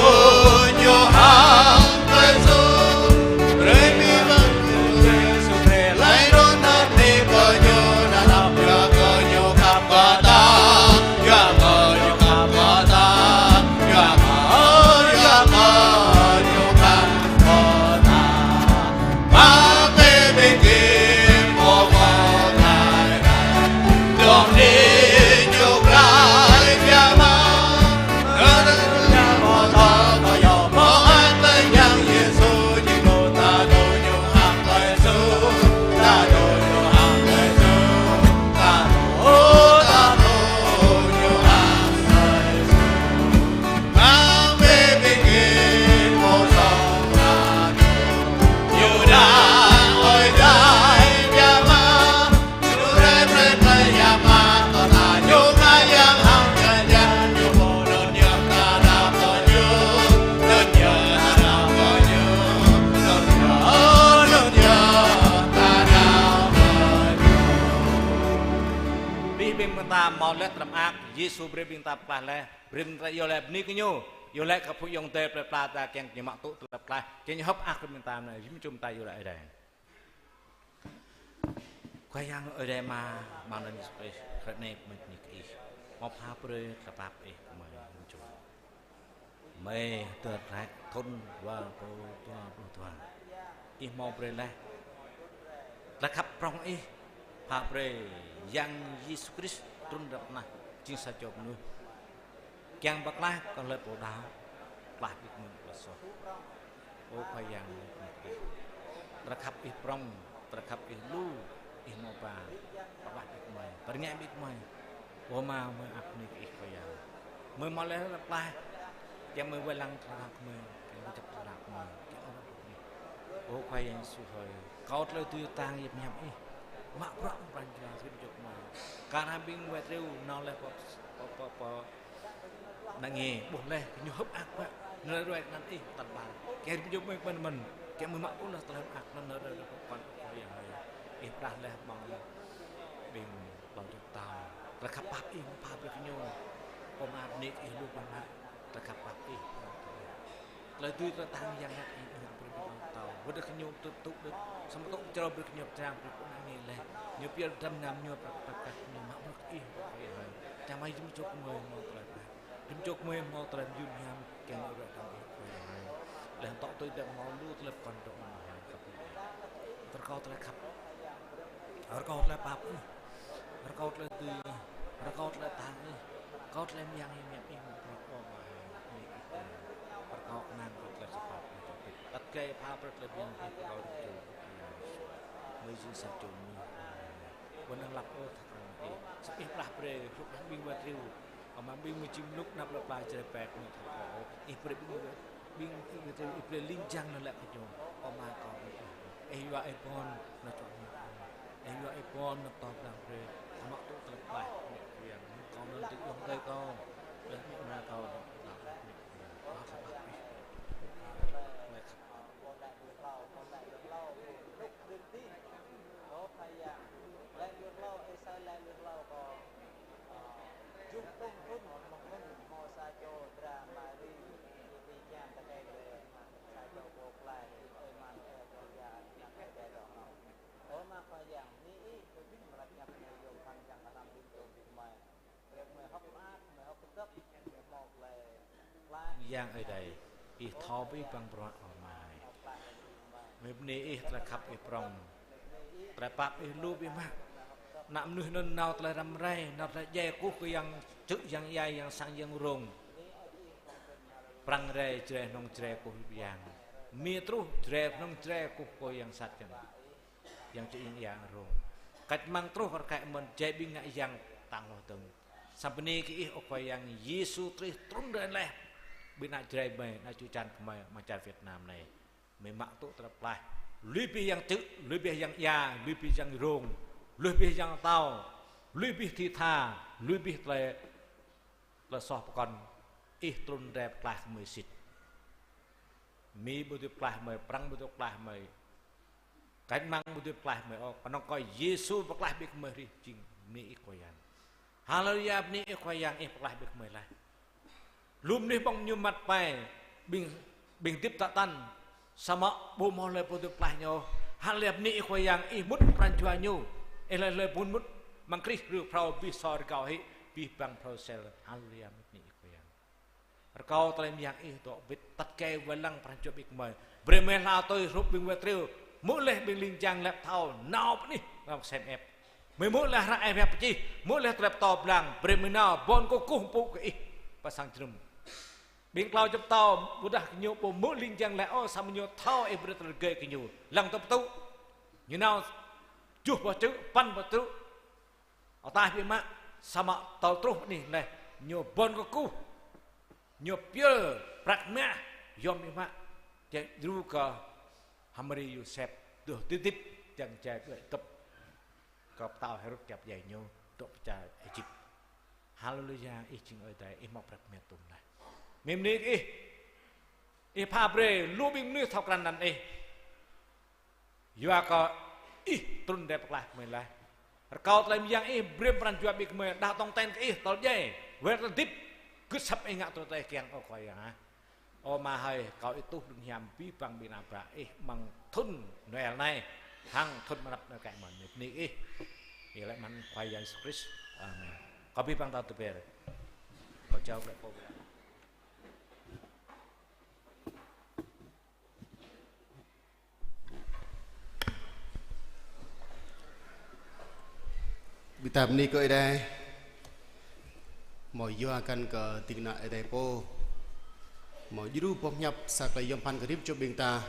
ñu hăng Yêsu. Brơi abih bang Yêsu brơi laih rŏng nao ni kơ ñu, nao lăp yua kơ ñu khăp kơ ta, yua kơ ñu khăp kơ ta, yua kơ, yua kơ ñu khăp kơ ta. Abih bang ƀing ta hmâo laih tơlơi mơak, Yêsu brơi ƀing ta pơklaih laih. Brơi ƀing ta iâu laĭ bơni kơ ñu, iâu laĭ kơ phung ayŏng adơi plơi pla ta kiăng ñu mă tŭ tơlơi pơklaih, kiăng ñu hơ̆k mơak kơ ƀing ta anai, rĭm čô ƀing ta iâu laĭ Ơi Adai. Khua Yang Ơi Adai Ama, Ama anŭn Yêsu Krist, hrơi anai gơmơi bơni kơ Ih. Hmâo pha brơi tơlơi pap Ih kơ gơmơi rĭm čô. Gơmơi hơdơr glaĭ thŭn dua rơbâo dua pluh dua. Ih hmâo brơi laih tơlơi khăp prŏng Ih, pha brơi Yang Yêsu Krist trŭn rai pơ anai, jing sa čô mơnuih. Kiăng pơklaih kơ hlơi pô đaŏ, pơklaih ƀing gơmơi tơlơi soh. Ơ Khua Yang, tơlơi khăp Ih prŏng, tơlơi khăp Ih lu, Ih hmâo pha, pơklaih ƀing gơmơi, pơrơngiă ƀing gơmơi. Ơ Ama, gơmơi ăp bơni kơ Ih Khua Yang. Gơmơi hmâo laih tơlơi pơklaih, kiăng gơmơi wai lăng tơlơi gơmơi, kiăng gơmơi kơjăp tơlơi gơmơi. Ơ Khua Yang Yêsu hơi, rơkâo tơlơi dưi tơdang yap ñam Ih mă bruă amăng pran jua rĭm čô gơmơi. Kar hăng ƀing wai triu nao laih pơ, pơ, pơ, pơ anai, ƀuh laih kơ ñu hơ̆k mơak mơ̆n, nao ruai kơnang Ih tal ƀar. Kiăng rĭm čô gơmơi ƀơ̆n mơ̆n, kiăng gơmơi mă tŭ laih tơlơi mơak anŭn nao ruai kơ pơkŏn Ih Khua Yang hơi. Ih pơklaih laih mơ̆ng ƀing ƀlŏr djŏp pơtao. Tơlơi khăp pap Ih mơ̆ pha brơi kơ ñu. Pơmơak bơni kơ Ih lu pơmơak. Tơlơi khăp pap Ih. Tơlơi dưi tơlơi tang Yang Bơngăt Ih, Ih brơi ƀing ƀlŏr djŏp pơtao. Wơ̆t đah kơ ñu tŭ, tŭ đah, samơ̆ tŭ črâo brơi kơ ñu pơčrang brơi kơ anai laih. Ñu pơyơr dram gơnam ñu, pơkă, pơkă ñu mă bruă kơ Ih, Ih hơi. Čang mơ̆ rĭm čô gơmơi hmâo tơlơi pap. Rĭm čô gơmơi hmâo tơlơi mơyun hiam, kiăng ruai kơnang Ih, Ih hơi. Laih tŏ tui đah hmâo lu tơlơi pơkŏn dŏ mơ̆n hơi khăp Ih. Rơkâo tơlơi khăp. Rơkâo tơlơi pap Ih. Rơkâo tơlơi dưi Ih. Rơkâo tơlơi tang Ih. Rơkâo tơlơi mơyang Ih, mơyang Ih mơ̆ bruă ƀơ̆ng mơ̆ hơi. Rơkâo kơnang kơ tơlơi khăp pap Ih. Tăt gai pha brơi tơlơi mơyang Ih, rơkâo rĭm čô. Mơi jing sa čô mơnuih. Ƀơi anăp ôh thâo krăn Ih. Samơ̆ Ih pơklaih brơi, hrup hăng ƀing wai triu. Amăng ƀing mơjing mơnŭk anăp lŏn pla Jrai pĕk mơ̆ thâo krăn ôh. Ih brơi ƀing, ƀing, ƀing wai triu Ih brơi ling jang anŭn lĕ kơ ñu. Ơ Ama kâo, Ih yua Ih ƀôn nao čuă mă. Ih yua Ih ƀôn nao pơtô pơblang brơi. Hmâo tŭ tơlơi pơklaih mơ̆ Khua Yang. Kâo anŭn tui ƀing adơi kâo. Laih anŭn kâo anŭn pơklaih mơ̆ Khua Yang. Kâo khăp pap Ih. Laih khăp pap. Yang Ơi Adai, Ih thâo abih bang bruă amai. Mơi bơni Ih tơlơi khăp Ih prŏng. Tơlơi pap Ih lu biă mă. Ană mơnuih anŭn nao tơlơi răm rai, nao tơlơi djai kơkuh kơ yang čư̆ yang ia, yang sang yang rông. Prăng rai Jrai, hnong Jrai kơkuh biă yang. Mi truh Jrai, hnong Jrai kơkuh kơ yang sat yang, yang čư̆ yang ia yang rông. Kăč mơ̆ng truh rơkơi mơ̆n jai ƀing ngă yang tang hloh dơ̆ng. Samơ̆ bơni kơ Ih, ơ Khua Yang, Yêsu Krist trŭn rai laih ƀơi ană Jrai gơmơi, ană čư̆ čan gơmơi, amăng čar Việt Nam anai. Gơmơi mă tŭ tơlơi pơklaih. Lui bĕ yang čư̆, lui bĕ yang ia, lui bĕ yang rông, lui bĕ yang atâo, lui bĕ thi tha, lui bĕ tơlơi, tơlơi soh pơkŏn. Ih trŭn rai pơklaih gơmơi sĭt. Mi ƀu dưi pơklaih gơmơi, Prăng ƀu dưi pơklaih gơmơi. Kơnang ƀu dưi pơklaih gơmơi ôh, kơnơ̆ng kơ Yêsu pơklaih ƀing gơmơi hrih jing bơni Ih Khua Yang. Haleluya, bơni Ih Khua Yang, Ih pơklaih ƀing gơmơi laih. Lu mơnuih ƀơ̆ng ñu măt pai, ƀing, ƀing hơdip tă tăn, samơ̆ ƀu hmâo hlơi pô dưi pơklaih ñu. Haleluya, bơni Ih Khua Yang, Ih mŭt pran jua ñu. Ih laĭ hlơi pô mŭt amăng Krist rơ̆ phrâo abih sô rơgao hĭ, abih bang phrâo sel. Haleluya, bơni Ih Khua Yang. Rơkâo tơlơi mơyang Ih dŏ wĭt tăt kơ wai lăng pran jua ƀing gơmơi. Brơi gơmơi hla tui hrup ƀing wai triu. Hmư̆ laih ƀing ling jang laĭ pơthâo, nao pơ anih, nao sem ĕp. Gơmơi hmư̆ laih hră ơi pơhiăp pơčih, hmư̆ laih tơlơi pơtô blang, brơi gơmơi nao bon kơkuh pơpŭ kơ Ih pơ sang jơnum. Ƀing klâo čô pơtao, ƀôdah gơñu ƀu hmư̆ ling jang laĭ ôh, samơ̆ gơñu thâo Ih brơi tơlơi rơgơi kơ gơñu. Lăng tơ pơtŭ, ñu nao juh boh čư̆, păn boh čư̆. Ataih biă mă, samơ̆ tơl truh pơ anih laih, ñu bon kơkuh, ñu pioh prăk mah, yom biă mă, kiăng djru kơ H'Mari Yôsep, dŏ hơdip, kiăng jai đuaĭ tŭp kơ pơtao Hêrôd kiăng pơdjai ñu, dŏ pơ čar Êjip. Haleluya, Ih jing Ơi Adai, Ih hmâo prăk mah tŭm laih. Gơmơi bơni kơ Ih, Ih pha brơi lu ƀing mơnuih thâo krăn anăn Ih. Yua kơ Ih trŭn rai pơklaih gơmơi laih. Rơkâo tơlơi mơyang Ih brơi pran jua ƀing gơmơi đah tong ten kơ Ih tơl djai, wơr tơlơi hơdip, gưt asăp Ih ngă tui tơlơi Ih kiăng, ơ Khua Yang ah. Ơ Ama hơi, rơkâo Ih tuh đơ̆ng hiam abih bang ƀing ană bă Ih amăng thŭn Noel anai, hăng thŭn mơnăp anai kơ mơ̆n, bơni Ih. Ih laĭ mơ̆ng Khua Yang Yêsu Krist. Amen. Kâo abih bang ta tơpĕr. Kâo jao glaĭ pô. Ƀing ta bơni kơ Ơi Adai, hmâo yua kơ ding kơna Ơi Adai pô, hmâo djru boh hiăp sa tơlơi yom pơphan kơ rĭm čô ƀing ta.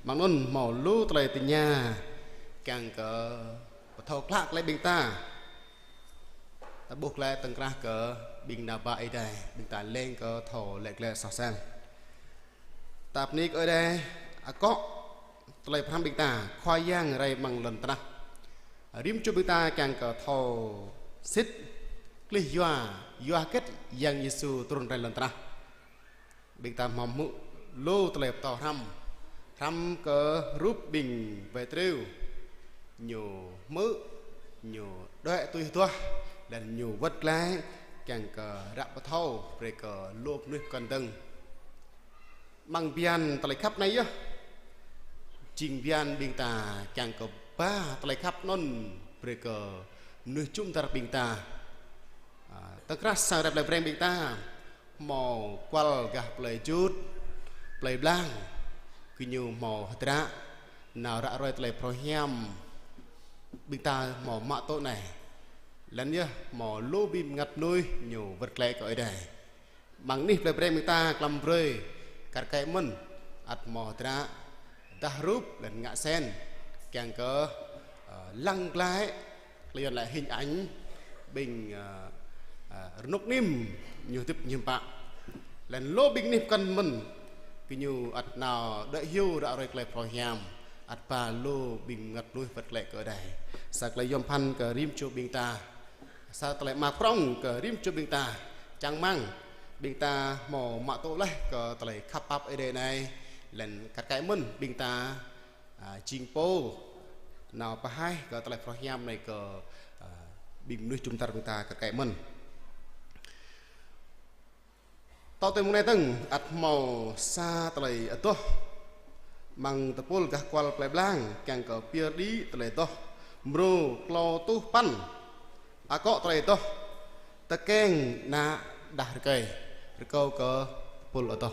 Mơ̆ng anŭn hmâo lu tơlơi tơña, kiăng kơ pơthâo klă glaĭ ƀing ta. Ta ƀuh glaĭ tơ̆ng krah kơ ƀing ană bă Ơi Adai, ƀing ta leng kơ thâo laĭ glaĭ soh sel. Ta bơni kơ Ơi Adai, akŏ tơlơi pơhrăm ƀing ta, Khua Yang rai amăng lŏn tơnah. Rĭm čô ƀing ta kiăng kơ thâo sĭt, klih yua, yua hơget Yang Yêsu trŭn rai lŏn tơnah. Ƀing ta hmâo hmư̆ lu tơlơi pơtô hrăm. Hrăm kơ hrup ƀing wai triu. Ñu hmư̆, ñu đuaĭ tui hơduah, laih anŭn ñu wơ̆t glaĭ, kiăng kơ ră pơthâo, brơi kơ lu mơnuih pơkŏn dơ̆ng. Amăng bơyan tơlơi khăp anai yơh. Jing bơyan ƀing ta kiăng kơ ba tơlơi khăp anŭn brơi kơ mơnuih jum dar ƀing ta. A, tơkrah sang rep lĕ breng ƀing ta. Hmâo kual gah plơi Jut, plơi Blang. Gơñu hmâo hơdră, nao ră ruai tơlơi phrâo hiam. Ƀing ta hmâo mă tŭ anai. Laih anŭn yơh hmâo lu ƀing bơngăt mơnuih ñu wơ̆t glaĭ kơ Ơi Adai. Amăng anih plơi breng ƀing ta klăm brơi, kar kaĭ mơ̆n, ăt hmâo hơdră, dah rup laih anŭn ngă sen, kiăng kơ, ơ, lăng glaĭ, tơlơi Yuan laĭ hình ảnh, ƀing, ơ, ơ, rơnŭk nim, ñu hơdip ñu hiư̆m pă. Laih anŭn lu ƀing anih pơkŏn mơ̆n, gơñu ăt nao đuaĭ hyu ră ruai tơlơi phrâo hiam, ăt ba lu ƀing bơngăt mơnuih wơ̆t glaĭ kơ Ơi Adai. Sa tơlơi yom pơphan kơ rĭm čô ƀing ta. Sa tơlơi mă prŏng kơ rĭm čô ƀing ta, čang rơmang ƀing ta hmâo mă tŭ laih kơ tơlơi khăp pap Ơi Adai anai, laih anŭn kar kaĭ mơ̆n ƀing ta, a, jing pô nao pơhaih kơ tơlơi phrâo hiam anai kơ, a, ƀing mơnuih jum dar ƀing ta kar kaĭ mơ̆n. Tŏ tui mơ̆ng anai dơ̆ng, ăt hmâo sa tơlơi adoh amăng tơpul gah kual plơi Blang, kiăng kơ pơyơr đĭ tơlơi adoh mrô klâo rơtuh păn. Akŏ tơlơi adoh tơkeng ană đah rơkơi, rơkâo kơ tơpul adoh.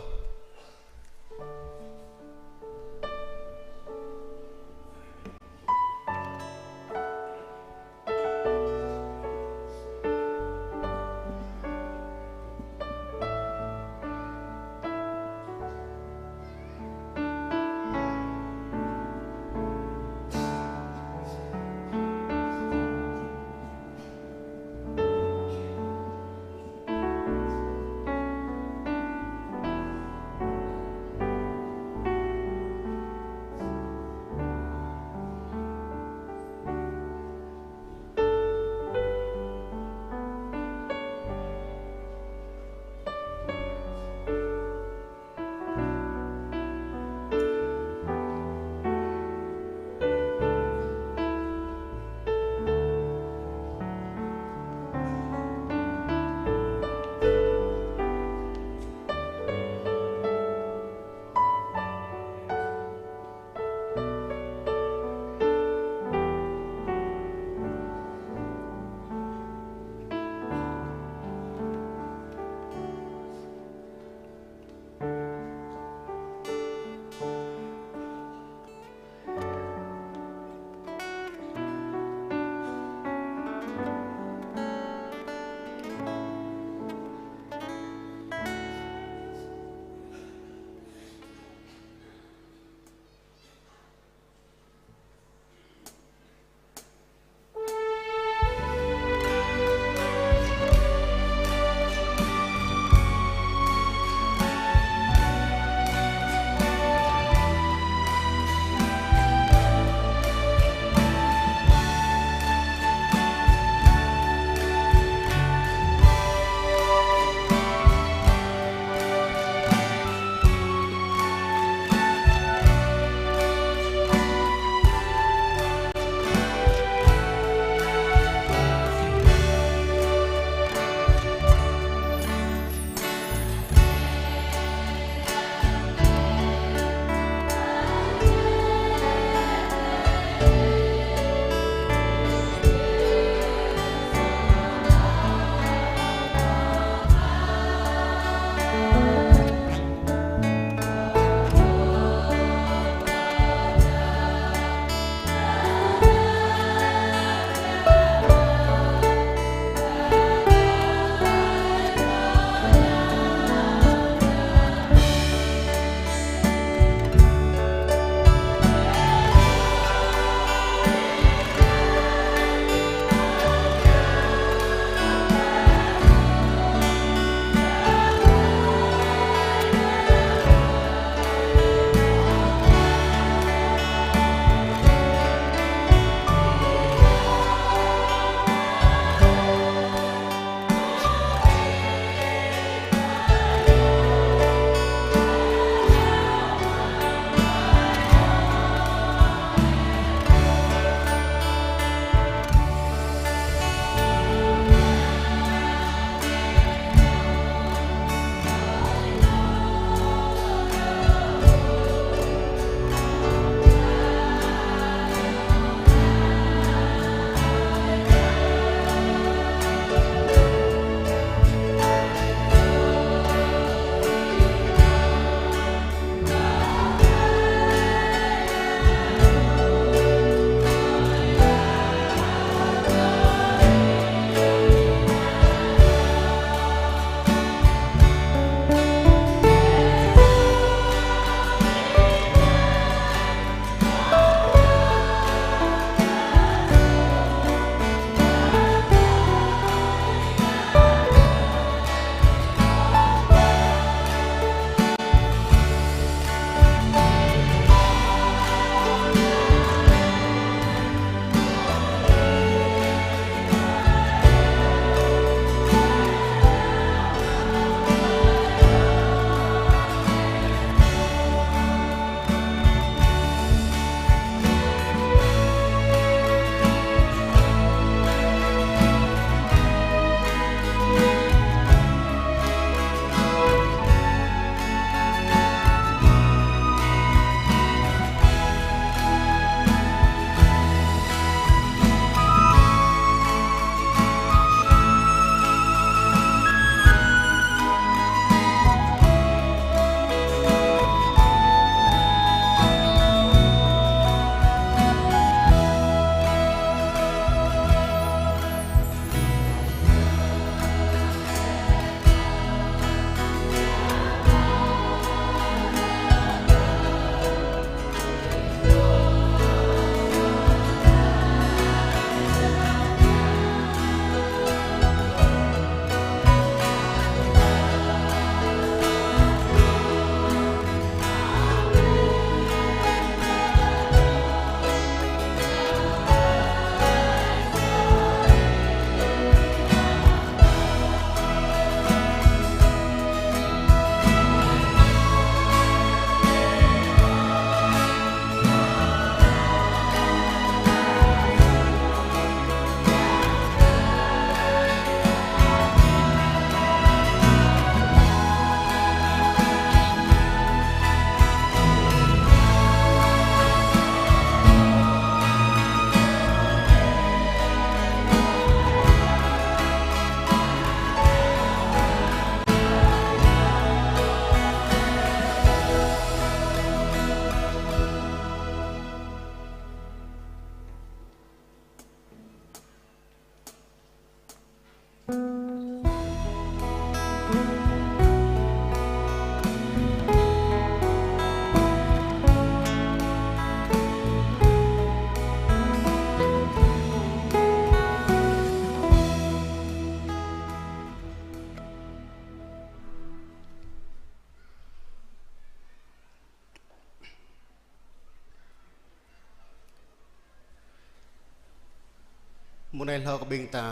Mơ̆ng anai hlâo kơ ƀing ta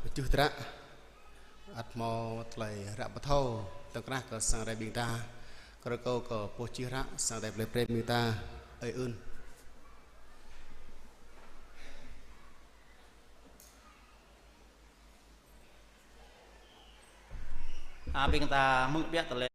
pơjưh hră, ăt hmâo tơlơi hră pơthâo, tơ̆ng krah kơ sang rai ƀing ta, kơ rơkâo kơ pô čih hră sang rai plei breng ƀing ta, ơi Ưn. A, ƀing ta hmư̆ biă tơlơi.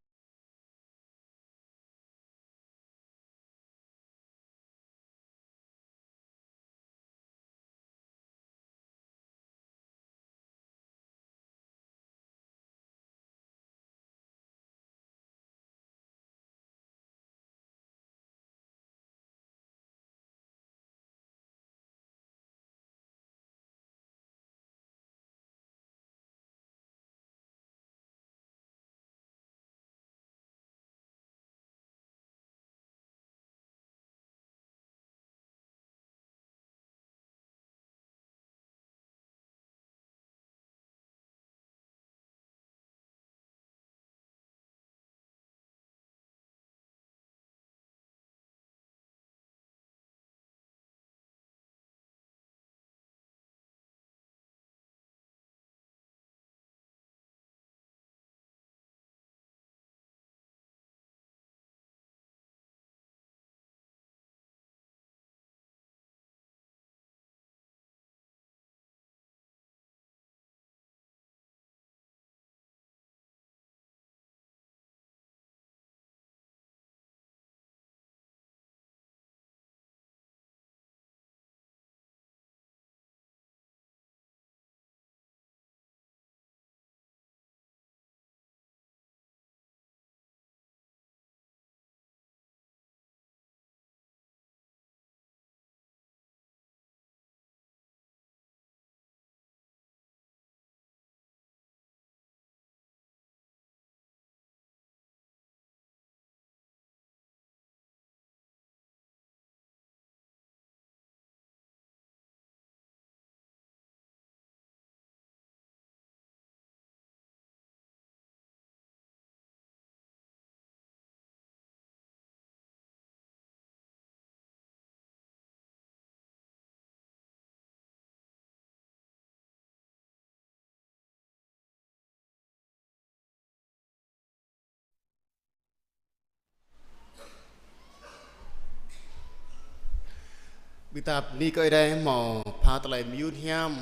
Ƀing ta bơni kơ Ơi Adai hmâo pha tơlơi mơyŭn hiam,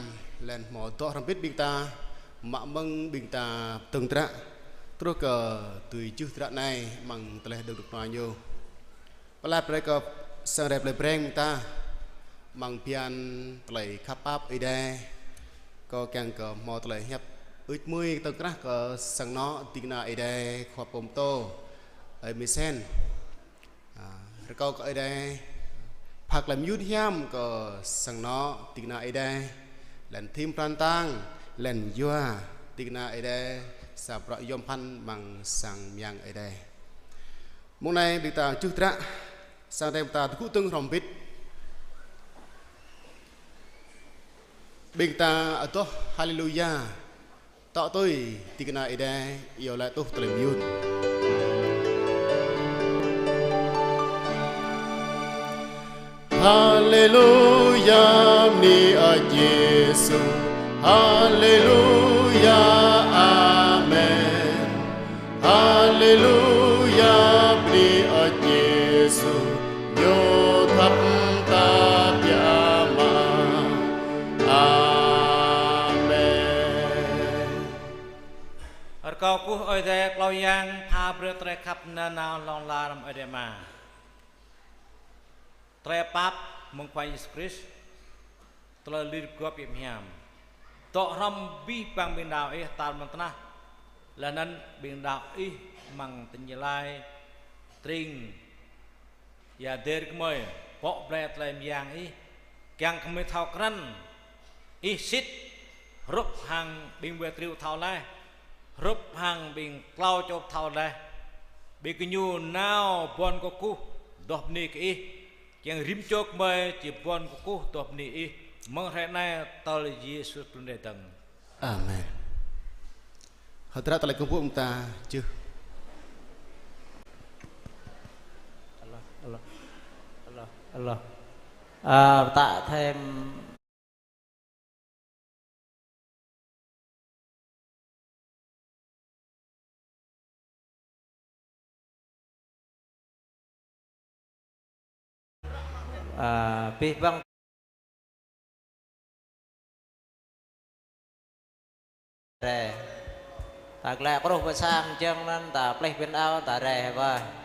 laih anŭn hmâo dŏ hrŏm hơbĭt ƀing ta, mă mơ̆ng ƀing ta tơ̆ng tră, truh kơ tui jưh tră anai amăng tơlơi đơ̆ng rơ̆k rơnua ñu. Pơala brơi kơ sang rai plei breng ƀing ta, amăng bơyan tơlơi khăp pap Ơi Adai, kâo kiăng kơ hmâo tơlơi hiăp ưč mui tơ̆ng krah kơ sang anŏ ding kơna Ơi Adai khua pơtô, ơi Misen. A, rơkâo kơ Ơi Adai pha tơlơi mơyŭn hiam kơ sang anŏ ding kơna Ơi Adai, laih anŭn thim pran tang, laih anŭn yua ding kơna Ơi Adai sa bruă yom pơphan amăng sang mơyang Ơi Adai. Mông anai ƀing ta jưh tră, sang Ơi Adai ƀing ta tơgŭ dơ̆ng hrŏm hơbĭt. Ƀing ta adoh Haleluya. Tŏ tui ding kơna Ơi Adai iâu laĭ tuh tơlơi mơyŭn. Haleluya, bơni Ơi Yêsu. Haleluya, amen. Haleluya, bơni Ơi Yêsu. Ñu thâo ta biă mă. Amen. Rơkâo kơkuh Ơi Adai klâo yang pha brơi tơlơi khăp nanao hlŏng lar mơ̆ng Ơi Adai Ama, tơlơi pap mơ̆ng Khua Yang Yêsu Krist, tơlơi lir gŏp yơh hiam. Dŏ hrŏm abih bang ƀing đaŏ ih tar mơ̆ng tơnah, laih anŭn ƀing đaŏ ih amăng tơnjlai tring Ia Dêr gơmơi, bŏ blai tơlơi mơyang ih, kiăng kơ gơmơi thâo krăn ih sĭt, hrup hăng ƀing wai triu thâo laih, hrup hăng ƀing klâo čô thâo laih. Ƀing gơñu nao ƀuăn kơkuh, adoh bơni kơ ih, kiăng rĭm čô gơmơi či ƀuăn kơkuh adoh bơni ih, mơ̆ng hrơi anai tơl Yêsu trŭn rai dơ̆ng. Amen. Hơdră tơlơi kơkuh ƀing ta jưh. Allah, Allah, Allah, Allah. À, ta thêm. Ơ, abih bang rai. Ta glaĭ kruh pơ sang jơ̆ng anŭn, ta plih ƀing ao, ta rai hơbah.